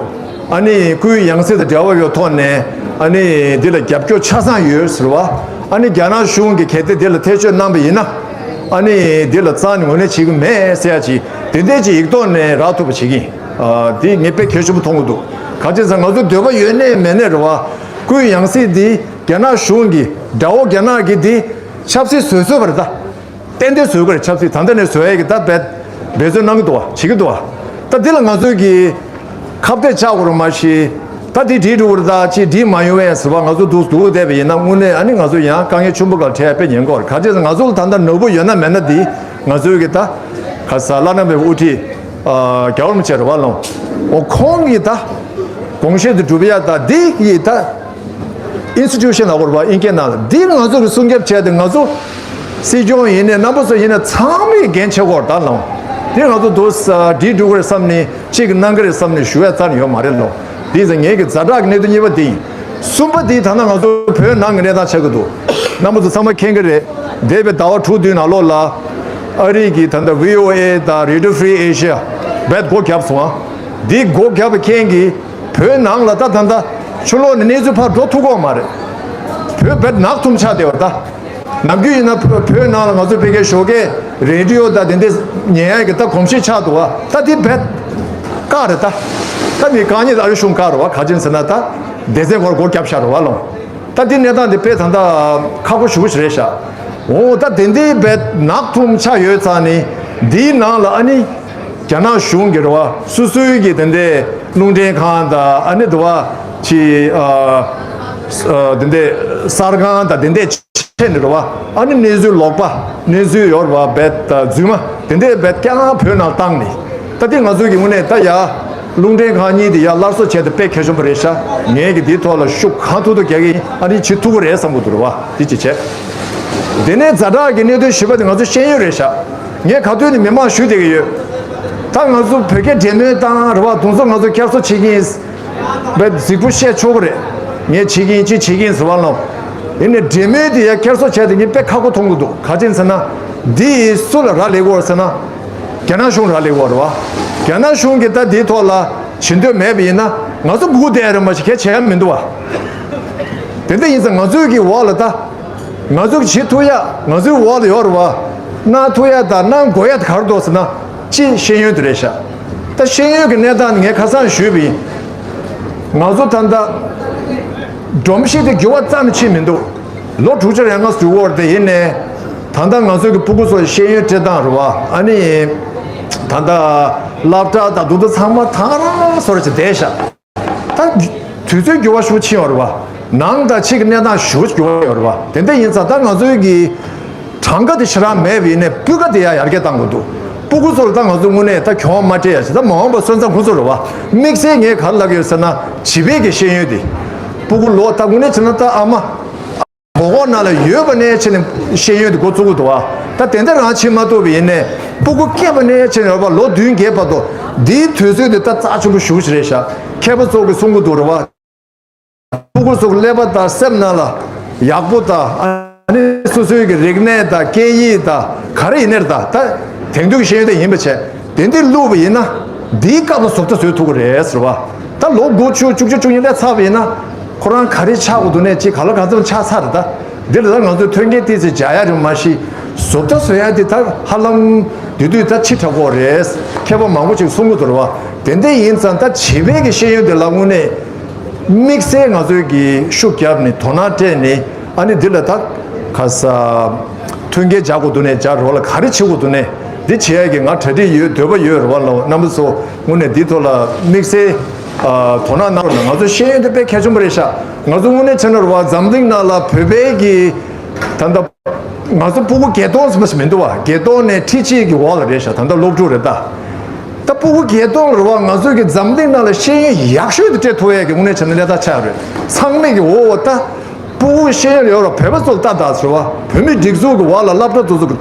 ཨ་ནི་སྐུའི་ཡང་སྲིད་དང་འབྲེལ་བ་ཡོད་ཐོག་ནས། ཨ་ནི་འདི་ལ་རྒྱབ་སྐྱོར་ཆ་ཚང་ཡོད་ཟེར་བ། ཨ་ནི་རྒྱ་ནག་གཞུང་གིས་གལ་ཏེ་འདི་ལ་ཐེ་བྱུས་གནང་པ་ཡིན་ན། ཨ་ནི་འདི་ལ་རྩ་ནས་ངོས་ལེན་བྱེད་ཀྱི་མེད་ཟེར་ཡ་ཅིག་དེ་འདྲས་ཅིག་ཡིག་ཐོག་ནས་རག་ཐུབ་པ་བྱེད་ཀྱི་ཡིན། ཨ། འདི་ངས་དཔེ་གལ་ཆེན་པོ་མཐོང་གི་འདུག་ག་ཅི་ཟེར་ན་ང་ཚོ་འདོད་པ་ཡོད་ནའི་མེད་ནའི་རེད་བ། སྐུའི་ཡང་སྲིད་འདི་རྒྱ་ནག་གཞུང་གི་དགྲ་བོ་རྒྱ་ནག་གིས་འདི་ཆབ་སྲིད་བཟོས་བཟོས་པ་རེད་ད། ཏན་ཏན་བཟོ་དགོས་རེད། ཆབ་སྲིད་ད་ལྟ་ནས་བཟོ་ཡས་ཀྱི་ད་འབད་འབད་བརྩོན་གནང་གི་འདུག་བ། བྱེད་ཀྱི་འདུག་བ། ད་འདི་ལ་ང་ཚོས་ཀྱི་ཁ་གཏད་བཅག་དགོས་རེད་མ་གཞི། ད་འདི་བྲིས་འགྲོ་གི་རེད། ད་ཅིག་འགྲིག་མ་ཡོང་བས་ཟེར་བ་ང་ཚོ་འདུག་འདུག་བསྡད་པ་ཡིན་ན་དངོས་གནས་ཨ་ནི་ང་ཚོ་ཡང་དཀའ་ངལ་ཆེན་པོ་ག་འཕྲད་ཡ་དཔེ་ཉེན་ཁ་རེད། ག་ཅི་ཟེར་ང་ཚོ་ལ་ད་ལྟ་ནོར་བུ་ཡོད་ན་མེད་ན་འདི་ང་ཚོས་ཀྱི་ད་ག་ས་བླ་ན་མེད་པའི་དབུ་ཁྲིད་ཨ་རྒྱལ་བ་རིན་པོ་ཆེ་རེད་བ། ལོང་འོ་ཁོང་གིས་ད་དགོངས་བཞེད་དུ་སྒྲུབ་ཡ་ད་འདི་གི་ད། ཨིན་སི་ཊི་ཊུ་ཤན་ལབ་དགོས་རེད་པ། ཨིན་སྐད་ནང་ལ། འདི་ང་ཚོ་གི་སྲུང་སྐྱོབ་བྱས་ཏེ་ང་ཚོ་སྲིད་སྐྱོང་ཡིན་ནའི་རྣམ་པ་ཚོ་ཡིན་ནའི་ཚང་མས་འགན་འཁྱེར་དགོས་རེད་ད། ལོང་འདི་ང་ཚོ་འདུག་ས་འགྲིག་འགྲོ་གི་རེད་བསམ་ནས་གཅིག་གིས་གནང་གི་རེད་བསམ་ནས་ཞུ་ཡ་རྩ་ནས་ཡོད་མ་རེད། ལོང་འདི་ཟེར་ངེད་ཀྱི་ཛ་དྲག་གི་གནད་དོན་གཉིས་པ་འདི་ཡིན། གསུམ་པ་འདི་ད་ལྟ་ང་ཚོ་བོད་ནང་གི་གནས་སྟངས་ཆགས་ཀྱི་འདུག་རྣམ་པ་ཚོ་ཚང་མ་མཁྱེན་གྱི་རེད། འདས་པའི་ཟླ་བ་དྲུག་བདུན་ནང་ལོགས་ལ་ཨ་རི་གི་ད་ལྟ་བྷི་ཨོ་ཨེ་དང་Radio Free Asia་རྦད་སྒོ་བརྒྱབ་སོང་ཨ། འདི་སྒོ་བརྒྱབ་པའི་རྐྱེན་གྱིས། བོད་ནང་ལ་ད་ད་ལྟ་ཕྱི་ལོགས་ནས་གནས་ཚུལ་ཕར་འགྲོ་ཐུབ་ཀྱི་ཡོད་མ་རེད། བོད་རྦད་ནག་ཐུམ་ཆགས་བསྡད་པ་རེད་ད། ནམ་རྒྱུན་ཡིན་ན་བོད་བོད་ནང་ལ་ང་ཚོ་ཕ་གིའི་ཞོགས་ཀས་རེ་ཌི་ཡོ་དང་དེ་འདྲས་ཉན་ཡག་གི་ད་གོམས་གཤིས་ཆགས་འདུག་བ། ད་དེ་རྦད་བཀག་རེད་ད། ད་མི་རྐང་གཉིས་ཨ་རི་གཞུང་བཀག་རེད་བ། ག་ཅི་ཟེར་ན་ད་སྡེ་ཚན་སྐོར་སྒོ་བརྒྱབ་བཞག་རེད་བ། ལོང་ད་དེ་གནས་སྟངས་དེ་དཔེ་ད་ད་ཁག་པོ་ཞེ་པོ་ཞིག་རེད་ཤག་འོ་ད་དེ་འདྲའི་རྦད་ནག་ཐུམ་ཆགས་ཡོད་ཙང་ནི་འདིའི་ནང་ལ་ཨ་ནི། རྒྱ་ནག་གཞུང་གིས་རེད་བ། སོ་སོའི་གི་དེ་འདྲའི་རླུང་འཕྲིན་ཁང་དང་ཨ་ནི་དེ་བ་ཅི་ཨ་ཨ་དེ་འདྲའི་གསར་ཁང་དང་དེ་འདྲའི་ཆེད་ནས་རེད་བ། ཨ་ནི་གནས་ཚུལ་ལོག་པ། གནས་ཚུལ་ཡོད་རེད་བ། རྦད་དང་རྫུན་མ་དེ་འདྲའི་རྦད་རྐྱང་བོད་ནང་བཏང་ནས། ད་དེ་ང་ཚོའི་གི་དངོས་གནས་ད་ཡ་རླུང་འཕྲིན་ཁང་གཉིས་དེ་ཡ་སླར་གསོ་བྱས་ཏེ་དཔེ་གལ་ཆེན་པོ་རེད་ཤག་ངས་གི་འདིའི་ཐོག་ལ་ཤུགས་གང་ཐུབ་ཐུབ་རྒྱག་གི་ཡིན། ཨ་ནི་བྱེད་ཐུབ་ཀྱི་རེད་བསམ་གི་འདུག་རེད་བ། དེ་ཅི་བྱས། དེ་ནས་ཛ་དྲག་གི་གནད་དོན་བཞི་པ་དེ་ང་ཚོ་ཤེས་ཡོན་རེད་ཤག་ངས་ག་དུས་ནས་མི་མང་ཞུས་བསྡད་ཀྱི་ཡོད། ད་ང་ཚོ་བོད་སྐད་འབྲེལ་མོལ་བཏང་རེད་བ། དེ་ཚོ་ང་ཚོ་བསྐྱར་གསོ་བྱེད་ཀྱི་ཡིན། བས་གཟིགས་པོ་བཤད་ཆོག་གི་རེད། ངས་བྱེད་ཀྱི་ཡིན། ཅི་བྱེད་ཀྱི་ཡིན་ཟེར་བ་ལ། ཡིན་ནའི་འབྲེལ་མོལ་དེ་ཡ་བསྐྱར་གསོ་བྱས་ཏེ་ངས་དཔེ་ཁག་པོ་མཐོང་གི་འདུག་ག་ཅི་ཡིན་ཟེར་ན། འདི་སུ་ལ་རག་ལས་ཀྱི་ཡོད་ཟེར་ན། རྒྱ་ནག་གཞུང་རག་ལས་ཀྱི་ཡོད་རེད་བ། རྒྱ་ནག་གཞུང་གིས་ད་འདིའི་ཐོག་ལ་བྱེད་འདོད་མེད་པ་ཡིན་ན་ང་ཚོ་སྒུག་བསྡད་རེད་མ་གཞི་གལ་ཆེ་ཡ་མི་འདུག་བ། དེ་འདྲ་ཡིན་ཙང་ང་ཚོའི་གི་འོག་ལ་ད། ང་ཚོ་གི་བྱེད་ཐུབ་ཡ་ང་ཚོའི་འོག་ལ་ཡོད་རེད་བ། གནང་ཐུབ་ཡ་དང་གནང་དགོས་ཡ་དེ་ག་རེ་འདུག་ཟེར་ན། གཅིག་ཤེས་ཡོན་དེ་རེད་ཤག་ད་ཤེས་ཡོན་གྱི་གནས་སྟངས་ངས་ཁ་སང་ཞུས་པ་ཡིན། ང་ཚོ་ད་ལྟ་སྒྲོམ་གཞི་དེ་འགྱུར་བ་རྩ་ནས་ཕྱིན་མི་འདུག་ལོ་དྲུག་ཅུ་རེ་ལྔ་ཟུར་བོར་དེ་ཡིན་ནས། ད་ལྟ་ང་ཚོའི་གི་སྤུ་གུ་ཚོ་ཤེས་ཡོན་སྤྲད་སྟངས་རེད་བ། ཨ་ནི་ད་ལྟ་སློབ་གྲྭ་དང་དེ་ཚོ་ཚང་མ་ད་ག་རང་སོར་ཅིག་བསྡད་ཤག་ད་དུས་ཚོད་འགྱུར་བ་ཤུགས་ཆེ་ཡོད་རེད་བ། ནང་དང་ཕྱི་གི་གནས་སྟངས་ཤུགས་འགྱུར་བ་ཡོད་རེད་བ། དེ་འདྲ་ཡིན་ཙང་ད་ང་ཚོའི་གི་གྲངས་ཀ་དེ་ཞེ་དྲག་མེད་པ་ཡིན་ནའི་སྤུས་ཀ་དེ་ཡང་ཡར་རྒྱས་གཏང་དགོས་འདུག་སྤུ་གུ་ཚོར་ད་ང་ཚོ་དངོས་གནས་ད་གྱོང་མ་སྤྲད་ཡ་ཞིག་ད་མ་འོངས་པ་སོན་རྩ་ཁོ་ཚོ་རེད་བ། དམིགས་བསལ་ངས་ག་རེ་ལབ་ཀྱི་ཡོད་ཟེར་ན་བྱིས་པའི་གི་ཤེས་ཡོན་དེ། སྤུ་གུ་ལོ་ད་དངོས་གནས་བྱས་ན་ད་ཨ་མ། སྦོ་ཧོ་ནང་ལ་ཡོད་པ་ནས་བྱས་ནས་ཤེས་ཡོན་དེ་འགོ་བཙུགས་དགོས་འདུག་བ། ད་དེ་འདྲ་རང་བྱེད་མ་ཐུབ་པ་ཡིན་ནའི་སྤུ་གུ་སྐྱེས་པ་ནས་བྱས་ནས་རེད་བ། ལོ་བདུན་བརྒྱད་བར་དུ་འདིའི་དུས་ཚོད་དེ་ད་རྩ་ཆེན་པོ་ཞེ་པོ་ཞིག་རེད་ཤག་མཁས་པ་ཚོ་གིས་གསུང་གི་འདུག་རེད་བ། སྤུ་གུ་ཚོ་གི་ཀླད་པ་དང་སེམས་ནང་ལ་ཡག་པོ་དང་། ཨ་ནི་སོ་སོའི་གི་རིག་གནས་དང་སྐད་ཡིག་དང་ག་རེ་ཡིན་ནའི་རེད། ད་ད་དེང་དུས་ཀྱི་ཤེས་ཡོན་དེ་ཡིན་པ་བྱས། དེ་འདི་བླུགས་པ་ཡིན་ན། འདིའི་སྐབས་ལ་བཟོ་ལྟ་བཟོ་ཐུབ་ཀྱི་རེད་ཟེར་བ། ད་ལོ་དགུ་བཅུ་བཅུ་གཅིག་བཅུ་གཉིས་སླེབས་ཚར་བ་ཡིན་ན། ཁོ་རང་ག་རེ་ཆགས་དགོས་འདུག་ནས་ཅིག་ག་ལ་གང་འཚམ་ཆགས་ཚར་རེད་ད། འདི་ལ་ད་ང་ཚོས་མཐུན་རྐྱེན་ཏོག་ཙམ་སྦྱར་ཡ་རེད་མ་གཞི། བཟོ་ལྟ་བཟོ་ཡ་འདི་ད་ཧ་ལམ་དེ་དུས་ད་ཕྱི་དྲགས་པོ་རེད། མཁས་པ་མང་པོ་ཅིག་གསུང་གི་འདུག་རེད་བ། དེ་འདྲ་ཡིན་ཙང་ད་བྱིས་པའི་གི་ཤེས་ཡོན་འདི་ལ་དངོས་གནས། དམིགས་བསལ་ང་ཚོས་གི་ཤུགས་བརྒྱབ་ནས་དོ་སྣང་སྤྲད་ནས། ཨ་ནི་འདི་ལ་ད་ག་ས་མཐུན་རྐྱེན་སྦྱར་དགོས་འདུག་ནས་སྦྱར་རོགས་ལ་ག་རེ་བྱེད་དགོས་འདུག་ནས་འདི་བྱེད་ཡ་གི་ང་གྲ་སྒྲིག་ཡོད། འདོད་པ་ཡོད་རེད་བ་ལ། རྣམ་པ་ཚོ་དངོས་གནས་འདི་ཐོག་ལ་དམིགས་བསལ་ཨ་དོ་སྣང་གནང་རོགས་གནང་། ང་ཚོ་ཤེས་ཡོན་དེ་དཔེ་གལ་ཆེན་པོ་རེད་ཤག་ང་ཚོ་དངོས་གནས་བྱས་ན་རེད་བ། འཛམ་གླིང་ནང་ལ་བོད་པའི་གི་ད་ལྟ་ང་ཚོ་སྤུ་གུ་བརྒྱད་སྟོང་ཙམ་ཞིག་མི་འདུག་བ། བརྒྱད་སྟོང་ནས་ཁྲི་གཅིག་གི་འོག་ལ་རེད་ཤག་ད་ལྟ་སློབ་ཕྲུག་རེད་ད། ད་སྤུ་གུ་བརྒྱད་སྟོང་ལ་རེད་བ། ང་ཚོའི་གི་འཛམ་གླིང་ནང་ལ་ཤེས་ཡོན་ཡག་ཤོས་དེ་སྤྲད་ཐུབ་ཡས་ཀྱི་དངོས་གནས་བྱས་ན་གནས་སྟངས་ཆགས་ཡོད་རེད། ཚང་མས་ཀྱི་འོ་འོ་ད་སྤུ་གུ་ཤེས་ཡོན་ཡོད་ར་བོད་པ་ཚོ་ལ་ལྟ་ད་ཟེར་བ། བོད་མི་སྒྲིག་འཛུགས་ཀྱི་འོག་ལ་སློབ་གྲྭ་དེ་ཚོ་གི་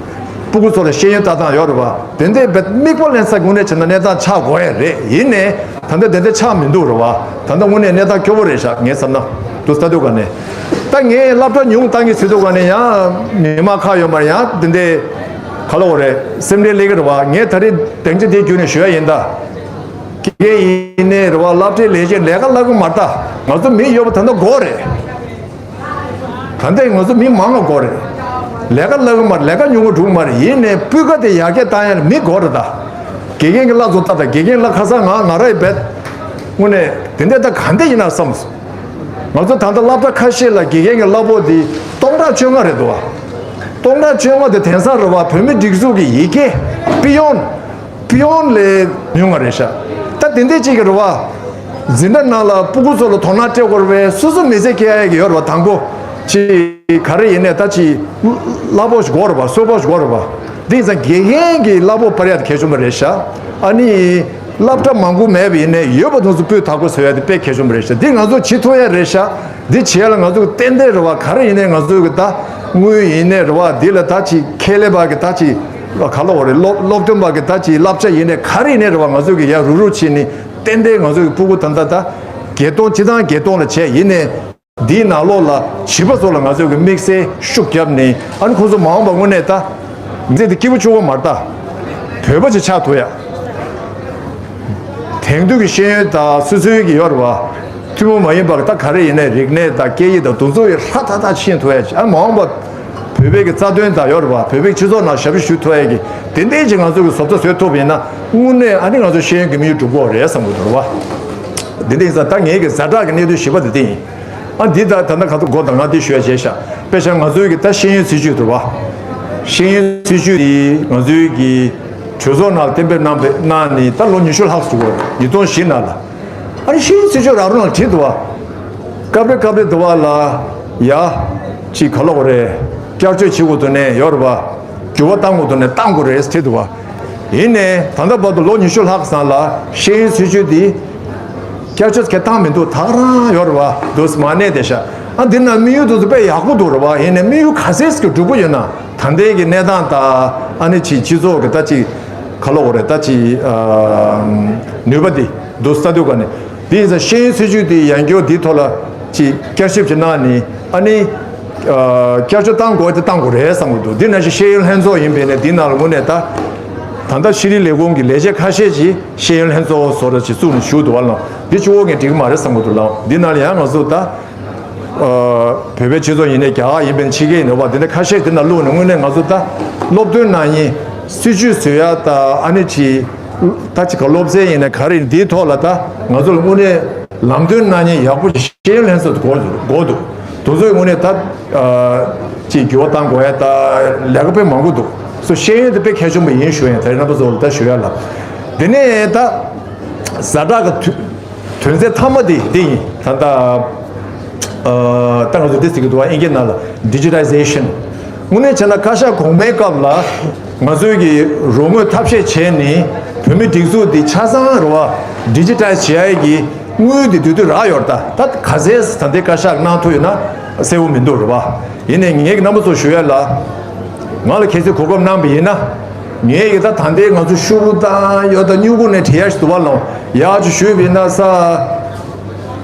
སྤུ་གུ་ཚོ་ལ་ཤེས་ཡོན་ལྟ་སྟངས་ཡོད་རེད་བ། དེ་འདྲའི་བེད་མིག་དཔེ་ལེན་ས་དངོས་གནས་བྱས་ན་གནས་སྟངས་ཆགས་དགོས་ཡས་རེད། ཡིན་ནའི་ད་ལྟ་དེ་འདྲ་ཆགས་མི་འདུག་རེད་བ། ད་ལྟ་དངོས་གནས་གནས་སྟངས་སྐྱོ་བོ་རེད་ཤག་ངས་བསམ་ན། དུ་ལྟ་དུས་ག་ནས་ད་ངས་སློབ་གྲྭ་ཉུང་བཏང་གི་ཟེར་དུས་ག་ནས་ཡང་མི་མང་ཁག་ཡོད་མ་རེད། ཡང་དེ་འདྲའི་ག་ལ་འོ་རེད། སེམས་ཁྲལ་སླེབས་ཀྱི་རེད་བ། ངས་ད་རེས་སྡིངས་ཆ་དེའི་བརྒྱུད་ནས་ཞུ་ཡ་ཡིན་ད། དགེ་རྒན་ཡིན་ནའི་རེད་བ། སློབ་གྲྭའི་ལས་བྱེད་ལས་ཀ་བསླབ་གི་མ་རེད་ད། ང་ཚོ་མི་ཡོད་པ་ད་ལྟ་དགོས་རེད། ད་ལྟ་ང་ཚོ་མི་མང་བ་དགོས་རེད། ལས་ཀ་བསླབ་གི་མ་རེད། ལས་ཀ་ཉུང་བ་འགྲོ་གི་མ་རེད། ཡིན་ནའི་སྤུས་ཀ་དེ་ཡར་རྒྱས་བཏང་ཡ་ལ་མི་དགོས་རེད་ད། དགེ་རྒན་གྱི་བླ་ཚོ་ལྟ་ད། དགེ་རྒན་བླ་ཁ་སང་ང་ང་ར་ཡི་བེད་དངོས་གནས་དེ་འདྲ་ད་ག་འདྲ་ཡིན་ན་བསམ་སོང་། ང་ཚོ་ད་ལྟ་སློབ་གྲྭ་ཁ་ཤས་ལ་དགེ་རྒན་གྱི་བླ་ཕོགས་དེ་སྟོང་ཕྲག་བཅོ་ལྔ་རེད་འདུག་བ། སྟོང་ཕྲག་བཅོ་ལྔ་དེ་དེང་སང་རེད་བ། བོད་མི་སྒྲིག་འཛུགས་ཀྱི་ཡི་གེ་པི་ཡོན། པི་ཡོན་ལས་ཉུང་བ་རེད་ཤག་ད་དེ་འདྲ་ཅིག་གི་རེད་བ། འཛིན་གྲྭ་ནང་ལ་སྤུ་གུ་ཚོ་ལ་དོ་སྣང་སྤྲད་དགོས་རེད་བས། སོ་སོ་མི་ཚེ་སྐྱེལ་ཡ་གི་ཡོད་རེད་བ། དང་པོ་ཅིག་ག་རེ་ཡིན་ནས་ད་ཅིག་གླ་ཕོགས་ཤིག་དགོས་རེད་བ། གསོལ་ཕོགས་ཤིག་དགོས་རེད་བ། དེ་ཡིན་ཙང་དགེ་རྒན་གྱི་གླ་ཕོགས་སྤར་ཡ་དེ་གལ་ཆེན་པོ་རེད་ཤག་ཨ་ནི་སློབ་གྲྭ་མང་པོ་མེད་པ་ཡིན་ནས་ཡོད་པ་དེ་ཚོ་སྤུས་དག་པོ་བཟོ་ཡ་དེ་དཔེ་གལ་ཆེན་པོ་རེད་ཤག་འདི་ང་ཚོ་བྱེད་ཐུབ་ཡ་རེད་ཤག་འདི་བྱེད་ཡ་ལ་ང་ཚོ་གི་ཏན་ཏན་རེད་བ། ག་རེ་ཡིན་ནའི་ང་ཚོ་གི་ད་དངུལ་ཡིན་ནའི་རེད་བ། འདི་ལ་ད་ཅིག་ཁས་ལེན་པ་གི་ད་ཅིག་ག་ལ་འོ་རེད། སློབ་སློབ་སྟོན་པ་གི་ད་ཅིག་བསླབ་བྱ་ཡིན་ནའི་ག་རེ་ཡིན་ནའི་རེད་བ། ང་ཚོ་གི་ཡ་རུག་རུག་བྱས་ནས་ཏན་ཏན་ང་ཚོ་གི་སྤུ་གུ་ད་ད་ད་བརྒྱད་སྟོང་། སྤྱི་བཏང་བརྒྱད་སྟོང་ལ་བྱས་ཡིན་ནའི་འདིའི་ནང་ལོགས་ལ་བྱིས་པ་ཚོ་ལ་ང་ཚོ་གི་དམིགས་བསལ་ཤུགས་བརྒྱབ་ནས། ཨ་ནི་ཁོ་ཚོ་མ་འོངས་པ་དངོས་གནས་ད་མི་ཚེ་འདི་སྐྱིད་པོ་བཅུག་པ་མ་རེད་ད། བོད་པ་ཅིག་ཆགས་ཐུབ་ཡ། དེང་དུས་ཀྱི་ཤེས་ཡོན་དང་སོ་སོའི་གི་ཡོད་རེད་བ། ཐུན་མོང་མ་ཡིན་པ་གི་ད་ག་རེ་ཡིན་ནའི་རིག་གནས་དང་སྐད་ཡིག་དང་དེ་ཚོ་ཡི་ཧྲ་ཐག་ཐག་ཕྱིན་ཐུབ་ཡ་ཅིག་ཨ་མ་འོངས་པ་བོད་པའི་གི་རྩ་དོན་དང་ཡོད་རེད་བ། བོད་པའི་སྤྱི་ཚོགས་ནང་ཞབས་ཞུ་ཞུ་ཐུབ་ཡ་གི་དེ་འདྲའི་ཅིག་ང་ཚོ་གི་བཟོ་ལྟ་བཟོས་ཐུབ་པ་ཡིན་ན། དངོས་གནས་ཨ་ནི་ང་ཚོ་ཤེས་ཡོན་གི་དམིགས་ཡུལ་འགྲུབ་ཀྱི་ཡོད་རེད་བསམ་གི་འདུག་རེད་བ། དེ་འདྲ་ཡིན་ཙང་ད་ངའི་གི་ཛ་དྲག་གི་གནད་དོན་བཞི་པ་དེ་དེ་ཡིན། ཨ་འདི་ད་ད་ལྟ་ཁ་ཐུག་མགོ་དང་ང་འདི་ཞུ་ཡ་བྱས་ཤག་དཔེ་ཆ་ང་ཚོའི་གི་ད་ཤེས་ཡོན་སྲིད་བྱུས་འདུག་བ། ཤེས་ཡོན་སྲིད་བྱུས་དེ་ང་ཚོའི་གི་གྲོས་ཚོགས་ནང་གཏན་འབེབས་གནང་བའི་གནང་ནས་ད་ལོ་ཉི་ཤུ་ལྷག་ཙམ་འགྲོ་གི་རེད། ཉིས་སྟོང་བཞི་ནང་ལ། ཨ་ནི་ཤེས་ཡོན་སྲིད་བྱུས་རག་རོགས་ལ་བྲིས་འདུག་བ། སྐབས་རེ་སྐབས་རེ་འདུག་བ་ལ། ཡ། ཅིག་ག་ལ་འོ་རེད། བསྐྱར་བཅོས་བྱེད་དགོས་འདུག་ནས་ཡོད་རེད་བ། འགྱུར་བ་གཏང་དགོས་འདུག་ནས་གཏང་དགོས་རེད་ཟེར་བྲིས་འདུག་བ། ཡིན་ནའི་ད་ལྟ་བར་དུ་ལོ་ཉི་ཤུ་ལྷག་ཙམ་ལ་ཤེས་ཡོན་སྲིད་བྱུས་འདི་བསྐྱར་བཅོས་གང་བཏང་མི་འདུག་ད་ག་རང་ཡོད་རེད་བ། འདུག་སེ་མ་གནས་བསྡད་ཤག་ཨ་འདི་ན་དམིགས་ཡུལ་དེ་ཚོ་དཔེ་ཡག་པོ་འདུག་རེད་བ། ཡིན་ནའི་དམིགས་ཡུལ་ག་ཚད་ཅིག་འགྲུབ་ཀྱི་ཡོད་ན། ད་ལྟའི་གི་གནས་སྟངས་དང་ཨ་ནི་ཅིག་སྤྱི་ཚོགས་ཀྱི་ད་ཅིག་ག་ལ་འོ་རེད། ད་ཅིག་ཨ་ནུས་པ་འདི་འདུག་ས་འདུག་ག་ནས། དེ་ཡིན་ཙང་ཤེས་ཡོན་སྲིད་བྱུས་དེ་ཡང་བསྐྱར་དེའི་ཐོག་ལ་ཅིག་བསྐྱར་ཞིབ་ཅིག་གནང་ནས། ཨ་ནི་ཨ་བསྐྱར་བཅོས་གཏང་དགོས་དེ་གཏང་དགོས་རེད་བསམ་གྱི་འདུག་འདི་ནང་བཞིན་ཤེས་ཡོན་ལྷན་ཚོགས་ཡིན་པས་ནས་འདི་ནང་ལ་དངོས་གནས་ད་ད་ལྟ་ཤེས་རིག་ལས་ཁུངས་ཀྱི་ལས་བྱེད་ཁ་ཤས་ཀྱིས་ཤེས་ཡོན་ལྷན་ཚོགས་བཟོ་འདྲ་ཅིག་བཙུགས་ནས་བཞུགས་འདུག་བ་ལ། འདི་གཅིག་པོ་ངས་འགྲིག་གི་མ་རེད་བསམ་གྱི་འདུག་ལ། འདི་ནང་ལ་ཡང་ང་ཚོ་ད་ཨ་བོད་པའི་སྤྱི་ཚོགས་ཡིན་ནའི་རྒྱ་གར་ཡིན་པའི་ཕྱི་རྒྱལ་ཡིན་ནའི་བ། འདི་འདྲ་ཁ་ཤས་འདི་ནང་བླུགས་ནས་དངོས་གནས་ང་ཚོ་ད་སློབ་སྟོན་གནང་མཁན་སྲིད་བྱུས་བཟོ་ཡ་ད་ཨ་ནི་ཅིག་ད་ཅིག་ག་སློབ་ཚན་ཡིན་ན་ག་རེ་འདིའི་ཐོག་ལ་ད་ང་ཚོ་ལ་དངོས་གནས་ལམ་སྟོན་གནང་མཁན་ཡག་པོ་ཤེས་ཡོན་ལྷན་ཚོགས་དགོས་འདུག་དགོས་འདུག་དེ་ཚོའི་དངོས་གནས་ད་ཨ་ཅིག་འགྱུར་བ་གཏང་དགོས་ཡ་ད་ལས་ཀ་དཔེ་མང་པོ་འདུག་སོ་ཤེས་ཡོན་དེ་དཔེ་གལ་ཆེན་པོ་ཡིན་ཞུ་ཡ། ད་རེས་རྣམ་པ་ཚོ་ལ་ད་ཞུ་ཡ་ལ། དེ་ནས་ད་ཛ་དྲག་གི་དུས་དོན་ཚན་མཐའ་མ་དེ་འདི་ཡིན། ད་ལྟ་ཨ་ད་ང་ཚོ་འདི་ཟེར་གྱི་འདུག་བ། ཨིན་སྐད་ནང་ལ་ཌི་ཇི་ཊའི་ཟེ་ཤན། དངོས་གནས་བྱས་ན་བཀའ་ཤག་གོང་མའི་སྐབས་ལ་ང་ཚོའི་གི་རོགས་དངུལ་ཐབས་ཤེས་བྱས་ནས་བོད་མི་སྒྲིག་འཛུགས་འདི་ཆ་ཚང་རེད་བ། ཌི་ཇི་ཊའི་ཟི་བྱེད་ཡ་གི་དངུལ་འདི་དུས་དུས་རག་ཡོད་རེད། ད་ད་ག་ཚད་ད་ལྟའི་བཀའ་ཤག་གནང་ཐུབ་ཡོད་ན་གསལ་པོ་མི་འདུག་རེད་བ། ཡིན་ནའི་ངས་ཀྱི་རྣམ་པ་ཚོ་ཞུ་ཡ་ལ། ང་ལ་གལ་སྲིད་གོ་སྐབས་གནང་པ་ཡིན་ན། ངས་ཀྱི་ད་ད་ལྟའི་ང་ཚོ་ཤོག་བུ་དང་ཡོད་དང་སྨྱུ་གུ་ནས་བྲིས་ཡ་ཞིག་འདུག་བ་ལོ། ཡག་ཅིག་ཞུས་པ་ཡིན་ན་ས།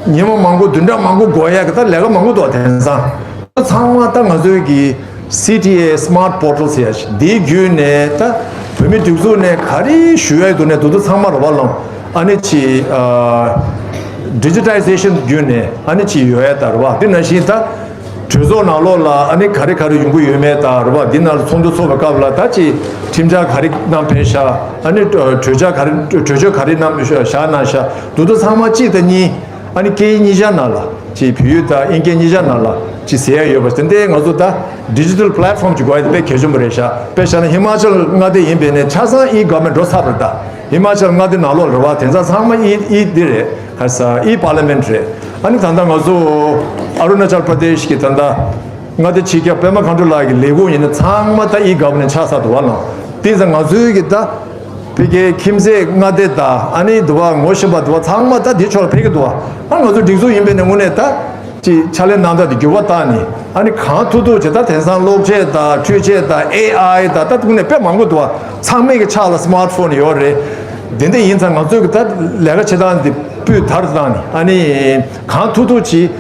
ཉི་མ་མང་པོ་བདུན་ཕྲག་མང་པོ་འགོར་ཡ་གི་ད་ལས་ཀ་མང་པོ་འདུག་དེང་སང་། ཚང་མ་ད་ང་ཚོའི་གི་སི་ཊི་ཨེ་སི་མཱརཊ་པོར་ཊལ་ཟེར་ཡ་ཞིག་འདིའི་བརྒྱུད་ནས་ད་བོད་མི་སྒྲིག་འཛུགས་ནས་ག་རེ་ཞུ་ཡ་ཡོད་འདུག་ནས་དེ་ཚོ་ཚང་མ་རེད་བ་ལོ། ཨ་ནི་ཅིག་ཨ་ཌི་ཇི་ཊའི་ཟེ་ཤན་བརྒྱུད་ནས་ཨ་ནི་ཅིག་ཡོད་ཡ་ད་རེད་བ། དེ་ནང་བཞིན་ད། གྲོས་ཚོགས་ནང་ལོགས་ལ་ཨ་ནི་ག་རེ་ག་རེ་ཡོང་གི་ཡོད་མེད་དང་རེད་བ། འདི་ནང་ལ་ཚོགས་འདུ་ཚོགས་པའི་སྐབས་ལ་ད་ཅི་ཁྲིམས་འཆར་ག་རེ་གནང་ཕེབས་ཤག་ཨ་ནི་གྲོས་འཆར་ག་རེ་གྲོས་ཆོད་ག་རེ་གནང་བཞག་གནང་ཤག་དེ་ཚོ་ཚང་མ་གཅིག་དང་གཉིས་ཨ་ནི་སྐད་ཡིག་གཉིས་ཆ་ནང་ལ་ཅི་བོད་ཡིག་དང་ཨིན་སྐད་གཉིས་ཆ་ནང་ལ་ཅི་ཟེར་ཡ་ཡོད་པ་དེ་འདྲའི་ང་ཚོ་ད་ཌི་ཇི་ཊལ་པི་ལེཊ་ཕོམ་ཅིག་དགོས་ཡ་དེ་དཔེ་གལ་ཆེན་པོ་རེད་ཤག་དཔེ་བཞག་ན་ཧི་མ་ཅལ་མངའ་སྡེ་ཡིན་པས་ནས་ཆ་ཚང་ཨི་གྷ་ཝར་མེན་ཊི་འགྲོ་ཚར་རེད་ད། ཧི་མ་ཅལ་མངའ་སྡེ་ནང་ལོགས་རེད་བ། དེང་སང་ཚང་མ་ཨི་ཨི་འདི་རེད། ཁ་ས་ཨི་པར་ལི་མེན་ཊི་རེད། ཨ་ནི་ད་ལྟ་ང་ཚོ་ཨ་རུ་ན་ཅལ་པྲ་དེཤ་གི་ད་ལྟ་མངའ་སྡེ་སྤྱི་ཁྱབ་པད་མ་མཁའ་འགྲོ་ལགས་ཀྱི་ལས་ཁུངས་ཡིན་ན་ཚང་མ་ད་ཨི་གྷ་ཝར་མེན་ཊི་ཆགས་ཚར་འདུག་བ་ལ། དེ་ཙང་ང་ཚོའི་གི་ད་ ཕ་གིའི་ཁྱིམ་མཚེས་མངའ་སྡེ་དང་ཨ་ནི་འདི་བ་ངོ་ཤེས་པ་འདི་བ་ཚང་མ་ད་འདི་ཕྱོགས་ལ་ཕེབས་ཀྱི་འདུག་བ། ཨ་ང་ཚོ་སྒྲིག་འཛུགས་ཡིན་པའི་ནས་དངོས་གནས་ད་ཅིག་ཕྱག་ལས་གནང་སྟངས་འདི་འགྱུར་བ་བཏང་ནས་ཨ་ནི་གང་ཐུབ་ཐུབ་བྱས་ད་དེང་སང་གློག་ཆས་དང་འཕྲུལ་ཆས་དང་ཨེ་ཨའི་དང་ད་དངོས་གནས་དཔེ་མང་པོ་འདུག་བ། ཚང་མའི་གི་ཕྱག་ལ་སི་མཱར་ཊི་ཕོན་ཡོད་རེད། དེ་འདྲ་ཡིན་ཙང་ང་ཚོས་གི་ད་ལས་ཀ་བྱེད་སྟངས་འདི་སྤུས་དག་ཏུ་བཏང་ནས་ཨ་ནི་གང་ཐུབ་ཐུབ་ཅིག་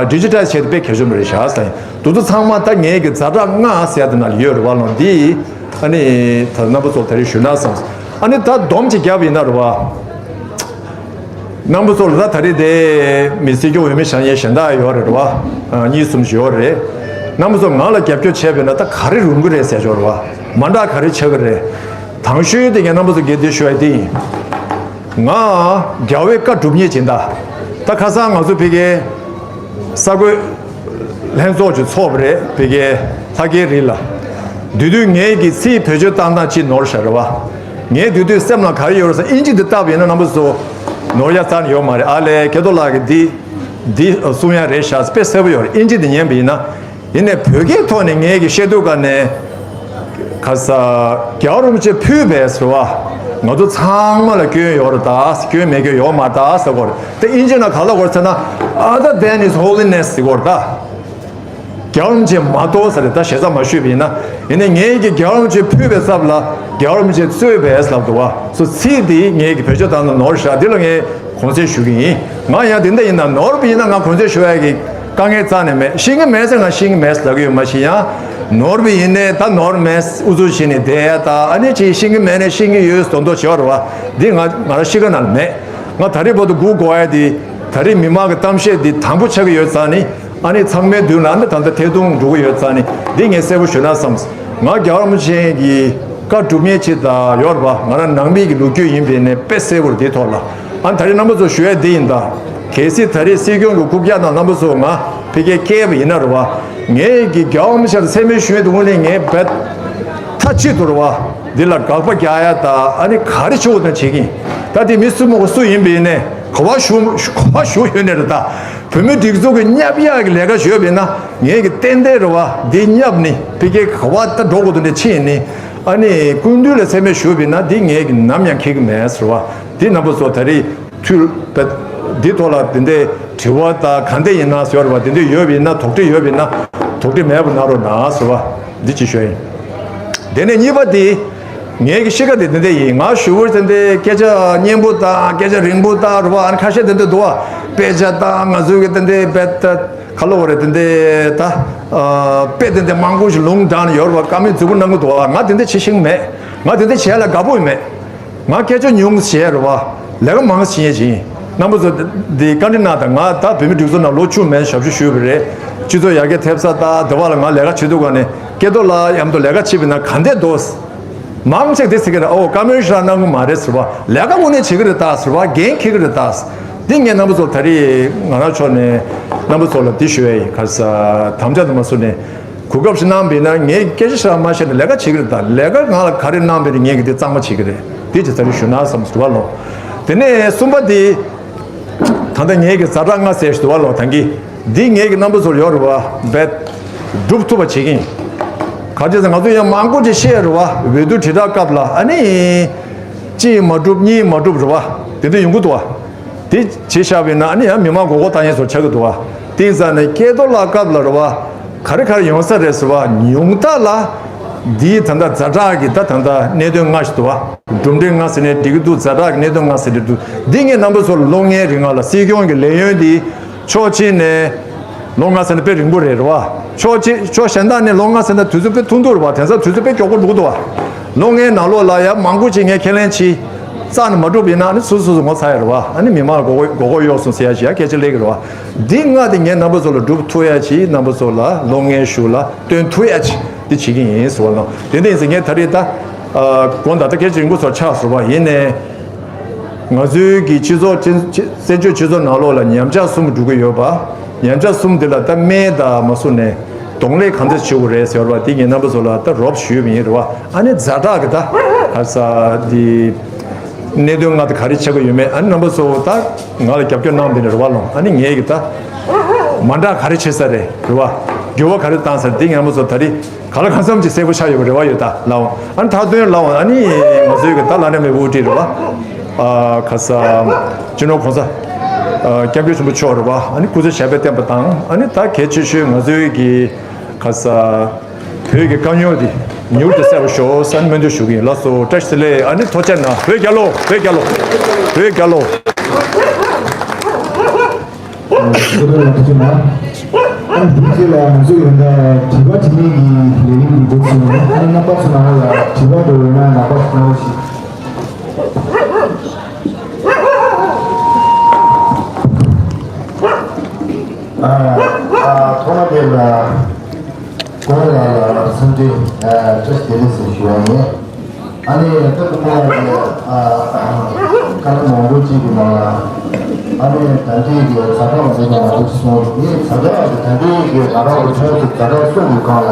ཌི་ཇི་ཊལ་བྱས་ཏེ་དཔེ་གལ་ཆེན་པོ་རེད་ཤག་ཟེར། དེ་ཚོ་ཚང་མ་ད་ངའི་གི་ཛ་དྲག་ལྔ་ཟེར་ཡ་དེ་ནང་ལ་ཡོད་རེད་བ་ལོ། འདི་ཨ་ནི་ད་རྣམ་པ་ཚོ་ད་རེས་ཞུ་ན་བསམ། ཨ་ནི་ད་སྡོམ་ཅིག་བརྒྱབ་ཡིན་ན་རེད་བ། རྣམ་པ་ཚོ་ལ་ད་ད་རེས་དེ་མི་སྲིད་སྐྱོང་འོས་མི་བཞེངས་མཁན་གཞན་དག་ཡོད་རེད་བ། ཨ་གཉིས་གསུམ་ཞིག་ཡོད་རེད། རྣམ་པ་ཚོ་ང་ལ་རྒྱབ་སྐྱོར་བྱས་པས་ན་ད་ག་རེ་རུང་གི་རེད་ཟེར་ཆོག་རེད་བ། མ་འདྲ་ག་རེ་ཆགས་ཀྱི་རེད། དང་ཤོས་དེ་ངས་རྣམ་པ་ཚོ་གིས་དེ་ཞུ་ཡ་དེ་ཡིན། ང་རྒྱལ་བའི་བཀའ་སྒྲུབ་མཁན་ཅིག་ཡིན་ད། ད་ཁ་སང་ང་ཚོ་ཕ་གིའི་ས་བགོས་ལྷན་ཚོགས་ཅིག་ཚོགས་པ་རེད། ཕ་གིའི་ལྷ་སྐལ་རི་ལ། དེ་དུས་ངའི་གི་ཚིག་བེད་སྤྱོད་བཏང་སྟངས་ཅིག་ནོར་ཤག་རེད་བ། ངའི་དེ་དུས་སེམས་ལ་ག་རེ་ཡོད་རེད་ཟེར་ཨིན་ཇི་འདི་བལྟས་པ་ཡིན་ན་རྣམ་པ་ཚོ་ནོར་ཡ་རྩ་ནས་ཡོད་མ་རེད། ཨ་ལས་སྐལ་རྡོར་ལགས་ཀྱིས་འདི་འདི་གསུང་ཡ་རེད་ཤག་དཔེ་གསལ་པོ་ཡོད་རེད། ཨིན་ཇི་འདི་ཉན་པ་ཡིན་ན། ཡིན་ནའི་བོད་སྐད་ཐོག་ནས་ངས་ཀྱི་བཤད་དུས་ག་ནས་ག་ས་རྒྱལ་བ་རིན་པོ་ཆེ་ཕུལ་བས་ཟེར་བ། ང་ཚོ་ཚང་མ་ལ་སྐྱོན་ཡོད་རེད་ད། སྐྱོན་མེད་མཁན་ཡོད་མ་རེད་ད་ཟེར་གོ་རེད། དེ་ཨིན་ཇི་ནང་ག་ལབ་དགོས་རེད་ཟེར་ན། Other than His Holiness ཟེར་གོ་རེད་ད། རྒྱལ་བ་རིན་པོ་ཆེ་མ་གཏོགས་ཟེར་རེད་ད། ཞེ་ས་མ་ཞུས་པ་ཡིན་ན། ཡིན་ནའི་ངས་ཀྱི་རྒྱལ་བ་རིན་པོ་ཆེ་ཕུལ་བའི་ཚབ་ལ་རྒྱལ་བ་རིན་པོ་ཆེ་གཙོས་པས་ལབ་འདུག་བ། སོ་ཚིག་འདི་ངས་ཀྱི་བེད་སྤྱོད་བཏང་ན་ནོར་ཤག་འདི་ལ་ངས་དགོངས་སེལ་ཞུ་གི་ཡིན། ང་ཡང་དེ་འདྲ་ཡིན་ན་ནོར་བ་ཡིན་ན་ང་དགོངས་སེལ་ཞུ་ཡ་གི་དཀའ་ངལ་རྩ་ནས་མེད། ཤེས་ཀྱི་མེད་ཟེར་ང་ཤེས་ཀྱི་མེད་ལབ་ཀྱི་ཡོད་མ་གཞི། ཡང་ནོར་བ་ཡིན་ནའི་ད་ནོར་མེད་ཨུ་ཚུགས་བྱས་ནས་བསྡད་ཡ་ད། ཨ་ནི་ཅིག་ཤེས་ཀྱི་མེད་ནའི་ཤེས་ཀྱི་ཡོད་མདོག་མདོག་བྱེད་པ་རེད་བ། འདི་ང་ང་རང་གཤིས་ཀ་ནང་ལ་མེད། ང་ད་རེས་བར་དུ་སྒུག་དགོས་ཡ་དེ་ད་རེས་མི་མང་གི་གཏམ་བཤད་འདི་དང་པོ་ཆགས་ཀྱི་ཡོད་ཙང་ནི། ཨ་ནི་ཚང་མའི་མདུན་ལ་ཨ་ནི་ད་ལྟ་ཐད་གཏོང་འགྲོ་གི་ཡོད་ཙང་ནི། འདི་ངས་གསལ་པོ་ཞུ་ན་བསམ། ང་རྒྱལ་བ་རིན་པོ་ཆེ་གི་བཀའ་སྒྲུབ་མཁན་ཅིག་ད་ཡོད་རེད་བ། ང་རང་ནང་མི་གི་ལོ་རྒྱུས་ཡིན་པའི་ནས་དཔེ་གསལ་པོ་རེད། དེའི་ཐོག་ལ་ཨ་ནི་ད་རེས་རྣམ་པ་ཚོ་ཞུ་ཡ་འདི་ཡིན་ད། གལ་སྲིད་ད་རེས་སྲིད་སྐྱོང་གི་རྐུབ་བཀྱག་ནང་རྣམ་པ་ཚོ་ང་ཕ་གིར་བསྐྱལ་བ་ཡིན་ན་རེད་བ། ངས་ཀྱི་རྒྱལ་བ་རིན་པོ་ཆེ་ལ་མཚན་སྨད་ཞུ་ཡ་དེ་དངོས་གནས་ངས་རྦད་མཐའ་གཅིག་ཏུ་རེད་བ། འདི་ལ་དགག་པ་རྒྱག་ཡ་ད། ཨ་ནི་ག་རེ་བྱེད་དགོས་དོན་བྱེད་ཀྱིན། ད་དེ་མི་སུ་མོ་སུ་ཡིན་པ་ཡིན་ནས་ག་བ་ཞུ་ག་བ་ཞུ་ཡོད་ནས་རེད་ད། བོད་མི་སྒྲིག་འཛུགས་ཀྱི་བསྙབ་ཡག་གི་ལས་ཀ་ཞུས་པ་ཡིན་ན་ངས་ཀྱི་ཏན་ཏན་རེད་བ། འདི་བསྙབ་ནི་ཕ་གིར་ག་བ་ད་འགྲོ་དགོས་དོན་དེ་ཕྱིན་ནི། ཨ་ནི་སྐུ་མདུན་ལ་མཚན་སྨད་ཞུས་པ་ཡིན་ན་འདི་ངས་ཀྱི་ནམ་ཡང་འཁྱེར་གྱི་མེད་ཟེར་བ། འདི་རྣམ་པ་ཚོ་ད་རེས་ཐུལ་པ་འདི་ཐོག་ལ་དེ་འདྲའི་དྲི་བ་དང་ག་འདྲ་ཡིན་ན་ཟེར་བ་དེ་འདྲ་ཡོད་པ་ཡིན་ན། དོགས་འདྲི་ཡོད་པ་ཡིན་ན་དོགས་འདྲི་མེད་པ་གནང་རོགས་གནང་ཟེར་བ་འདི་ཅིག་ཞུ་ཡིན། དེ་ནས་གཉིས་པ་དེ་ངའི་གི་གཤིས་ཀ་དེ་དེ་འདྲ་ཡིན། ང་ཞུ་བོ་དེ་འདྲའི་སྐད་ཆ་སྙན་པོ་དང་སྐད་ཆ་རིང་པོ་དང་རེད་བ། ཨ་ནི་ཁ་ཤས་དེ་འདྲ་འདུག་བ། དཔེ་ཆ་དང་ང་ཚོའི་གི་དེ་འདྲའི་དཔེ་ད་ཁ་ལོ་བ་རེད། དེ་འདྲའི་ད་དཔེ་དེ་འདྲ་མང་པོ་ཞིག་ལུང་དྲངས་ནས་ཡོད་རེད་བ། བཀའ་མོལ་རྫིག་པོ་གནང་གི་འདུག་བ། ང་དེ་འདྲ་བྱེད་ཤེས་ཀྱི་མེད། ང་དེ་འདྲ་བྱེད་ཡ་ལ་དགའ་པོ་ཡོད་མེད། ང་སྐད་ཆ་ཉུང་ངུ་བྱས་རེད་བ། ལས་ཀ་མང་ངུ་བྱེད་ཡས་ཅིག་ཡིན། རྣམ་པ་ཚོ་འདི་བཀའ་འདྲི་གནང་དང་། ང་ད་བོད་མི་སྒྲིག་འཛུགས་ནང་ལོ་བཅུ་མན་ཞབས་ཞུ་ཞུས་པ་རེད། སྤྱི་ཚོགས་ཡར་རྒྱས་ཐེབས་ས་ད་འདི་བ་ལ་ང་ལས་ཀ་བྱེད་དུས་ག་ནས་སྐལ་རྡོར་ལགས་མཉམ་དུ་ལས་ཀ་བྱེད་པ་ཡིན་ན་ག་འདྲས་འདུག་མང་ཆེ་དེ་ཟེར་གི་རེད། ཨོ་བཀའ་མོལ་ཞིག་གནང་གི་མ་རེད་ཟེར་བ། ལས་ཀ་དངོས་གནས་བྱེད་ཀྱི་རེད་ད་ཟེར་བ། འགན་འཁྱེར་གྱི་རེད་ད་ཟེར། འདི་ངས་རྣམ་པ་ཚོ་ད་རེས་ང་རང་ཕྱོགས་ནས་རྣམ་པ་ཚོ་ལ་འདི་ཞུ་ཡ་ཡིན། ག་ས་དམ་བཅའ་དུ་མ་བཟུང་ནས། གོ་སྐབས་ཤིག་གནང་བས་ན་ངས་སྐད་ཆ་ཞིག་མ་བཤད་ན་ལས་ཀ་བྱེད་ཀྱི་རེད་ད། ལས་ཀ་ང་ལ་ག་རེ་གནང་བས་ན་ངས་ཀྱི་དེ་གཙང་མ་བྱེད་ཀྱི་རེད། དེ་ཅི་ཙམ་རེ་ཞུ་ན་བསམ་སོང་བ་ལོ། དེ་ནས་གསུམ་པ་དེ། ད་ལྟ་ངས་ཀྱི་ཛ་དྲག་ལྔ་ཟེར་ཞུ་བ་ལོ། ད་གི་འདི་ངས་ཀྱི་རྣམ་པ་ཚོར་ཡོད་རེད་བ། རྦད་སྒྲུབ་ཐུབ་པ་བྱེད་ཀྱི་ཡིན། ག་ཅི་ཟེར་ང་ཚོ་ཡང་མང་པོ་ཅིག་བཤད་རེད་བ། འོས་བསྡུ་དྲིལ་བསྒྲགས་སྐབས་ལ་ཨ་ནི་གཅིག་མ་འགྲུབ་གཉིས་མ་འགྲུབ་རེད་བ། དེ་འདྲ་ཡོང་གི་འདུག་བ། དེ་བྱས་བཞག་པས་ན་ཨ་ནི་ཡང་མི་མང་མགོ་སྐོར་བཏང་ཡས་སོགས་ཆགས་ཀྱི་འདུག་བ། དེ་ཙང་ནས་སྐལ་རྡོར་ལགས་སྐབས་ལ་རེད་བ། ག་རེ་ག་རེ་ཡོང་ས་རེད་ཟེར་བ་ཉུང་མཐའ་ལ། འདིའི་ད་ལྟ་ཛ་དྲག་གི་ད་ད་ལྟ་གནད་དོན་ལྔ་ཞིག་འདུག་བ། གྲུབ་འབྲས་ལྔ་ཟེར་ནས་འགྲིག་གི་འདུག་ཛ་དྲག་གི་གནད་དོན་ལྔ་ཟེར་ནས་འདུག་འདི་ངས་རྣམ་པ་ཚོར་ལོ་ལྔའི་རིང་ལ་སྲིད་སྐྱོང་གི་ལས་ཡུན་འདི་ཕྱོགས་གཅིག་ནས་ལོ་ལྔ་ཟེར་ན་དཔེ་རིང་པོ་རེད་རེད་བ། ཕྱོགས་གཅིག་ཕྱོགས་གཞན་དག་ནས་ལོ་ལྔ་ཟེར་ན་དུས་ཚོད་དཔེ་ཐུང་ཐུང་རེད་བ། དེང་སང་དུས་ཚོད་དཔེ་མགྱོགས་པོ་འགྲོ་གི་འདུག་བ། ལོ་ལྔའི་ནང་ལོགས་ལ་ཡང་མང་པོ་ཅིག་ངས་ཁས་ལེན་བྱས། རྩ་ནས་མ་འགྲུབ་ཡིན་ན་ཨ་ནི་སོ་སོ་སོ་སོ་ངོ་ཚ་ཡ་རེད་བ། ཨ་ནི་མི་མང་ལ་མགོ་སྐོར་མགོ་སྐོར་གཡོག་སོང་ཟེར་ཡ་ཞིག་ཡ་སྐད་ཆ་སླེབས་ཀྱི་རེད་བ། འདི་ལྔ་དེ་ངས་རྣམ་པ་ཚོ་ལ་སྒྲུབ་ཐུབ་ཡ་ཅིག་རྣམ་པ་ཚོ་ལ་ལོ་ལྔའི་གཞུག་ལ་སྟོན་ཐུབ་ཡ་ཅིག་འདི་བྱེད་ཀྱི་ཡིན་ཟེར་བ་ལ། དེ་འདྲ་ཡིན་ཙང་ངས་ད་རེས་ད་དགོངས་དག་ད་སྐད་ཆ་རིང་པོ་ཚོ་ཆགས་སོང་བ་ཡིན་ནའི། ང་ཚོའི་གི་སྤྱི་ཚོགས་སྤྱི་བཙན་བྱོལ་སྤྱི་ཚོགས་ནང་ལོགས་ལ་ཉམས་ཆག་གསུམ་འགྲོ་གི་ཡོད་པ། ཉམས་ཆག་གསུམ་འདི་ལ་ད་སྨན་དང་མ་སུ་ནས་གདོང་ལེན་གང་འདྲ་བྱེད་དགོས་རེད་ཟེར་བ་འདི་ངས་རྣམ་པ་ཚོ་ལ་ད་རོབ་ཞུས་པ་ཡིན་རེད་བ། ཨ་ནི་ཛ་དྲག་གི་ད་ག་ས་འདི་གནད་དོན་ལྔ་དེ་ག་རེ་ཆགས་ཀྱི་ཡོད་མེད་ཨ་ནི་རྣམ་པ་ཚོ་ད་ང་ལ་རྒྱབ་སྐྱོར་གནང་བ་ཡིན་རེད་བ་ལོ། ཨ་ནི་ངས་གི་ད་མ་འདྲ་ག་རེ་བྱེད་ས་རེད་རེད་བ། འགྱུར་བ་ག་རེ་བཏང་ཟེར་འདི་ངས་མ་ཚོ་ད་རེས་ག་ལ་གང་འཚམ་ཅིག་གསལ་པོ་ཆགས་ཡོད་པ་རེ་བ་ཡོད་ད་ལའོ། ཨ་ནི་མཐའ་དོན་ལའོ་ཨ་ནི་ང་ཚོའི་གི་ད་བླ་ན་མེད་པའི་དབུ་ཁྲིད་རེད་བ། ཨ་ཁ་ས་སྤྱི་ནོར་༸གོང་ས་༸སྐྱབས་མགོན་ཆེན་པོ་མཆོག་རེད་བ། ཨ་ནི་སྐུ་ཚེ་ཞབས་པད་བརྟན་པ་དང་ཨ་ནི་ད་གལ་ཆེ་ཤོས་ང་ཚོའི་གི་ཁ་ས་བོད་ཀྱི་དཀའ་རྙོག་འདི་མྱུར་དུ་སེལ་བར་ཤོག་ཟེར་སྨོན་འདུན་ཞུ་གི་ཡིན། ལགས་སོ། བཀྲ་ཤིས་བདེ་ལེགས། ཨ་ནི་ཐུགས་རྗེ་གནང་། བོད་རྒྱལ་ལོ། བོད་རྒྱལ་ལོ། བོད་རྒྱལ་ལོ། ཨ་ནི་དེའི་རྗེས་ལ་ང་ཚོས་ཡོན་བདག་དྲི་བ་དྲི་ལན་གྱི་ལས་རིམ་འདི་འགོ་ཚུགས་ཡོང་། ཨ་ནི་རྣམ་པ་ཚོ་ནང་ལ་དྲི་བ་འདྲ་ཡོད་ན་ལག་པ་གནང་རོགས་ཞུ། ཨ་ཨ་ཐོག་མ་དེ་ལ་ཀོང་ལགས་ལ་འཚམས་འདྲི་ཨ་བཀྲ་ཤིས་བདེ་ལེགས་ཟེར་ཞུ་བ་ཡིན། ཨ་ནི་ད་ཀོང་ལགས་ཀྱིས་ཨ་བཀའ་སློབ་མང་པོ་ཅིག་གི་ནང་ལ་ཨ་ནི་ད་ལྟའི་གི་ཛ་དྲག་འདི་དང་མང་པོ་ཅིག་གསུངས། ངས་ཛ་དྲག་གི་ད་ལྟའི་གི་ཛ་དྲག་གི་ཁྱོད་ཚོ་ཛ་དྲག་གསུང་གི་སྒང་ལ་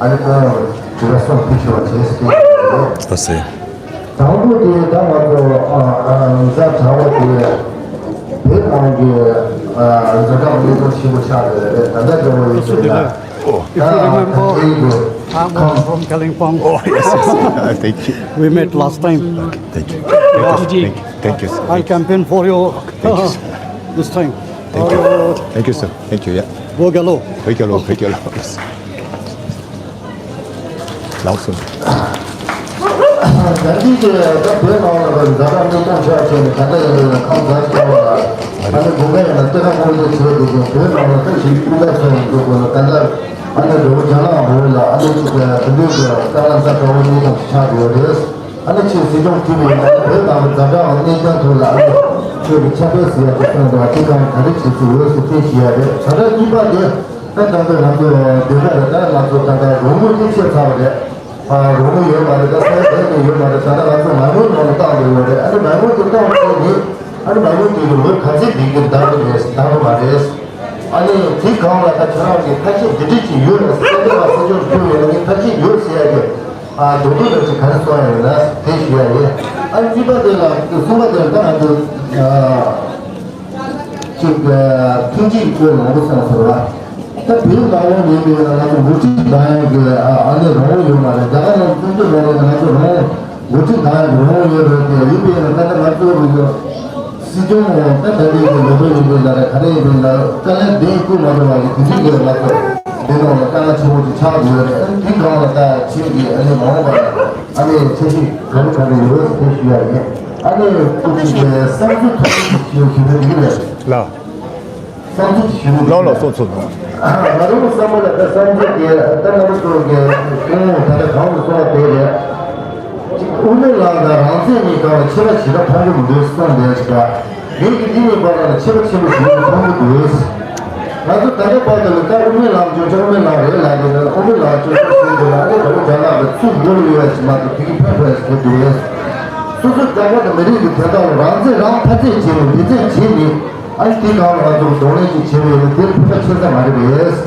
ཨ་ནི་ཀོང་ལགས་དྲི་བ་གསུང་ཕུལ་ཆོག་པ་བྱས་ཟེར་གྱི་ཡོད། ཨ་ཟེར། དང་པོ་དེ་ད་ང་ཚོ་ཨ་ཨ་ཛ་དྲག་པོ་དེ་བོད་ནང་གི་ཨ་ཛ་དྲག་གནད་དོན་ཆེན་པོ་ཆགས་ཡོད་རེད། ད་ལྟ་འདྲ་བོ་ཡོད་ཟེར་ན། Oh, if you remember, I'm from Kalimpong. Oh, yes, yes, yes. Thank you. We met last time. Thank you. Thank you. Thank you. Thank you, sir. I'll campaign for you. Thank you, sir. This time. Thank you. Thank you, sir. Thank you. Yeah. བོད་རྒྱལ་ལོ། བོད་རྒྱལ་ལོ། བོད་རྒྱལ་ལོ། ལགས་སོ། ད་འདི་གི་ད་བོད་ནང་ལ་ཛ་དྲག་གནད་དོན་ཆགས་བྱས་ནས་ད་ལྟ་ཡིན་ན་ཁམས་ཛ་ཆགས་པ་ལ་ཨ་ནི་དགོན་པ་ཡིན་ན་ལྟེ་ཁ་སྔོན་ལས་བྱས་དེ་བཞིན་བོད་ནང་ལ་ད་ཞིག་སྤུན་ཟླ་ཚོ་ཡིན་འདུག་དགོས་ལ། ད་ལྟ་ཨ་ནི་འགྲོ་བོ་རྒྱ་ནག་འོག་ལ་ཨ་ནི་གཅིག་དེ་འདྲའི་གི་དཀའ་ངལ་ཛ་དྲག་པོ་གནད་དོན་ཞིག་ཆགས་ཡོད་རེད། ཨ་ནི་ཆེས་སྲིད་སྐྱོང་འཐུས་མི་ཡིན་ན་བོད་ནང་གི་ཛ་དྲག་གནད་དོན་ཐོག་ལ་ཨ་ནི་ཁྱོད་ཀྱི་ཁྱབ་སྤེལ་ཟེར་ཡ་དེ་གསུངས་འདུག་དེ་གང་ག་རེ་བྱེད་ཀྱི་ཡོད་ཟེར་དེ་ཞུ་ཡ་རེད། ཛ་དྲག་གཉིས་པ་དེ་ད་ད་ལྟ་ང་ཚོ་སྡོད་ས་རེད། ད་ང་ཚོ་ད་ལྟ་རོགས་དངུལ་དེ་ཆད་ཚར་བ་རེད། ཨ་རོགས་དངུལ་ཡོད་མ་རེད། ད་ས་ཡ་དེ་ནས་ཡོད་མ་རེད། ད་ལྟ་ང་ཚོ་མ་དངུལ་ནང་ལ་བཏང་འདོད་ཡོད་རེད། ཨ་ནི་མ་དངུལ་དེ་བཏང་བྱས་ནས་ཨ་ནི་མ་དངུལ་དེ་གི་ལོ་ག་ཚོད་འདི་གི་འདང་གི་མེད་འདང་གི་མ་རེད། ཨ་ནི་དེ་སྒང་ལ་ད་ཁྱེད་རང་གི་ཐབས་ཤེས་འདི་འདྲས་ཅིག་ཡོད་རེད། སེམས་པ་སེམས་ཆུང་ཐུབ་ཡོད་ན་ངས་ཐབས་ཤེས་ཡོད་ཟེར་ཡ་གི་ཨ་རྡོག་རྡོག་འདྲ་ཅིག་ག་རེ་གསུང་ཡ་ཡོད་ན་དེ་ཞུ་ཡ་ཡིན། ཨ་ནི་གཉིས་པ་དེ་ལ་གསུམ་པ་དེ་ལ་ད་ང་ཚོ་ཨ། ཅིག་ཐེངས་གཅིག་སྐོར་མང་པོ་སོང་ཟེར་བ། ད་བོད་ནང་ལོགས་ཡིན་པའི་ང་ཚོ་འགོ་ཁྲིད་གདམ་ཡག་གི་ཨ་ནི་རང་དབང་ཡོད་མ་རེད། རྒྱ་གར་ནང་བཙན་བྱོལ་ནང་ལ་ང་ཚོ་རང་དབང་འགོ་ཁྲིད་གདམ་ཡག་གི་རང་དབང་ཡོད་རེད་དེ། ཡིན་པའི་ང་ད་ང་ཚོ་རུ་ཡོད་སྲིད་སྐྱོང་ད་ད་ལྟའི་གི་ལས་དོན་ཡིན་པའི་ལ་རེད། ག་རེ་ཡིན་པའི་ལ་དཀའ་ལས་འདི་བསྐུལ་མ་ཐུབ་པ་གི་དེ་འདྲའི་གི་ང་ཚོ་འདི་ནང་ལ་དཀའ་ངལ་ཆེན་པོ་ཅིག་ཆགས་ཡོད་རེད། ཨ་ནི་དེ་སྒང་ལ་ད་ཁྱེད་ཀྱི་ཨ་ནི་མ་འོངས་པ་ཨ་ནི་འཆར་གཞི་ག་རེ་ག་རེ་ཡོད་དེ་ཞུ་ཡ་ཡིན། ཨ་ནི་ཁོ་ཅིག་གི་བསམ་ཚུལ་ཐོག་ཞུ་ཞུ་རྒྱུ་རེད། ལགས། བསམ་ཚུལ་ཞུ་རྒྱུ་ལགས་ལགས། སོ་སོ་སོ། ང་རང་གི་བསམ་པ་ལ་ད་བསམ་ཚུལ་དེ་ད་རྣམ་པ་ཚོ་གི་སྐུ་ངོ་ད་ལྟ་གང་དུ་གསུངས་པ་དེ་རེད། དབུ་མའི་ལམ་དང་རང་བཙན་གཉིས་སྒང་ལ་ཁྱད་པར་ཞེ་དྲག་མཐོང་གི་མི་འདུག་གསུངས་བསྡད་ཅིག་ད། ངས་ཀྱི་འདི་གཉིས་བར་ལ་ཁྱད་པར་ཆེན་པོ་ཞིག་མཐོང་གི་འདུག་ང་ཚོ་ད་ལྟ་བར་དུ་ལ་ད་དབུ་མའི་ལམ་སྐྱོང་ཆོག་དབུ་མའི་ལམ་རེད་ལབ་ཀྱི་འདུག་དབུ་མའི་ལམ་སྐྱོང་ཆོག་ཟེར་གྱི་ལ་ཨ་ནི་ད་ལོ་རྒྱ་ནག་གི་ཚུར་འགྲོ་ལ་ཡོད་ཡ་ཞིག་མ་གཏོགས་དེ་གི་ཕན་ཐོགས་ཡ་ཞིག་མི་འདུག་སོ་སོ་རྒྱ་གར་དང་མི་རིགས་ཀྱི་དོན་དག་ལ་རང་བཙན་རང་ཕར་རྩོད་བྱས་ནས་འདི་རྩོད་བྱས་ནས་ཨ་ནི་དེ་གང་ལ་ང་ཚོ་གདོང་ལེན་ཅིག་བྱས་པ་ཡིན་ན་དེར་ཕན་ཐོགས་ཆེ་ས་མ་རེད་པས།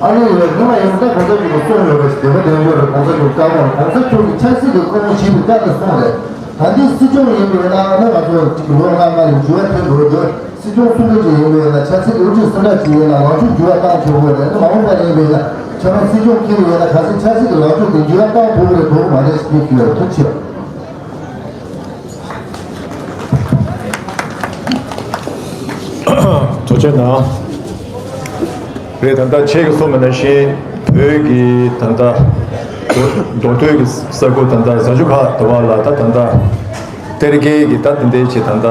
ཨ་ནི་ཡོད་སྔོན་མ་ཡིན་ན་ད་གོང་ས་མཆོག་གིས་གསུངས་ཡོད་པ་ཞིག་བདེན་པ་བདེན་པོ་རེད། གོང་ས་མཆོག་བཀའ་དགོངས་གོང་ས་མཆོག་གི་ཆབ་སྲིད་ཀྱི་བཀའ་དགོངས་ཞིག་ཏུ་བཀའ་ལ་གསུངས་རེད། ད་འདི་སྲིད་སྐྱོང་ཡིན་པས་ན་ཨ་ནི་ང་ཚོ་གཅིག་ལོ་ལྔ་ལྔ་ལ་འགྱུར་བ་ཐེབས་འགྲོ་འདུག་སྲིད་སྐྱོང་སུ་འདྲ་ཅིག་ཡིན་པས་ན་ཆབ་སྲིད་ཀྱི་དབུ་ཁྲིད་སུ་འདྲ་ཅིག་ཡིན་ན་ལངས་ཕྱོགས་འགྱུར་བ་བཏང་ཆོག་གི་རེད། ཨ་ནི་མ་འོངས་པ་ཡིན་པས་ན་ཁྱེད་རང་སྲིད་སྐྱོང་འཁྱེར་བ་ཡིན་ན་གལ་སྲིད་ཆབ་སྲིད་ཀྱི་ལངས་ཕྱོགས་དེ་འགྱུར་བ་བཏང་ཐུབ་ཀྱི་རེད་འགྲོ་གི་མ་རེད་ཟེར་གྱི་ཡོད། ཐུགས་རྗེ་ཆེ། ཐུགས་རྗེ་གནང་། རེད། ད་ལྟ་ཁྱེད་ཀྱིས་གསུངས་པ་ནང་བཞིན་བོད་ཀྱི་ད་ལྟ་མདོ་མདོ་སྟོད་ཀྱི་ས་ཁུལ་ད་ལྟ་རྫ་ཆུ་ཁ་དེ་བ་ལ་ད་ད་ལྟ་གཏེར་ཁའི་གི་ད་དེ་འདྲའི་ཆེད་ད་ལྟ་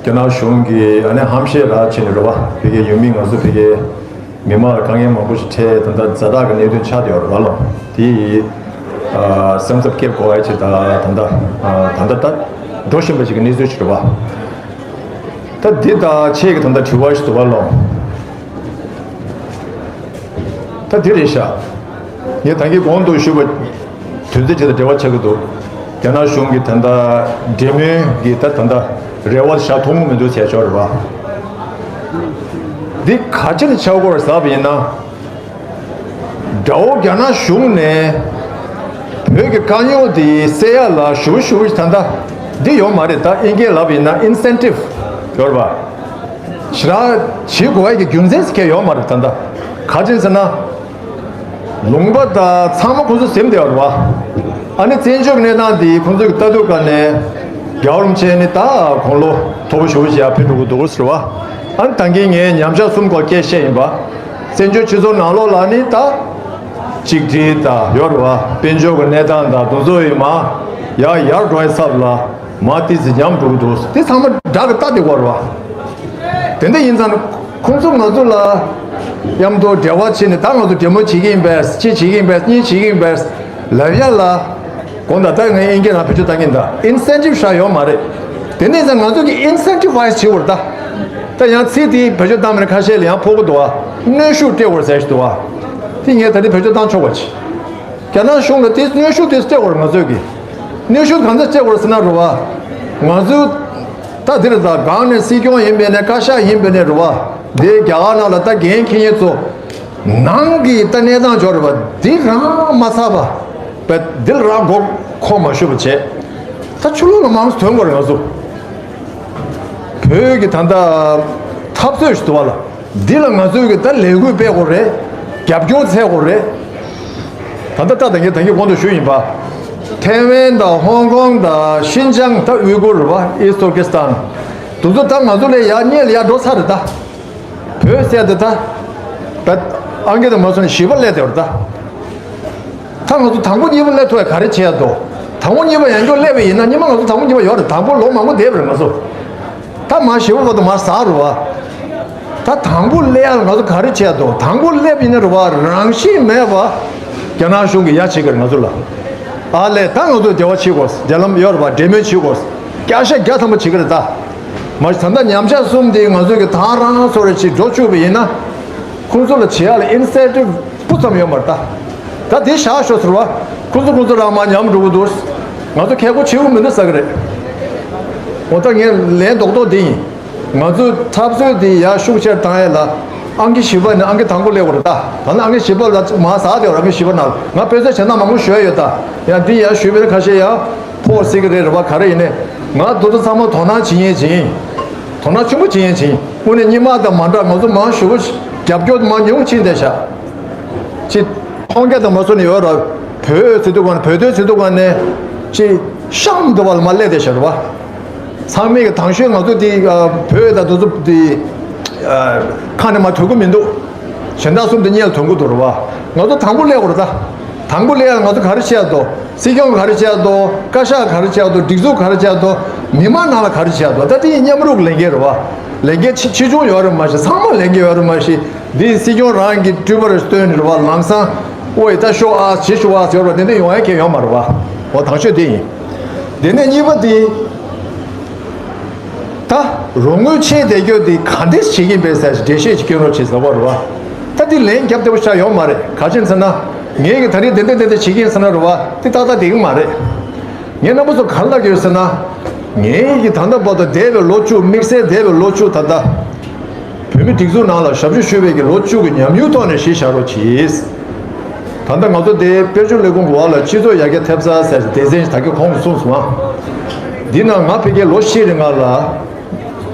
རྒྱ་ནག་གཞུང་གིས་ཨ་ནི་ཧམ་བཤད་ར་བྱས་ནས་རེད་བ། བོད་ཀྱི་ཡུལ་མི་ང་ཚོ་བོད་ཀྱི་མི་མང་ལ་དཀའ་ངལ་མང་པོ་ཞིག་འཕྲད་ད་ལྟ་ཛ་དྲག་གི་གནད་དོན་ཆགས་བསྡད་ཡོད་རེད་བ་ལོ། དེ་ཡི་ཨ་སེམས་འཚབ་སྐྱེ་དགོས་ཡ་ཆེད་ད་ད་ལྟ་ཨ་ད་ལྟ་ད་འགྲོ་བཞིན་པ་ཞིག་གི་གནས་ཚུལ་ཞིག་རེད་བ། ད་འདི་ད་ཁྱེད་ཀྱི་ད་ལྟ་དྲི་བ་ཞིག་འདུག་བ་ལོ། ད་འདི་རེད་ཤག་ངས་ད་གིན་གོང་དུ་ཞུས་པ་དོན་ཚན་དེ་དང་འབྲེལ་བ་ཆགས་ཀྱི་འདུག་རྒྱ་ནག་གཞུང་གིས་ད་ལྟ་འབྲེལ་མོལ་གྱི་ད་ད་ལྟ་རེ་བ་བཞག་ཐུབ་ཀྱི་མི་འདུག་ཟེར་ཡ་ཅིག་ཡོད་རེད་བ། འདི་ག་ཅི་ལ་ཆགས་ཀྱི་ཡོད་རེད་ཟེར་བ་ཡིན་ན། དགྲ་བོ་རྒྱ་ནག་གཞུང་ནས་བོད་ཀྱི་དཀའ་རྙོག་འདི་སེལ་ཡ་ལ་ཞུ་ཞུ་ད་ལྟ་འདི་ཡོད་མ་རེད། ད་ཨིན་སྐད་ལབ་ཡིན་ན་ཨིན་སེན་ཊིབ་ཡོད་རེད་བ། ཞེ་དྲག་བྱེད་དགོས་ཡ་གི་རྒྱུ་མཚན་ཟེར་མཁན་ཡོད་མ་རེད། ད་ལྟ་ ག་ཅི་ཟེར་ན། ལུང་པ་དང་ཚང་མ་ཁོང་ཚོ་ཟིན་བསྡད་ཡོད་རེད་བ། ཨ་ནི་བཙན་བྱོལ་གནས་སྟངས་འདི་ཁོང་ཚོས་ལྟ་དུས་ག་ནས་རྒྱལ་བ་རིན་པོ་ཆེ་ནི་ད་དགུང་ལོ་མཐོ་པོ་ཞེ་པོ་ཞིག་ཡར་ཕེབས་འགྲོ་གི་འདུག་ཟེར་བ། ཨ་ནི་ད་གིན་ངས་ཉམས་ཆག་གསུམ་སྐོར་སྐད་བཤད་ཡིན་པ། བཙན་བྱོལ་སྤྱི་ཚོགས་ནང་ལོགས་ལ་ནི་ད་གཅིག་སྒྲིལ་དང་ཡོད་རེད་བ། དཔལ་འབྱོར་གྱི་གནས་སྟངས་དང་དེ་ཚོ་ཡིན་མ་ཡར་ཡར་འགྲོ་ཡ་ཚབ་ལ། མ་ཏི་ཙི་ཉམས་འགྲོ་གི་འདུག་དེ་ཚང་མ་དགྲ་གི་རྟ་དེ་བར་བ། དེ་འདྲ་ཡིན་ཙང་ཁོང་ཚོ་ང་ཚོ་ལ་མཉམ་དུ་འབྲེལ་བ་བྱས་ནས། ད་ང་ཚོ་འབྲེལ་མོལ་བྱེད་ཀྱི་ཡིན་པས། གཅིག་བྱེད་ཀྱི་ཡིན་པས། གཉིས་བྱེད་ཀྱི་ཡིན་པས་ལབ་ཡ་ལ། དགོངས་དག་ད་ངས་ཨིན་སྐད་ནང་བེད་སྤྱོད་བཏང་གི་ཡིན། ད་ཨིན་སེན་ཊིབ་ཤ་ཡོད་མ་རེད། དེ་འདྲ་ཡིན་ཙང་ང་ཚོ་གི་ཨིན་སེན་ཊིབ་ཝའི་ཛི་བྱེད་དགོས་རེད་ད། ད་ཡང་ཚིག་དེ་བེད་སྤྱོད་བཏང་མེད་ན་ཁ་ཤས་ལ་ཡང་ཕོག་གི་འདུག་བ། གནོན་ཤུགས་སྤྲད་དགོས་རེད་ཟེར་ཞིག་འདུག་བ། དེ་ངས་ད་རེས་བེད་སྤྱོད་བཏང་ཆོག་པ་བྱེད། རྒྱ་ནག་གཞུང་ལ་དེ་གནོན་ཤུགས་དེ་སྤྲད་དགོས་རེད་ང་ཚོས་ཀྱི། གནོན་ཤུགས་གང་འཚམ་སྤྲད་དགོས་རེད་ཟེར་ན་རེད་བ། ང་ཚོས་ད་འདིར་ད་སྒང་ནས་སྲིད་སྐྱོང་ཡིན་པས་ནས། བཀའ་ཤག་ཡིན་པས་ནས་རེད་བ། འདི་རྒྱ་གར་ནང་ལ་ད་འགན་འཁྱེར་མཁན་ཚོ་ནང་གི་ད་གནས་སྟངས་འབྱོར་རེད་བ། འདི་རང་མ་ཚར་བ་བས་འདི་ལ་རང་མགོ་འཁོར་མ་ཞུ་བ་བྱས། ད་ཕྱི་ལོགས་ལ་མང་ཙམ་ཐོན་དགོས་རེད་ང་ཚོ། བོད་ཀྱི་ད་ལྟ་འཐབ་རྩོད་ཞིག་འདུག་བ་ལ། འདི་ལ་ང་ཚོས་ཀྱི་ད་ལས་འགུལ་སྤེལ་དགོས་རེད། རྒྱབ་སྐྱོར་འཚོལ་དགོས་རེད། ད་ལྟ་ད་ད་གིན་ད་གིན་གོང་དུ་ཞུས་ཡིན་པ། ཐའེ་ཝན་དང་ཧོང་ཀོང་དང་ཤིན་ཅང་། ད་ཝུའི་གུར་རེད་བ། ཨིསྟ་ཏུར་ཀི་སི་ཐན། དེ་ཚོ་ད་ང་ཚོ་ལས་ཡར་སྔོན་ལ་ཡར་འགྲོ་ཚར་རེད་ད། བོད་ཟེར་དེ་ད། ད་ཨང་ཀི་དང་མ་སོང་བཞི་པ་སླེབས་བསྡད་པ་རེད་ད། ད་ང་ཚོ་དང་པོ་གཉིས་པ་སླེབས་ཐུབ་ཡ་ག་རེ་བྱེད་ཡ་འདུག་དང་པོ་གཉིས་པ་ཡང་བསྐྱར་སླེབས་པ་ཡིན་ན། སྔོན་མ་ང་ཚོ་དང་པོ་གཉིས་པ་ཡོད་རེད། དང་པོ་ལོ་མང་པོ་བསྡད་པ་རེད་ང་ཚོ། ད་མར་བཞི་པ་བར་དུ་མར་ཟག་རེད་བ། ད་དང་པོ་སླེབས་ཡ་ལ་ང་ཚོ་ག་རེ་བྱེད་ཡ་འདུག་དང་པོ་སླེབས་ཡིན་ན་རེད་བ། རང་བཞིན་མེད་པ་རྒྱ་ནག་གཞུང་གིས་ཡ་བྱེད་ཀྱི་རེད་ང་ཚོ་ལ། ཨ་ལས། ད་ང་ཚོ་འབྲེལ་བ་བྱེད་དགོས། འབྲེལ་ལམ་ཡོད་རེད་བ། འབྲེལ་མོལ་བྱེད་དགོས། བརྒྱ་ཆ་བརྒྱ་ཐམ་པ་བྱེད་ཀྱི་རེད་ད། མ་གཞི་ད་ལྟ་ཉམས་ཆག་གསུམ་དེ་ང་ཚོ་གི་ད་རང་སོ་རེ་ཅིག་འགྲོ་བཅུག་པ་ཡིན་ན། ཁོང་ཚོ་ལ་བྱེད་ཡ་ལ་ཨིན་སེན་ཊིབ་སྤུ་ཙམ་ཡོད་མ་རེད་ད། ད་དེ་བཞག་ཤོག་ཟེར་བ། ཁོང་ཚོ་ཁོང་ཚོ་རང་མར་ཉམས་འགྲོ་གི་འདུག་ང་ཚོ་ཁེ་གོ་བྱེད་དགོས་མི་འདུག་ཟེར་གི་རེད། འོ་ད་ངས་ལན་རྡོག་རྡོག་འདི་ཡིན། ང་ཚོས་འཐབ་རྩོད་འདི་ཡར་ཤུགས་ཆེར་བཏང་ཡས་ལ། ཨང་ཀི་བཞི་པ་ནས་ཨང་ཀི་དང་པོ་སླེབས་དགོས་རེད་ད། ད་ནི་ཨང་ཀི་བཞི་པ་ལ་མར་ཟག་བསྡད་ཡོད་རེད། ཨང་ཀི་བཞི་པ་ནང་ང་དཔེ་མཚོན་བྱས་ན་མང་པོ་ཞུ་ཡ་ཡོད་ད། ཡང་འདི་ཡར་ཞུས་པའི་ཁ་ཤས་ཡང་ཕོག་སྲིད་ཀྱི་རེད། རེད་བ། ག་རེ་ཡིན་ནའི་ང་དེ་ཚོ་ཚང་མ་དོ་སྣང་བྱེད་མཁན་ཅིག་ཡིན། དོ་སྣང་ཆེན་པོ་བྱེད་མཁན་ཅིག་ཡིན། དངོས་གནས་སྔོན་མ་དང་མ་འདྲ། ང་ཚོ་མང་ཞེ་པོ་རྒྱབ་སྐྱོར་མང་ཉུང་ཕྱིན་བསྡད་ཤག་ཅིག་མཐོང་རྒྱ་དང་མ་སོ་ནས་ཡོད་ར། བོད་ཟེར་དུས་ག་ནས། བོད་དོན་ཟེར་དུས་ག་ནས་ཅིག་གཤམ་དུ་བ་ལ་མར་སླེབས་བསྡད་ཤག་རེད་བ། ཚང་མས་ཀྱི་དང་ཤོས་ང་ཚོ་དེ་ཨ་བོད་དང་དེ་ཚོ་དེ་ཨ་ཁ་ནས་མར་ཐོན་གི་མི་འདུག་གཞན་དག་གསུམ་དེ་སྔོན་ལ་ཐོན་གི་འདུག་རེད་བ། ང་ཚོ་དང་པོ་སླེབས་དགོས་རེད་ད། དང་པོ་སླེབས་ཡ་ང་ཚོ་ག་རེ་བྱེད་ཡ་འདུག་སྲིད་སྐྱོང་ག་རེ་བྱེད་ཡ་འདུག་བཀའ་ཤག་ག་རེ་བྱེད་ཡ་འདུག་སྒྲིག་འཛུགས་ག་རེ་བྱེད་ཡ་འདུག་མི་མང་ནང་ལ་ག་རེ་བྱེད་ཡ་འདུག་ད་དེ་ཡིན་མཉམ་རུབ་ལས་འགན་རེད་བ། ལས་འགན་ཆེ་ཆེ་ཆུང་ཡོད་རེད་མ་གཞི། ཚང་མ་ལས་འགན་ཡོད་རེད་མ་གཞི། འདི་སྲིད་སྐྱོང་རང་གི་སྤྲུལ་པ་རེ་བཏོན་ནས་རེད་བ། ལམ་སང་ཨོ་ཡེ་ད་ཤོག་ཨ་བྱེད་ཤོག་ཨ་ཟེར་བ་དེ་འདྲ་ཡོང་ཡ་གང་ཡོད་མ་རེད་བ། འོ་དང་ཤོས་དེ་ཡིན། དེ་ནས་གཉིས་པ་དེ། ད་རོགས་དངུལ་ཆད་བསྡད་རྒྱུ་དེ་ག་འདྲས་བྱེད་ཀྱིན་པས་ཟེར་འགྲེལ་བཤད་ཅིག་སྐྱོན་རོགས་བྱེད་ཟེར་བ་རེད་བ། ད་དེ་ལན་རྒྱབ་བདེ་པོ་ཆགས་ཡོད་མ་རེད། ག་ཅི་ཟེར་ན། ངས་ཀྱི་ད་རེས་དེ་འདྲས་དེ་འདྲས་བྱེད་ཀྱིན་ཟེར་ན་རེད་བ། དེ་ཏག་ཏག་བསྡད་ཀྱི་མ་རེད། ངས་རྣམ་པ་ཚོ་ག་རེ་ལབ་ཀྱི་ཡོད་ཟེར་ན། ངས་ཀྱི་ད་ལྟ་བར་དུ་འདས་པའི་ལོ་བཅུ། དམིགས་བསལ་འདས་པའི་ལོ་བཅུ་ད་ལྟ་བོད་མི་སྒྲིག་འཛུགས་ནང་ལ་ཞབས་ཞུ་ཞུས་པའི་གི་ལོ་བཅུ་གི་ཉམས་མྱོང་ཐོག་ནས་གཞི་བཞག་རོགས་གྱིས། ད་ལྟ་ང་ཚོ་དེ་དཔལ་འབྱོར་ལས་ཁུངས་ཀྱི་འོག་ལ་སྤྱི་ཚོགས་ཡར་རྒྱས་ཐེབས་རྩ་ཟེར་སྡེ་ཚན་ཞིག་ད་གིན་གོང་དུ་གསུངས་སོང་ཨ། འདི་ནང་ང་ཕ་གིར་ལོ་བཞི་རིང་ལ་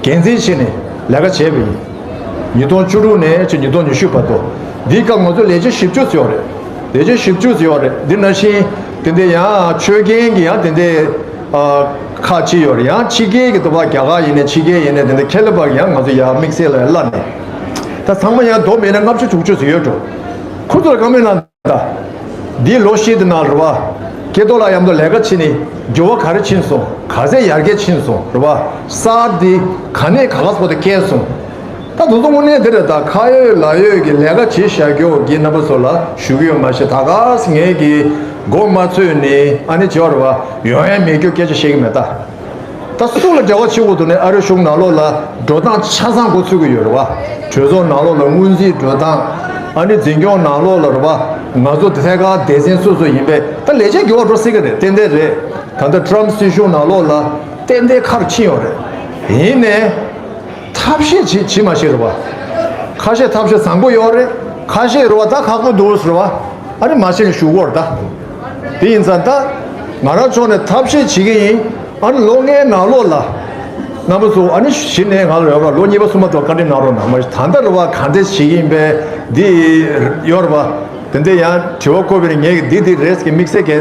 འགན་འཛིན་བྱས་ནས་ལས་ཀ་བྱས་པ་ཡིན། ཉིས་སྟོང་བཅུ་དྲུག་ནས་ཕྱིན་ཉིས་སྟོང་ཉི་ཤུ་བར་དུ། འདིའི་སྐབས་ང་ཚོ་ལས་བྱེད་བཞི་བཅུ་ཙམ་ཡོད་རེད། ལས་བྱེད་བཞི་བཅུ་ཙམ་ཡོད་རེད། འདི་ནང་བཞིན་དེ་འདྲ་ཡང་ཆོས་རྒྱན་གྱི་ཡང་དེ་འདྲའི་ཨ་ཁག་ཅིག་ཡོད་རེད། ཡང་ཕྱི་རྒྱལ་གྱི་འདུག་པ། རྒྱ་གར་ཡིན་ནའི་ཕྱི་རྒྱལ་ཡིན་ནའི་དེ་འདྲ་ཁེ་ལས་པ་ཡང་ང་ཚོ་ཡར་དམིགས་བསལ་ལ་གླ་ནས། ད་ཚང་མ་ཡང་བསྡོམས་ཡིན་ན་ལྔ་བཅུ་དྲུག་ཅུ་ཙམ་ཡོད་འགྲོ། ཁོ་ཚོར་བཀའ་མོལ་གནང་། ད་འདིའི་ལོ་བཞི་དེ་ནང་རེད་བ། ཀེ་ཏོ་ལ་མཉམ་དུ་ལས་ཀ་བྱས་ནས་འགྱུར་བ་ག་རེ་ཕྱིན་སོང་། ག་ཚད་ཡར་རྒྱས་ཕྱིན་སོང་རེད་བ། གསར་འདི་ག་ནས་ག་ག་ཚོད་དུ་བསྐྱལ་སོང་། ད་དུང་དུང་དངོས་གནས་འདི་རེད། ད་ཁ་ཡོད་ལག་ཡོད་ཀྱི་ལས་ཀ་བྱེད་བཞག་རྒྱུ་གི་རྣམ་པ་ཚོ་ལ་ཞུ་གི་ཡོད་མ་གཞི། ད་ག་སེ་ངས་ཀྱི་མགོ་མ་ཚོས་ནས་ཨ་ནི་བྱེད་པ་རེད་བ། ཡོང་ཡ་མེད་རྒྱུ་སྐད་ཆ་བཤད་ཀྱི་མེད་ད། ད་སུ་ལ་འབྲེལ་བ་བྱེད་དགོས་འདུག་ནས། ཨ་རི་གཞུང་ནང་ལོགས་ལ་འགྲོ་སྟངས་ཆ་ཚང་འགོ་ཚུགས་ཀྱི་ཡོད་རེད་བ། གྲོས་ཚོགས་ནང་ལོགས་ལ་སྔོན་རྩིས་འགྲོ་སྟངས། ཨ་ནི་འཛིན་སྐྱོང་ནང་ལོགས་ལ་རེད་བ། ང་ཚོ་ཐད་ཀར་སྡེ་ཚན་སོ་སོ་ཡིན་པས་ད་ལས་བྱེད་འགྱུར་བ་འགྲོ་སྲིད་ཀྱི་རེད། ཏན་ཏན་རེད། ད་ལྟ་ཊམ་སྲིད་གཞུང་ནང་ལོགས་ལ་ཏན་ཏན་ཁ་རུ་ཕྱིན་ཡོད་རེད། ཡིན་ནའི་ཐབས་ཤེས་བྱེད་བྱེད་མ་ཤེས་རེད་བ། ཁ་ཤས་ཐབས་ཤེས་བཟང་པོ་ཡོད་རེད། ཁ་ཤས་རེད་བ། ད་ཁག་པོ་འདུག་ཟེར་བ། ཨ་ནི་མ་ཤེས་ནས་ཞུ་གི་ཡོད་རེད་ད། དེ་ཡིན་ཙང་ད་ང་རང་ཕྱོགས་ནས་ཐབས་ཤེས་བྱེད་ཀྱི་ཡིན། ཨ་ནི་ལོ་ལྔའི་ནང་ལོགས་ལ་ རྣམ་པ་ཚོ་ཨ་ནི་གཞི་ནས་ང་ལ་ཡོད་པ་ལོ་གཉིས་པ་གསུམ་པ་དུ་བཀའ་འདྲི་གནང་རོགས་གནང་། མ་གཞི་ད་ལྟ་རེད་བ་ག་འདྲས་བྱེད་ཀྱི་ཡིན་པས་འདི་ཡོད་རེད་བ། དེ་འདྲ་ཡང་དྲི་བ་བཀོད་པའི་ངས་འདི་འདི་རེད་ཟེར་གྱི་དམིགས་བསལ་གྱི་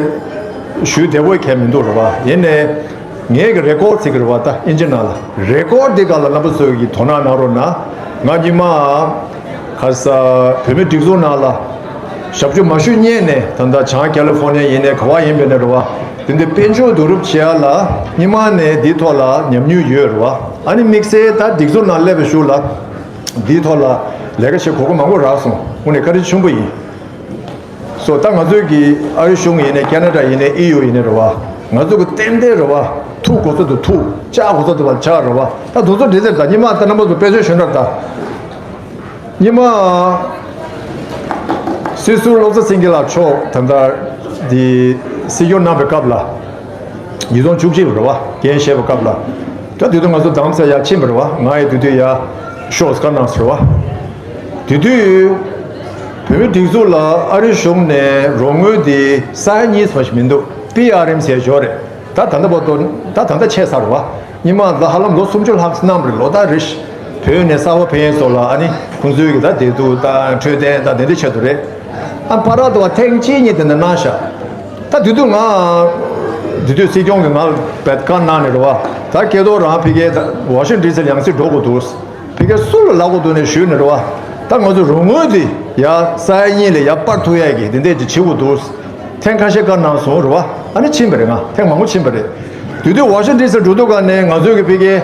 ཞུ་བདེ་བོ་གལ་མི་འདུག་རེད་བ། ཡིན་ནའི་ངས་ཀྱི་རེ་ཀོར་ཟེར་གྱི་རེད་བ། ད་ཨིན་ཇི་ནང་ལ་རེ་ཀོར་འདི་སྒང་ལ་རྣམ་པ་ཚོས་ཀྱི་དོ་སྣང་གནང་རོགས་གནང་། ང་ཉི་མ་ག་ས་བོད་མི་སྒྲིག་འཛུགས་ནང་ལ་ཞབས་ཞུ་མ་ཞུ་སྔོན་ནས་ད་ལྟ་བྱང་ཀ་ལི་ཧྥོ་ནི་ཡ་ཡིན་ནའི་ག་བ་ཡིན་པའི་ནས་རེད་བ། དེ་འདི་དཔལ་འབྱོར་བསྡུ་རུབ་བྱེད་ཡ་ལ་སྔོན་མ་ནས་འདིའི་ཐོག་ལ་ཉམས་མྱོང་ཡོད་རེད་བ། ཨ་ནི་དམིགས་བསལ་ད་སྒྲིག་འཛུགས་ནང་སླེབས་པའི་གཞུག་ལ་འདིའི་ཐོག་ལ་ལས་ཀ་བྱེད་གོ་སྐབས་མང་པོ་རག་སོང་། དངོས་གནས་བཀའ་དྲིན་ཆེན་པོ་ཡིན། སོ་ད་ང་ཚོའི་གི་ཨ་རི་གཞུང་ཡིན་ནའི་ཁེ་ན་ཌ་ཡིན་ནའི་ཨི་ཡུ་ཡིན་ནའི་རེད་བ། ང་ཚོ་གི་ཏན་ཏན་རེད་བ། ཐུག་གོ་ས་དུ་ཐུག་ལྕག་གོ་ས་དུ་བ་ལྕག་རེད་བ། ད་དུ་ཚོ་འདྲི་ཟེར་ད་ཉི་མ་ད་རྣམ་པ་ཚོ་དཔེ་ཆ་ཞོན་རབ་ད། ཉི་མ། སྲིད་ཟུར་བློ་བཟང་སེང་གེ་ལགས་མཆོག་ད་ལྟ་འདི་སྲིད་སྐྱོང་གནང་བའི་སྐབས་ལ། ཉིས་སྟོང་བཅུ་གཅིག་རེད་བ། འགན་བཞེས་པའི་སྐབས་ལ། ད་དེ་དུས་ང་ཚོ་དམ་ས་ཡར་ཕྱིན་པ་རེད་བ། ང་ཡི་དེ་དུས་ཡར་ཤོག་སྐར་ནང་སོ་རེད་བ། དེ་དུས་བོད་མི་སྒྲིག་འཛུགས་ལ་ཨ་རི་གཞུང་ནས་རོགས་དངུལ་དེ་ས་ཡ་གཉིས་ཙམ་ཞིག་མི་འདུག་པི་ཨར་ཨེམ་སི་ཞོར་རེད། ད་ད་ལྟ་བར་དུ་ད་ད་ལྟ་ཆད་ཚར་བ། ཉི་མ་ད་ཧ་ལམ་ལོ་སུམ་ཅུ་ལྷག་གནང་བ་རེད། ལོ་ལྟར་རེ་བཞིན་བོད་ནས་གསར་པ་ཕེབས་མཁན་ཚོ་ལ་ཨ་ནི་ཁོང་ཚོའི་གི་ད་བདེ་སྡུག་དང་འཕྲོད་བསྟེན་དང་དེ་འདྲའི་ཆེད་དུ་རེད། ཨ་ཕར་དུ་བ་ཐེངས་གཅིག་གཉིས་དེ་འདྲ་གནང་ཤག་ད་དེ་དུས་ང་དེ་དུས་སྲིད་སྐྱོང་གིས་ང་ལ་བཀའ་གནང་ནས་རེད་བ། ད་སྐལ་རྡོར་རང་ཕ་གིར་ད་ཝ་ཤིང་ཊོན་ཌི་སི་ལ་ཡང་སེ་འགྲོ་དགོས་འདུག་ཕ་གིར་སུ་ལ་ལབ་དགོས་འདུག་ནས་ཞུས་ནས་རེད་བ། ད་ང་ཚོ་རོགས་དངུལ་དེ་ཡར་ས་ཡ་གཉིས་ལ་ཡར་སྤར་ཐུབ་ཡ་གི་དེ་འདྲས་ཅིག་བྱེད་དགོས་འདུག་ཐེངས་ཁ་ཤས་བཀའ་གནང་སོང་རེད་བ། ཨ་ནི་ཕྱིན་པ་རེད། ང་ཐེངས་མང་པོ་ཕྱིན་པ་རེད། དེ་དུས་ཝ་ཤིང་ཊོན་ཌི་སི་འགྲོ་དུས་ག་ནས་ང་ཚོའི་གི་ཕ་གིའི་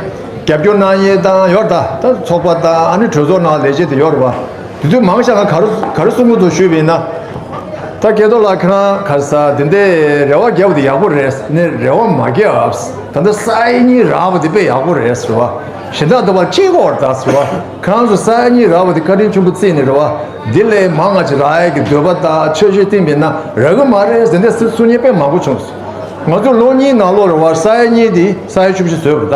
རྒྱབ་སྐྱོར་གནང་ཡས་དང་ཡོད་ད། ད་ཚོགས་པ་དང་ཨ་ནི་གྲོས་ཚོགས་ནང་ལས་བྱེད་དེ་ཡོད་རེད་བ། དེ་དུས་མང་ཆེ་བ་ག་རེ་ག་རེ་གསུང་གི་འདུག་ཞུས་པ་ཡིན་ན། ད་སྐལ་རྡོར་ལགས་ཁྱེད་རང་ག་ས་དེ་འདྲའི་རེ་བ་བརྒྱབ་པ་དེ་ཡག་པོ་རེད། ནས་རེ་བ་མ་བརྒྱབ། ད་ལྟ་ས་ཡ་གཉིས་རག་པ་དེ་དཔེ་ཡག་པོ་རེད་ཟེར་བ། གཞན་དག་དུ་བ་གཅིག་གོ་བར་ད་ཟེར་བ། ཁྱེད་རང་ཚོ་ས་ཡ་གཉིས་རག་པ་དེ་བཀའ་དྲིན་ཆེན་པོ་བརྩིས་ནས་རེད་བ། འདི་ལས་མང་ང་ཅིག་རག་ཡས་ཀྱི་འདོད་པ་དང་ཆོད་ཤེས་བསྟན་པས་ན་རག་གི་མ་རེད་ཟེར་འདི་སྲིད་གསུང་མཁན་དཔེ་མང་པོ་བྱུང་། ང་ཚོ་ལོ་གཉིས་ནང་ལོགས་རེད་བ། ས་ཡ་གཉིས་འདི་ས་ཡ་བཅུ་བཞི་བཟོས་པ་ད།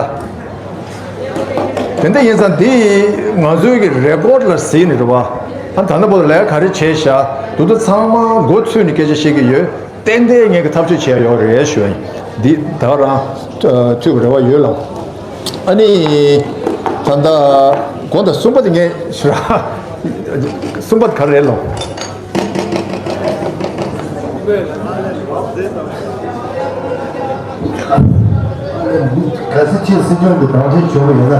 དེ་འདྲ་ཡིན་ཙང་འདི་ང་ཚོའི་གི་རེ་ཀོར་ལ་གཟིགས་ནས་རེད་བ། ཨ་ད་ལྟ་བར་དུ་ལས་ཀ་ག་རེ་བྱས་ཤག་འདུག་ད་ཚང་མ་མགོ་ཚོས་ནས་སྐད་ཆ་བཤད་ཀྱི་ཡོད། ཏན་ཏན་ངས་ཀྱི་ཐབས་ཇུས་བྱས་ཡོད་རེད་ཞུ་ཡིན། འདི་ད་རང་ཐུག་རེ་བ་ཡོད་ལ། ཨ་ནི་ད་ལྟ་དགོངས་དག་གསུམ་པ་དེ་ངས་ཞུ་ར། གསུམ་པ་ག་རེ་རེད་ལོ། གལ་སྲིད་ཁྱེད་སྲིད་སྐྱོང་གི་དམ་འཛིན་བྱུང་བ་ཡིན་ན།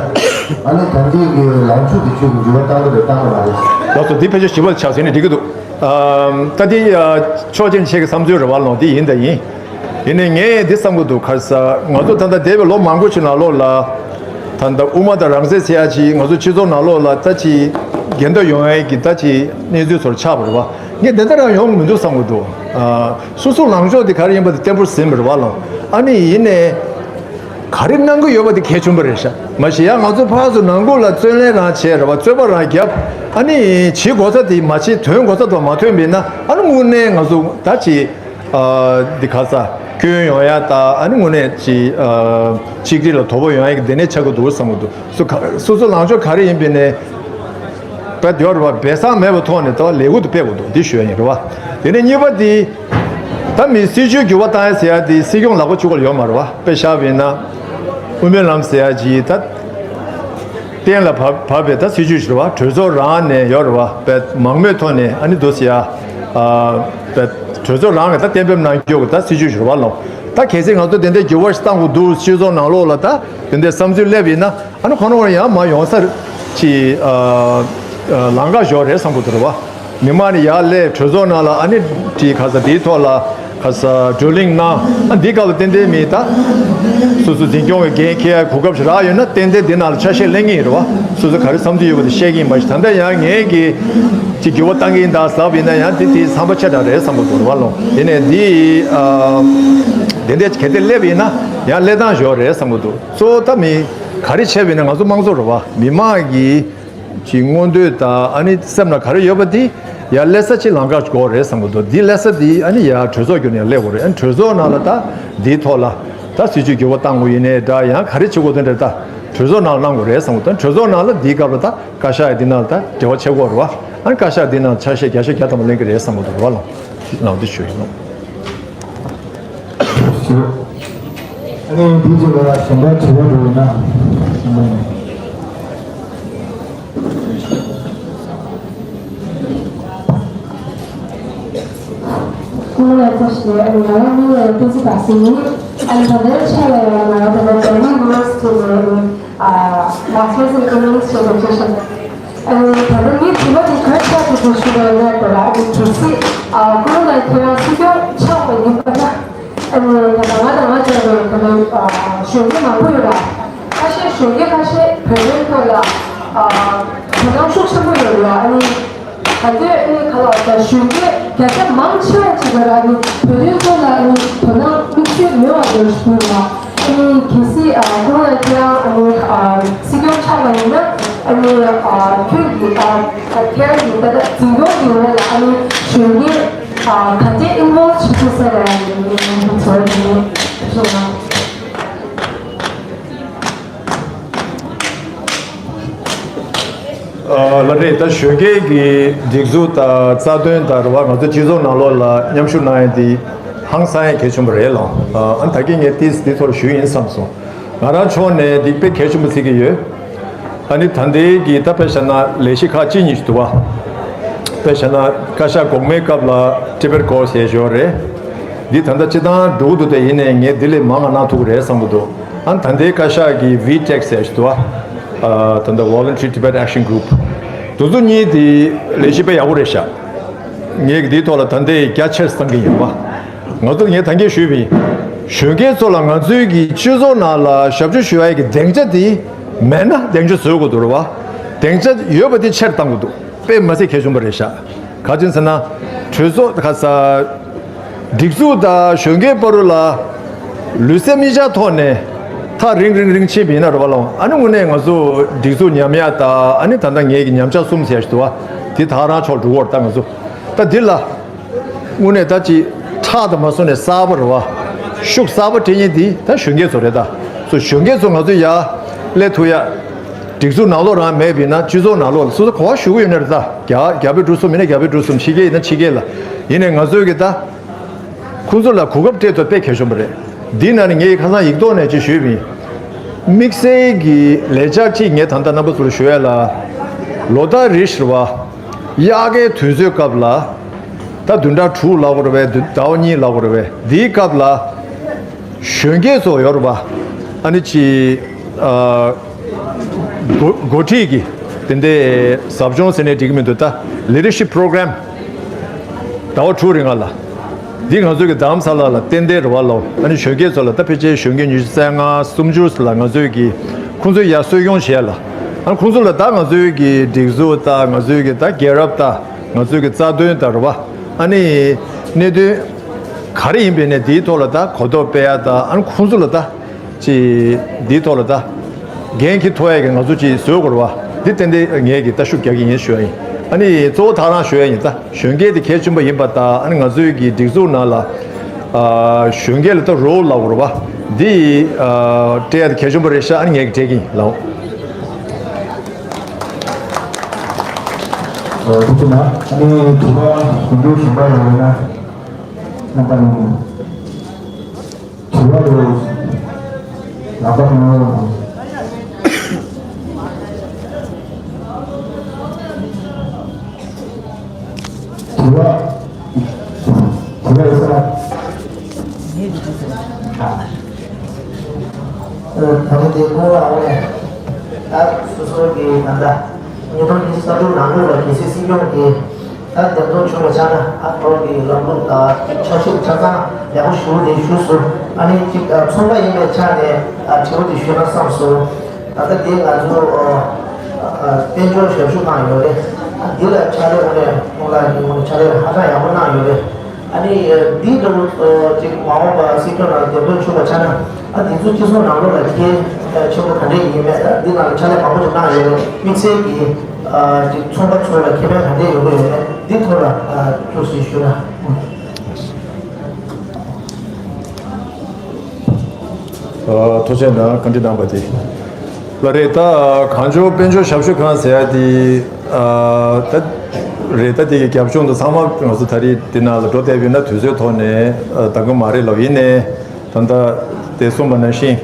ཨ་ནི་དམ་འཛིན་གྱི་ལངས་ཕྱོགས་དེ་ཁྱོད་ཀྱི་འགྱུར་བ་གཏང་གི་རེད་གཏང་གི་མ་རེད། ལགས་སོ། འདི་ཕལ་ཆེར་ཞིབ་པ་ཆགས་ཟིན་ནས་འགྲིག་གི་འདུག་ཨམ། ད་འདི་ཆོག་མཆན་ཆེ་གི་བསམ་ཚུལ་རེད་བ་ལོ། འདི་ཡིན་ད་ཡིན། ཡིན་ནའི་ངས་འདི་བསམ་གི་འདུག་ག་རེ་ཟེར་ང་ཚོ་ད་ལྟ་འདས་པའི་ལོ་མང་པོ་ཞིག་ནང་ལོགས་ལ། ད་ལྟ་དབུ་མ་དང་རང་བཙན་ཟེར་ཡ་ཅིག་ང་ཚོ་སྤྱི་ཚོགས་ནང་ལོགས་ལ་ད་ཅིག་འགལ་ཟླ་ཡོང་ཡ་གི་ད་ཅིག་གནས་ཚུལ་ཚོར་ཆགས་པ་རེད་བ། ངས་དེ་འདྲ་རང་ཡོང་གི་མི་འདུག་བསམ་གི་འདུག་ཨ། སོ་སོ་ལངས་ཕྱོགས་དེ་ག་རེ་ཡིན་པ་དེ་བརྟན་པོར་ཟིན་པ་རེད་བ་ལོ། ཨ་ནི་ཡིན་ནའི། ག་རེ་གནང་གི་ཡོད་པ་དེ་གལ་ཆེན་པོ་རེད་ཤག་མ་གཞི་ཡང་ང་ཚོ་ཕར་ཚུར་ནང་ཁུལ་ལ་རྩོད་ལེན་རང་བྱས་རེད་བ། རྩོད་པ་རང་བརྒྱབ། ཨ་ནི་བྱེད་དགོས་ས་དེ་མ་བྱེད། ཐོན་དགོས་ས་དེ་མ་ཐོན་པ་ཡིན་ན། ཨ་ནི་དངོས་གནས་ང་ཚོ་ད་ཅིག་ཨ། འདི་ག་ས་སྐྱོན་ཡོང་ཡ་ད། ཨ་ནི་དངོས་གནས་ཅིག་ཨ། ཆིག་སྒྲིལ་ལ་དོ་ཕོག་ཡོང་ཡ་གི་དེ་ནས་ཆགས་ཀྱི་འདུག་བསམ་གྱི་འདུག་སོ་ག་སོ་སོ་ལངས་ཕྱོགས་ག་རེ་ཡིན་པའི་ནས་བེད་ཡོད་རེད་བ། སྦས་གསང་མེད་པའི་ཐོག་ནས་ད་ལས་འགུལ་དུ་སྤེལ་དགོས་འདུག་འདི་ཞུ་ཡ་ཡིན་རེད་བ། དེ་ནས་གཉིས་པ་དེ། ད་མི་སྲིད་བྱུས་འགྱུར་བ་བཏང་ཡ་ཟེར་ཡ་དེ་སྲིད་སྐྱོང་ལག་པ་གཅིག་པོ་ལ་ཡོད་མ་རེད་བ། དཔེ་བཞག་པ་ཡིན་ན། དབུ་མའི་ལམ་ཟེར་ཡ་ཅིག་ད། གཏན་ལ་ཕབ་ཕབ་པའི་ད་སྲིད་བྱུས་ཤིག་རེད་བ། གྲོས་ཚོགས་རང་ནས་ཡོད་རེད་བ། དཔེ་མང་མོས་ཐོག་ནས་ཨ་ནི་འདུག་ཟེར་ཡ། ཨ། དཔེ་གྲོས་ཚོགས་རང་གིས་ད་གཏན་འབེབས་གནང་རྒྱུ་གི་ད་སྲིད་བྱུས་ཤིག་རེད་བ་ལོ། ད་གལ་སྲིད་ང་ཚོ་དེ་འདྲའི་འགྱུར་བ་ཞིག་བཏང་དགོས་འདུག་སྤྱི་ཚོགས་ནང་ལོགས་ལ་ད་དེ་འདྲའི་བསམ་ཚུལ་སླེབས་ཡིན་ན། ཨ་ནི་ཁོ་རང་ཡང་མ་ཡོང་སར་ཅིག་ཨ། ཨ། ལམ་ཁ་ཞོག་རེད་བསམ་གྱི་འདུག་རེད་བ། མི་མང་ནི་ཡར་སླེབས། གྲོས་ཚོགས་ནང་ལ་ཨ་ནི་དེ་ག་ས་དེའི་ཐོག་ལ་ག་ས་བགྲོ་གླེང་གནང་། ཨ། འདི་སྐབས་ལ་ཏན་ཏན་མི་ད་སོ་སོ་འཛིན་སྐྱོང་གི་འགན་འཁྱེར་ཡ་གོ་སྐབས་ཤིག་རག་ཡོད་ན་ཏན་ཏན་འདི་ནང་ལ་ཆ་ཤས་ལེན་གྱི་ཡིན་རེད་བ། སོ་སོ་ག་རེ་བསམ་ཚུལ་ཡོད་པ་དེ་བཤད་ཀྱི་ཡིན་པ་ཞིག་ད་ལྟ་ཡང་ངས་ཀྱི་ཅིག་འགྱུར་བ་བཏང་གི་ཡིན་ད་ཟེར་བ་ཡིན་ན་ཡང་དེ་དེ་བསམ་པ་ཆེ་དྲགས་རེད་བསམ་གྱི་འདུག་རེད་བ་ལོ། དེ་ནས་འདི་ཨ། དེ་འདྲས་གལ་ཏེ་སླེབས་ཡིན་ན་ཡང་སླེབས་སྟངས་ཞོག་རེད་བསམ་གྱི་འདུག་གཙོ་བོ་ད་མི་ག་རེ་བྱས་པ་ཡིན་ན་ང་ཚོ་དམངས་གཙོ་རེད་བ། མི་མང་གི་ཀྱི་མངོན་འདོད་དང་ཨ་ནི་སེམས་ལ་ག་རེ་ཡོད་པ་དེ་ཡར་སླེབས་ས་ཅིག་ལམ་ཁ་དགོས་རེད་བསམ་གྱི་འདུག་འདི་སླེབས་ས་དེ་ཨ་ནི་ཡར་གྲོས་ཚོགས་བརྒྱུད་ནས་ཡར་སླེབས་དགོས་རེད། ཨ་ནི་གྲོས་ཚོགས་ནང་ལ་ད་འདིའི་ཐོག་ལ་ད་སྲིད་བྱུས་འགྱུར་བ་བཏང་དགོས་ཡིན་ནའི་འདྲ། ཡང་ག་རེ་བྱེད་དགོས་དོན་འདྲ་ད་གྲོས་ཚོགས་ནང་ལ་གནང་དགོས་རེད་བསམ་གྱི་འདུག་གྲོས་ཚོགས་ནང་ལ་འདིའི་སྐབས་ལ་ད་བཀའ་ཤག་ཡ་འདི་ནང་ལ་ད་འབྲེལ་བ་བྱེད་དགོས་རེད་བ། ཨ་ནི་བཀའ་ཤག་འདི་ནང་ཆ་ཤས་བརྒྱ་ཆ་བརྒྱ་ཐམ་པ་ལེན་གྱི་རེད་བསམ་གྱི་འདུག་རེད་བ་ལགས། ལགས་འདི་ཞུ་ཡིན་ནོ། ཨ་ནི་འདི་ཚོ་ལ་གཞན་པ་དྲི་བ་འདྲ་ཡོད་ན། ཁོང་ལ་ཐུགས་རྗེ་ཆེ། ང་རང་མིང་ལ་བསྟན་འཛིན་དར་རྒྱས་ཡིན། ཨ་ནི་ད་ལྟའི་ཆ་ལ་ཡང་ང་རང་ད་ལྟ་Delhi University ནས་ཨ་Masters in Economics བྱེད་དུ་འཁྲིད་བཞག་ཨ་ནི་ད་ལྟ་ངའི་དྲི་བ་དེ་ག་རེ་ཆགས་འདུག་ཞུ་བ་ཡིན་ན། དེ་ལ་ཨ་ནི་གལ་སྲིད་ཨ་ཁོང་ལ་ཁྱེད་རང་སྲིད་སྐྱོང་ཆགས་པ་ཡིན་པ་ན། ཨ་ནི་ད་ལྟ་ང་དང་ང་བཅས་པའི་ད་ལྟ་ཨ་གཞོན་སྐྱེས་མང་པོ་ཡོད་ལ། ཁ་ཤས་གཞོན་སྐྱེས་ཁ་ཤས་བོད་དོན་ཐོག་ལ་ཨ་དོ་སྣང་ཤུགས་ཆེན་པོ་ཡོད་རེད་ལ། ཨ་ནི་ད་ལྟའི་ཨ་ནི་ག་ལ་ད་གཞོན་སྐྱེས་བརྒྱ་ཆ་མང་ཆེ་བ་ཅིག་ལ་ཨ་ནི་བོད་དོན་ཐོག་ལ་ཨ་ནི་དོ་སྣང་དམིགས་བསལ་མེད་པ་འདྲ་ཞིག་འདུག་ལ། ཨ་ནི་གལ་སྲིད་ཨ་ཁོང་ལ་ཁྱེད་རང་ཨ་ནི་ཨ་སྲིད་སྐྱོང་ཆགས་པ་ཡིན་ན། ཨ་ནི་ཨ་ཁྱོད་ཀྱི་ཨ་ཁྱེད་རང་གི་ད་ལྟ་འཛིན་སྐྱོང་གི་འོག་ལ་ཨ་ནི་གཞོན་སྐྱེས་ཨ་ག་འདྲས་ཨིན་བོལ་བྱེད་ཐུབ་ས་རེད། ཨ་ནི་ཚོར་བ་དེ་ནི་ཞུ་ན། ལ་རེད། ད་གཞོན་སྐྱེས་ཀྱི་སྒྲིག་འཛུགས་དང་རྩ་དོན་དང་རེད་བ། ང་ཚོ་སྤྱི་ཚོགས་ནང་ལོགས་ལ་མཉམ་ཞུགས་གནང་ཡ་འདི་ཧང་སང་ཡ་གལ་ཆེན་པོ་རེད་ལ། ཨ་ནི་ད་གིན་ངས་ཏིས་འདི་ཐོག་ཞུས་ཡིན་བསམ་སོང་། ང་རང་ཕྱོགས་ནས་འདི་དཔེ་གལ་ཆེན་པོ་བརྩི་གི་ཡོད། ཨ་ནི་ད་ལྟའི་གི་ད་དཔེ་བཞག་ན་ལས་གཞི་ཁག་གཅིག་གཉིས་ཤིག་འདུག་བ། དཔེ་བཞག་ན་བཀའ་ཤག་གོང་མའི་སྐབས་ལ་Tibet Course ཟེར་ཞོར་རེད། འདི་ད་ལྟ་སྤྱི་བཏང་འགྲོ་གི་འདུག་སྟེ། ཡིན་ནའི་ངས་འདི་ལས་མང་ང་གནང་ཐུབ་ཀྱི་རེད་བསམ་གྱི་འདུག་ཨ་ནི་ད་ལྟའི་བཀའ་ཤག་གི་VTAC ཟེར་ཞིག་འདུག་བ། ཨ་ད་ལྟ་Voluntary Tibet Action Group། དེ་ཚོ་གཉིས་དེ་ལས་གཞི་དཔེ་ཡག་པོ་རེད་ཤག་ངས་འདིའི་ཐོག་ལ་ད་ལྟའི་རྒྱ་ཆེར་བསམ་གྱི་ཡོད་པ། ང་ཚོ་ངས་ད་གིན་ཞུས་པ་ཡིན། གཞོན་སྐྱེས་ཚོ་ལ་ང་ཚོའི་གི་སྤྱི་ཚོགས་ནང་ལ་ཞབས་ཞུ་ཞུ་ཡ་གི་སྡིངས་ཆ་དེ་མེད་ན་སྡིངས་ཆ་བཟོ་དགོས་འདུག་རེད་བ། སྡིངས་ཆ་ཡོད་པ་དེ་ཆེར་གཏང་དགོས་འདུག་དཔེ་མ་སྲིད་གལ་ཆེན་པོ་རེད་ཤག་ག་ཅི་ཟེར་ན། གྲོས་ཚོགས་ག་ས། སྒྲིག་འཛུགས་དང་གཞོན་སྐྱེས་བར་ལ་ལུས་སེམས་གཉིས་ཆ་ཐོག་ནས་ཐག་རིང་རིང་རིང་ཕྱིན་པ་ཡིན་ན་རེད་བ་ལགས། ཨ་ནི་དངོས་གནས་ང་ཚོ་སྒྲིག་འཛུགས་ཉམས་ཡག་དང་། ཨ་ནི་ད་ལྟ་ངེད་ཀྱི་ཉམས་ཆག་གསུམ་ཟེར་ཡག་ཞིག་འདུག་བ། དེ་ད་རང་ཕྱོགས་འགྲོ་གི་ཡོད་རེད། ད་ང་ཚོ་ད་འདི་ལ་དངོས་གནས་ད་ཅིག་ཁྲག་དང་མ་སོང་ནས་གསར་པ་རེད་བ། ཤུགས་གསར་པ་སྤྲད་མཁན་འདི་ད་གཞོན་སྐྱེས་ཚོ་རེད། ད་སོ་གཞོན་སྐྱེས་ཚོ་ང་ཚོ་ཡར་སླེབས་ཐུབ་ཡག་སྒྲིག་འཛུགས་ནང་ལོགས་རང་མེད་པ་ཡིན་ན་སྤྱི་ཚོགས་ནང་ལོགས་ལ་སོ་སོ་ག་པར་བཞུགས་ཀྱི་ཡོད་ན་རེད། ད་རྒྱ་རྒྱ་བོད་འབྲུག་གསུམ་ཡིན་ན་རྒྱ་བོད་འབྲུག་གསུམ། ཕྱི་རྒྱལ་ཡིན་ན་ཕྱི་རྒྱལ་ལ། ཡིན་ནའི་ང་ཚོའི་གི་ད་ཁོང་ཚོ་ལ་གོ་སྐབས་སྤྲད་ཐུབ་དཔེ་གལ་ཆེན་པོ་རེད། འདི་ནང་ནས་ངས་ཁ་སང་ཡིག་ཐོག་ནས་ཅིག་ཞུས་པ་ཡིན། དམིགས་བསལ་གྱི་ལས་འཆར་གཅིག་ངས་ད་ལྟ་རྣམ་པ་ཚོར་ཞུ་ཡ་ལ། ལོ་ལྟར་རེ་བཞིན་རེད་བ། དབྱར་ཁའི་དུས་ཚོད་སྐབས་ལ། ད་བདུན་ཕྲག་དྲུག་ལབ་དགོས་རེད་པས། ཟླ་བ་གཉིས་ལབ་དགོས་རེད་པས། འདིའི་སྐབས་ལ་གཞོན་སྐྱེས་ཚོ་ཡོད་རེད་པ། ཨ་ནི་ཅིག་ཨ་འགོ་འགོ་ཁྲིད་ཀྱི་དེ་འདྲའི་ཟབ་སྦྱོང་ཟེར་ནས་འགྲིག་གི་མི་འདུག་ད་Leadership Program ཟླ་བ་དྲུག་རིང་ལ། འདི་ང་ཚོའི་གི་རྡ་རམ་ས་ལ་ལ་ཏན་ཏན་རེད་བ་ལོ། ཨ་ནི་གཞོན་སྐྱེས་ཚོ་ལ་ད་ཕལ་ཆེར་གཞོན་སྐྱེས་ཉི་ཤུ་རྩ་ལྔ་སུམ་ཅུ་ལ་ང་ཚོའི་གི་ཁོང་ཚོ་ཡར་གསོ་སྐྱོང་བྱས་ལ། ཨ་ནི་ཁོང་ཚོ་ལ་ད་ང་ཚོའི་གི་སྒྲིག་འཛུགས་དང་། ང་ཚོའི་གི་ད་རྒྱལ་རབས་དང་། ང་ཚོའི་གི་རྩ་དོན་དང་རེད་བ། ཨ་ནི་གནད་དོན་ག་རེ་ཡིན་པའི་ནས་འདིའི་ཐོག་ལ་ད་གོ་རྟོགས་སྤེལ་ཡ་དང་། ཨ་ནི་ཁོང་ཚོ་ལ་ད་ཅི་འདིའི་ཐོག་ལ་ད་འགན་འཁྱེར་ཐུབ་ཡ་གི་ང་ཚོ་ཅིག་བཟོ་དགོས་རེད་བ། འདི་ཏན་ཏན་ངས་གི་ད་ཤུགས་རྒྱག་གི་ཡིན་ཞུ་ཡ་ཡིན། ཨ་ནི་གཙོ་བོ་ད་རང་ཞུ་ཡ་ཡིན། ད་གཞོན་སྐྱེས་དེ་གལ་ཆེན་པོ་ཡིན་པ་དང་། ཨ་ནི་ང་ཚོའི་གི་སྒྲིག་འཛུགས་ནང་ལ་ཨ་གཞོན་སྐྱེས་ལ་ད་རོལ་ལབ་དགོས་རེད་བ། འདི་ཨ་སྤྲད་ཡ་དེ་གལ་ཆེན་པོ་རེད་ཤག་ཨ་ནི་ངས་གི་སྤྲད་གི་ཡིན་ལགས། ཐུགས་རྗེ་གནང་། ཨ་ནི་དྲི་བ་དགོངས་འདུན་གཞན་པ་ཡོད་ན་རྣམ་པ་གཉིས། དྲི་བ་རེད། རྣམ་པ་གཉིས། དྲི་བ། དྲི་བ་ཡོད་ས་ན། ད་རེས་དེ་སྐོར་ལ་འོ་ནས་ད་སོ་སོ་གི་ད་ལྟ་ཉིས་སྟོང་ཉི་ཤུ་རྩ་དྲུག་ནང་ལོགས་ལ་གལ་སྲིད་སྲིད་སྐྱོང་གི་ད་འདེམས་ཐོན་བྱུང་བའི་ཆ་ནས། ཨ་ཁོང་གི་ལམ་ལུགས་དང་ཆབ་སྲིད་ཆ་ཚང་ཡག་པོ་ཞུ་རེ་ཞུས་སོང་། ཨ་ནི་གཅིག་ཨ་ཚོང་པ་ཡིན་པའི་ཆ་ནས་ཨ་དྲི་བ་དེ་ཞུས་ན་བསམ་སོང་། ད་ལྟ་འདི་ང་ཚོ་ཨ་ཨ་དཔལ་འབྱོར་ཞབས་ཞུ་ཁང་ཡོད་རེད། ཨ་འདི་ལ་ཕྱག་ལས་ངོ་ནས་ཁོང་ལ་ངོ་ནས་ཕྱག་ལས་ཧ་ཅང་ཡག་པོ་གནང་ཡོད་རེད། ཨ་ནི་འདི་འདྲ་བོ་ཅིག་མ་འོངས་པ་སྲིད་སྐྱོང་ལ་འདེམས་ཐོན་བྱུང་བའི་ཆ་ནས། ཨ་འདི་ཚོ་སྤྱི་ཚོགས་ནང་ལོགས་ལ་གལ་ཆེན་པོ་ག་འདྲས་ཡིན་མེད། ད་འདི་ནང་ལ་ཕྱག་ལས་མང་པོ་ཅིག་གནང་ཡོད་རེད། དམིགས་བསལ་གྱི་ཨ་ཅིག་ཚོང་པ་ཚོ་ལ་ཁེ་ཕན་ག་འདྲས་ཡོང་གི་ཡོད་མེད། འདི་ཐོག་ལ་ཨ་ཐུགས་རྗེ་ཞུ་ན། ཐུགས་རྗེ་གནང་། བཀའ་འདྲི་གནང་བ་དེ་ལ་རེད། ད་གང་བྱུང་དཔལ་འབྱོར་ཞབས་ཞུ་ཁང་ཟེར་ཡ་དེ་ཨ་ད་རེད། ད་དེ་གི་རྒྱབ་ལྗོངས་དེ་ཚང་མ་ང་ཚོ་ད་རེས་དེ་ནང་ལ་འགྲོ་བསྡད་པ་ཡིན་ན་དུས་ཚོད་ཐོག་ནས་ཨ་འདང་གི་མ་རེད་ལབ། ཡིན་ནའི་ད་ལྟ་དེ་གསུངས་པ་ནང་བཞིན་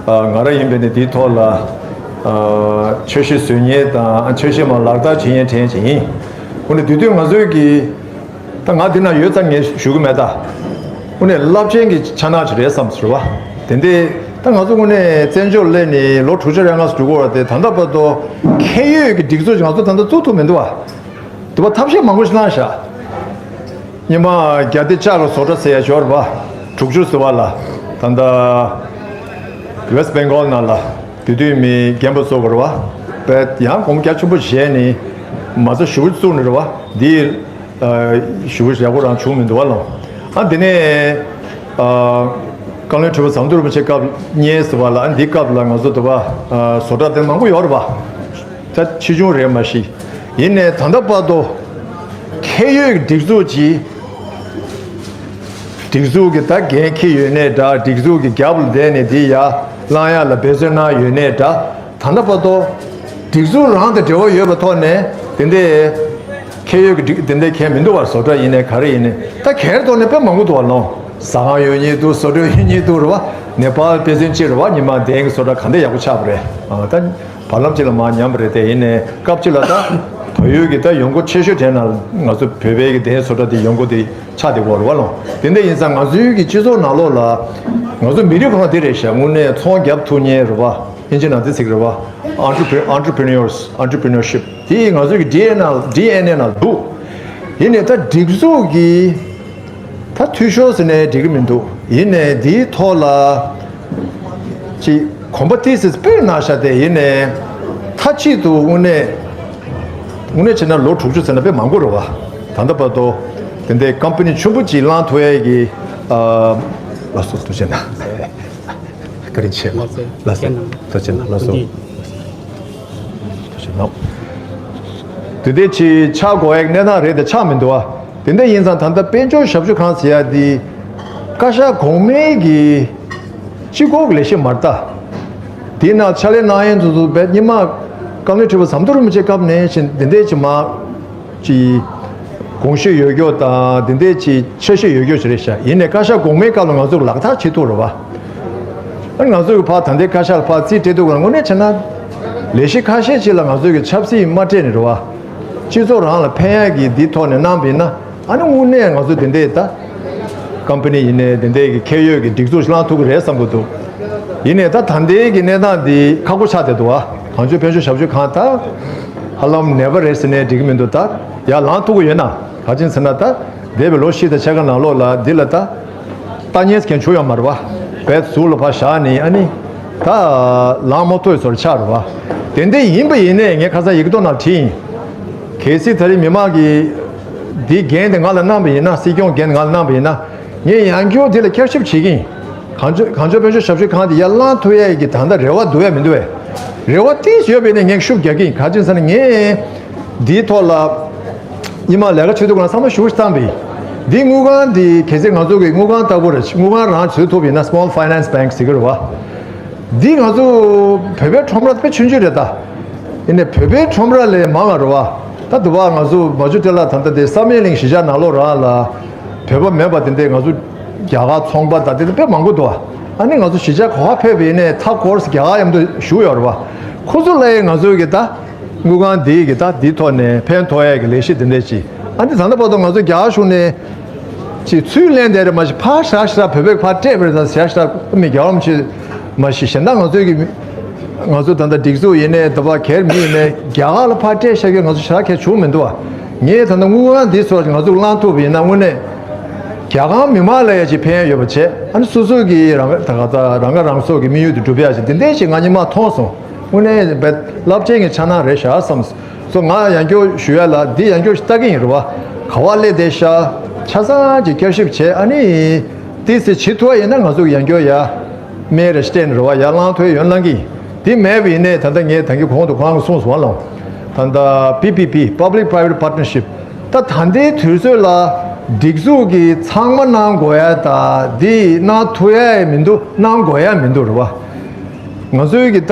ཨ་ང་རང་ཡིན་པས་ནས་དེའི་ཐོག་ལ་ ཆོས་གཞིས་བཟོ་མཁན་དང་ཆོས་གཞིས་མར་ལག་བསྟར་བྱེད་མཁན་གྲས་ཅིག་ཡིན། འོ་ན་དེ་དུས་ང་ཚོའི་གི་ད་ང་འདི་ན་ཡོད་ཙང་ངས་ཞུ་གི་མེད་ད། འོ་ན་རླབས་ཆེན་གྱི་ཆ་ནག་ཅིག་རེད་བསམ་ཟེར་བ། དེ་འདྲས་ད་ང་ཚོ་དངོས་གནས་བཙན་བྱོལ་སླེབས་ནས་ལོ་དྲུག་ཅུ་རེ་ལྔ་ཙམ་འགྲོ་གི་ཡོད་རེད་དེ། ད་ལྟ་བར་དུ་ཁེ་ཡོད་ཀྱི་སྒྲིག་འཛུགས་ང་ཚོ་ད་ལྟ་བཙུགས་ཐུབ་མི་འདུག་བ། དེ་བ་ཐབས་ཤེས་མང་པོ་ཞིག་བླངས་ཤག་སྔོན་མ་རྒྱ་སྡེ་ལྕགས་ལ་བཟོ་གྲྭ་ཟེར་ཡ་ཅིག་ཡོད་རེད་པ། དྲུག་ཅུ་ཟེར་བ་ལ། ད་ལྟ་West Bengal ནང་ལ་དེ་དུས་མི་རྒན་པ་ཚོ་གི་རེད་པ། དཔེ་ཡང་སྒོར་མོ་བརྒྱ་ཆེན་པོ་བཞེས་ནས་མ་རྩ་ཞེ་པོ་བཙུགས་ནས་རེད་པ། འདི་ཞེ་པོ་ཡག་པོ་རང་བྱུང་མི་འདུག་བ་ལོ། ཨ་དེ་ནས་བཀའ་བློན་ཁྲི་པ་ཟམ་གདོང་རིན་པོ་ཆེ་སྐབས་གཉིས་ཟེར་བ་ལ། ཨ་འདི་སྐབས་ལ་ང་ཚོ་དེ་པ་བཟོ་གྲྭ་དེ་མང་པོ་ཡོད་རེད་པ། ད་ཆེ་ཆུང་རེད་མ་གཞི། ཡིན་ནའི་ད་ལྟ་བར་དུ་ཁེ་ཡོད་ཀྱི་སྒྲིག་འཛུགས་ཀྱི་སྒྲིག་འཛུགས་ཀྱི་ད་འགན་འཁྱེར་ཡོད་ནའི་འདྲ། སྒྲིག་འཛུགས་ཀྱི་རྒྱབ་ལ་བསྡད་ནས་དེ་ཡར་བླང་ཡག་ལ་འབད་བརྩོན་གནང་ཡོད་ནའི་འདྲ། ད་ལྟ་བར་དུ་སྒྲིག་འཛུགས་རང་དང་འབྲེལ་བ་ཡོད་པའི་ཐོག་ནས་དེ་འདྲའི་ཁེ་ཡོད་ཀྱི་སྒྲིག་དེ་འདྲའི་ཁེ་མི་འདུག་བ། བཟོ་གྲྭ་ཡིན་ནའི་ག་རེ་ཡིན་ནའི་ད་ཁེ་རེ་ཐོག་ནས་དཔེ་མང་པོ་འདུག་བ་ལོ། ཟ་ཁང་ཡོད་མཁན་འདུག་བཟོ་གྲྭ་ཡོད་མཁན་འདུག་རེད་བ། ནེ་པཱལ་དཔེ་མཚོན་གཅིག་རེད་བ། ཉི་མ་དེང་གི་བཟོ་གྲྭ་ག་འདྲ་ཡག་པོ་ཆགས་པ་རེད། ཨ་ད། བར་ལམ་གཅིག་ལ་མར་ཉམས་པ་རེད་དེ། ཡིན་ནའི་སྐབས་གཅིག་ལ་ད་བལ་ཡུལ་གྱི་ད་ཡོང་སྒོ་ཆེ་ཤོས་དེ་ན་ང་ཚོ་བོད་པའི་གི་དེ་བཟོ་གྲྭ་དེ་ཡོང་སྒོ་དེ་ཆགས་བསྡད་ཡོད་རེད་བ་ལོ། དེ་འདྲ་ཡིན་ཙང་ང་ཚོའི་གི་སྤྱི་ཚོགས་ནང་ལོགས་ལ་ང་ཚོ་མི་རིགས་ཁོ་རང་དེ་རེད་ཤག་དངོས་གནས་ཚོང་རྒྱབ་ཐུབ་མཁན་རེད་བ། ཨིན་ཇི་ནང་དེ་ཚིག་རེད་བ། Entrepre- entrepreneurs, entrepreneurship དེ་ང་ཚོའི་གི་ཌི་ཨེན་ཨེ་ནང་ལ་འདུག་ཡིན་ནའི་ད་སྒྲིག་འཛུགས་ཀྱི་ད་འཐུས་ཤོར་ཟེར་ནའི་འགྲིག་གི་མི་འདུག་ཡིན་ནའི་འདིའི་ཐོག་ལ་ཅིག་གོམ་པ་ཏིས་སྤོས་གནང་ཤག་དེ་ཡིན་ནའི་མཐའ་གཅིག་ཏུ་དངོས་གནས་དངོས་གནས་བྱས་ན་ལོ་དྲུག་ཅུ་ཟེར་ན་དཔེ་མང་པོ་རེད་བ། ད་ལྟ་བར་དུ་དེ་འདྲའི་ཀམ་པ་ནི་ཆེན་པོ་ཅིག་བླངས་ཐུབ་ཡས་ཀྱི་ཨ་ལགས་སོ་ཐུགས་རྗེ་གནང་། བཀའ་དྲིན་ཆེ། ལགས་སོ། ལགས་སོ། ཐུགས་རྗེ་གནང་། ལགས་སོ། ཐུགས་རྗེ་གནང་། དེ་འདྲའི་ཅིག་ཆགས་དགོས་ཡག་གནས་སྟངས་རེད་དེ་ཆགས་མི་འདུག་བ། དེ་འདྲ་ཡིན་ཙང་ད་ལྟ་དཔལ་འབྱོར་ཞབས་ཞུ་ཁང་ཟེར་ཡ་འདི་བཀའ་ཤག་གོང་མའི་གི་སྤྱི་ཁོག་གི་ལས་གཞི་མ་རེད་ད། དེའི་ནང་ཕྱག་ལས་གནང་ཡས་ཚོ་ཚོ་རྦད་སྔོན་མ་བཀའ་བློན་ཁྲི་པ་ཟམ་གདོང་རིན་པོ་ཆེ་སྐབས་ནས་བྱས་དེ་འདྲའི་ཅིག་མ་ཅིག་གོང་ཞུས་ཡོད་རྒྱུ་དང་དེ་འདྲའི་ཅིག་འཆར་གཞི་ཡོད་རྒྱུ་ཅིག་རེད་ཤག་ཡིན་ནའི་བཀའ་ཤག་གོང་མའི་སྐབས་ལ་ང་ཚོ་ལག་བསྟར་བྱེད་ཐུབ་རེད་བ། ཨ་ང་ཚོ་གི་ཕར་ད་ལྟའི་བཀའ་ཤག་ལ་ཕར་རྩིས་སྤྲད་དུས་ང་དངོས་གནས་བྱས་ན་ལས་གཞི་ཁ་ཤས་ཅིག་ལ་ང་ཚོ་གི་ཆབ་སྲིད་མ་སྤྲད་ནས་རེད་བ། སྤྱི་ཚོགས་རང་ལ་ཕན་ཡག་གི་འདིའི་ཐོག་ནས་གནང་བ་ཡིན་ན། ཨ་ནི་དངོས་གནས་ང་ཚོ་དེ་འདྲའི་ད་ཀམ་པ་ནི་ཡིན་ནའི་དེ་འདྲའི་གི་ཁེ་ཡོད་ཀྱི་སྒྲིག་འཛུགས་ཤིག་བླངས་ཐུབ་ཀྱི་རེད་བསམ་གྱི་འདུག་ཡིན་ནའི་ད་ད་ལྟའི་གི་གནས་སྟངས་འདི་ཁག་པོ་ཆགས་བསྡད་འདུག་ཨ། གངས་ལྗོངས་དཔལ་འབྱོར་ཞབས་ཞུ་ཁང་ད་ཧ་ལམ་ནད་པ་རེད་ཟེར་ནའི་འགྲིག་གི་མི་འདུག་ད་ཡར་ལངས་ཐུབ་ཀྱི་ཡོད་ན། ག་ཅི་ཡིན་ཟེར་ན་ད་འདས་པའི་ལོ་བཞི་དང་ཕྱེད་ཀ་ནང་ལོགས་ལ་འདི་ལ་ད་ལྟ་ཉན་མཁན་བྱུང་ཡོད་མ་རེད་བ། བེད་ཟུར་ལ་ཕར་བཞག་ནས་ཨ་ནི་ད་ལངས་མ་ཐུབ་པའི་བཟོ་འདྲ་ཆགས་རེད་བ། དེ་འདྲ་ཡིན་པ་ཡིན་ནའི་ངས་ཁ་སང་ཡིག་ཐོག་ནང་བྲིས་ཡིན། གལ་སྲིད་ད་རེས་མི་མང་གིས་འདིའི་འགན་དེ་ང་ལ་གནང་བ་ཡིན་ན། སྲིད་སྐྱོང་འགན་ང་ལ་གནང་བ་ཡིན་ན། ངས་ཡང་བསྐྱར་དེ་ལ་བསྐྱར་ཞིབ་བྱེད་ཀྱི་ཡིན། གངས་ལྗོངས་གངས་ལྗོངས་དཔལ་འབྱོར་ཞབས་ཞུའི་ཁང་དེ་ཡར་བླངས་ཐུབ་ཡས་ཀྱི་ད་ལྟ་རེ་བ་འདུག་ཡ་མི་འདུག་བས། རེ་བ་ཏོག་ཙམ་ཡོད་པ་ཡིན་ན་ངས་ཤུགས་རྒྱག་གི་ཡིན། ག་ཅི་ཡིན་ཟེར་ན་ངས་འདིའི་ཐོག་ལ་སྔོན་མ་ལས་ཀ་བྱེད་དུས་སྒང་ལ་བསམ་བློ་ཞེ་པོ་ཞིག་བཏང་པ་ཡིན། འདི་དངུལ་ཁང་འདི་གལ་སྲིད་ང་ཚོ་གི་དངུལ་ཁང་ལྟ་བུ་རེད། དངུལ་ཁང་རང་བཟོས་ཐུབ་པ་ཡིན་ན། Small Finance Bank ཟེར་གྱི་རེད་བ། འདི་ང་ཚོ་བོད་པའི་ཁྲོམ་ར་དཔེ་ཆུང་ཆུང་རེད་ད། ཡིན་ནའི་བོད་པའི་ཁྲོམ་ར་ལས་མང་བ་རེད་བ། ད་དུ་བ་ང་ཚོ་མ་ཇུ་ཏེ་ལ་ད་ལྟ་དེ་བསམ་ཡས་གླིང་གཞིས་ཆགས་ནང་ལོགས་རང་ལ་བོད་པ་མེད་པ་དེ་འདྲས་ང་ཚོ་རྒྱ་གར་ཚོང་པ་དང་དེ་འདྲ་དཔེ་མང་པོ་འདུག་ཨ་ནི་ང་ཚོ་གཞིས་ཆགས་ག་པར་ཕེབས་པ་ཡིན་ནའི་མཐའ་འཁོར་རྒྱ་གར་མཉམ་དུ་བཞུགས་ཡོད་རེད་བ། ཁོ་ཚོ་ལ་ཡང་ང་ཚོ་གི་ད་དངུལ་ཁང་འདི་གི་ད་འདི་ཐོག་ནས་ཕན་ཐོགས་ཡས་ཀྱི་ལས་གཞི་དེ་འདྲས་ཅིག་ཨ་ནི་ད་ལྟ་བར་དུ་ང་ཚོ་རྒྱ་གར་གཞུང་ནས་ཅིག་ཚུར་ལེན་བསྡད་རེད། མ་གཞི་ཕར་ཞག་ཞག་བོད་པས་ཕར་སྤྲད་པ་རེད་ད། ཞག་ཞག་མི་རྒྱ་གར་མི་ཆོས་མ་གཞི་གཞན་དག་ང་ཚོའི་གི་ང་ཚོ་ད་ལྟ་སྒྲིག་འཛུགས་ཡིན་ནའི་དུ་བ་སྒེར་མི་ཡིན་ནའི་རྒྱ་གར་ལ་ཕར་སྤྲད་བཞག་གི་ང་ཚོ་ཞག་ཁྱད་བྱུང་མི་འདུག་བ། ངས་ད་ལྟ་དངུལ་ཁང་འདི་ཚོ་ང་ཚོ་བླངས་ཐུབ་པ་ཡིན་ན་དངོས་གནས་རྒྱ་གར་མི་མང་ལ་ཡ་ཅིག་ཕན་ཡོད་པ་བྱས། ཨ་ནི་སོ་སོ་གི་རང་ད་ག་ད་རང་ཁ་རང་གསོ་གི་དམིགས་ཡུལ་དེ་འགྲུབ་ཡ་ཅིག་དེ་འདྲས་ཞིག་ང་ཉི་མ་མཐོང་སོང་། དངོས་གནས་རྦད་རླབས་ཆེན་གྱི་ཆ་ནག་རེད་ཤག་བསམ་སོང་། ང་ཡང་བསྐྱར་ཞུ་ཡ་ལ་འདི་ཡང་བསྐྱར་ཞིག་ལྟ་གི་ཡིན་རེད་བ། ག་བ་སླེབས་བསྡད་ཤག་ཆ་ཚང་ཅིག་བསྐྱར་ཞིབ་བྱས། ཨ་ནི་ཏི་སི་བྱེད་ཐུབ་པ་ཡིན་ན་ང་ཚོ་ཡང་བསྐྱར་ཡ་སྨན་རེ་སྤྲད་ནས་རེད་བ། ཡར་བླངས་ཐུབ་ཡོང་གནང་གི་ཡིན། འདི་མེད་པ་ཡིན་ནའི་ད་ལྟ་ངས་ད་གིན་གོང་དུ་ཁོ་རང་གིས་གསུངས་སོང་བ་ལ། ད་ལྟ་པི་པི་པི། Public Private Partnership ད་ད་ལྟའི་དུས་ཚོད་ལ་སྒྲིག་འཛུགས་ཀྱི་ཚང་མ་གནང་དགོས་ཡ་ད་འདི་གནང་ཐུབ་ཡ་མི་འདུག་གནང་དགོས་ཡ་མི་འདུག་རེད་བ། ང་ཚོའི་གི་ད་ད་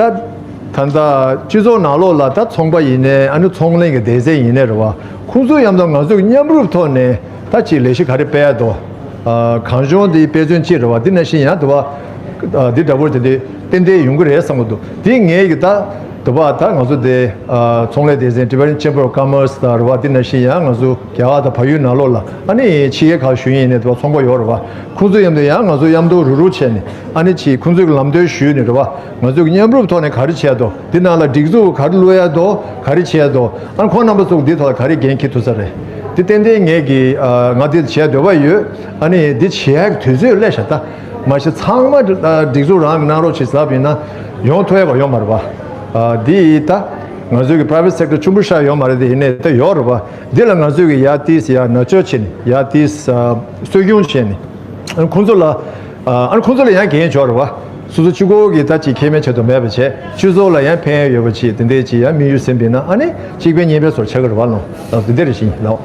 ལྟ་སྤྱི་ཚོགས་ནང་ལོགས་ལ་ད་ཚོང་པ་ཡིན་ནའི་ཨ་ནི་ཚོང་ལས་ཀྱི་སྡེ་ཚན་ཡིན་ནའི་རེད་བ། ཁོང་ཚོ་མཉམ་དུ་ང་ཚོས་མཉམ་རུབ་ཐོག་ནས་ད་ཅིག་ལས་གཞི་ག་རེ་སྤེལ་ཡ་འདུག་གངས་ལྗོངས་འདི་དཔེ་མཚོན་གཅིག་རེད་བ། འདི་ནང་བཞིན་ཡང་དུ་བ་འདི་འདྲ་བོ་དེ་འདྲ་ཏན་ཏན་ཡོང་གི་རེད་བསམ་གི་འདུག་འདི་ངས་གི་ད་ དུ་བ་ད་ང་ཚོ་དེ་ཚོང་ལས་སྡེ་ཚན་Tibetan Chamber of Commerce དང་རེད་བ། དེ་ནང་བཞིན་ཡང་ང་ཚོ་རྒྱ་གར་དང་བལ་ཡུལ་ནང་ལོགས་ལ་ཨ་ནི་ཕྱི་རྒྱལ་ཁག་ཞུ་ཡིན་ནས་དུ་བ་ཚོང་པ་ཡོད་རེད་བ། ཁོང་ཚོ་མཉམ་དུ་ཡང་ང་ཚོ་མཉམ་དུ་རུབ་རུབ་བྱས་ནས་ཨ་ནི་ཅིག་ཁོང་ཚོའི་ལམ་སྟོན་ཞུས་ནས་རེད་བ། ང་ཚོས་མཉམ་རུབ་ཐོག་ནས་ག་རེ་བྱས་འདུག་འདི་ནང་ལ་སྒྲིག་འཛུགས་ག་རེ་བླུག་ཡ་འདུག་ག་རེ་བྱས་འདུག་ཨ་ནི་ཁོང་རྣམ་པ་ཚོ་འདི་ཐོག་ལ་ག་རེ་འགན་འཁྱེར་ཐུབ་ས་རེད། འདི་ཏན་ཏན་ངས་ཀྱི་ང་འདི་བྱས་འདོད་པ་ཡོད། ཨ་ནི་འདི་བྱེད་ཡག་དུས་ཚོད་སླེབས་ཤག་ད་མ་གཞི་ཚང་མ་སྒྲིག་འཛུགས་རང་གི་གནང་རོགས་བྱེད་ཟབ་ཡིན་ན་ཡོང་ཐུབ་ཡ་ག་ཡོད་མ་རེད་པ། འདི་ད་ང་ཚོའི་གི་private sector ཆུང་པོ་ཤག་ཡོད་མ་རེད། དེ་ཡིན་ནའི་ད་ཡོད་རེད་པ། འདི་ལ་ང་ཚོས་ཀྱི་ཡ་ཏིས་ཡ་ན་ཅོ་བྱས་ནས་ཡ་ཏིས་གསོ་སྐྱོང་བྱས་ནས་ཁོང་ཚོ་ལ་ཨ་ཁོང་ཚོ་ལ་ཡང་འགན་འཇོག་རེད་བ། སོ་སོ་གཅིག་པོ་གི་ད་ཅིག་ཁེ་ཕན་ཆེད་དུ་མེད་པ་བྱས་སྤྱི་ཚོགས་ལ་ཡང་ཕན་ཡོན་ཡོད་པ་ཅིག་དེ་འདྲས་ཅིག་ཡང་དམིགས་ཡུལ་ཟིན་པས་ན་ཨ་ནི་གཅིག་ཕན་གཉིས་ཕན་བཟོ་ཆགས་ཀྱི་རེད་བ། ལོ་ད་དེ་འདྲས་རེད་ཤིང་ལོ།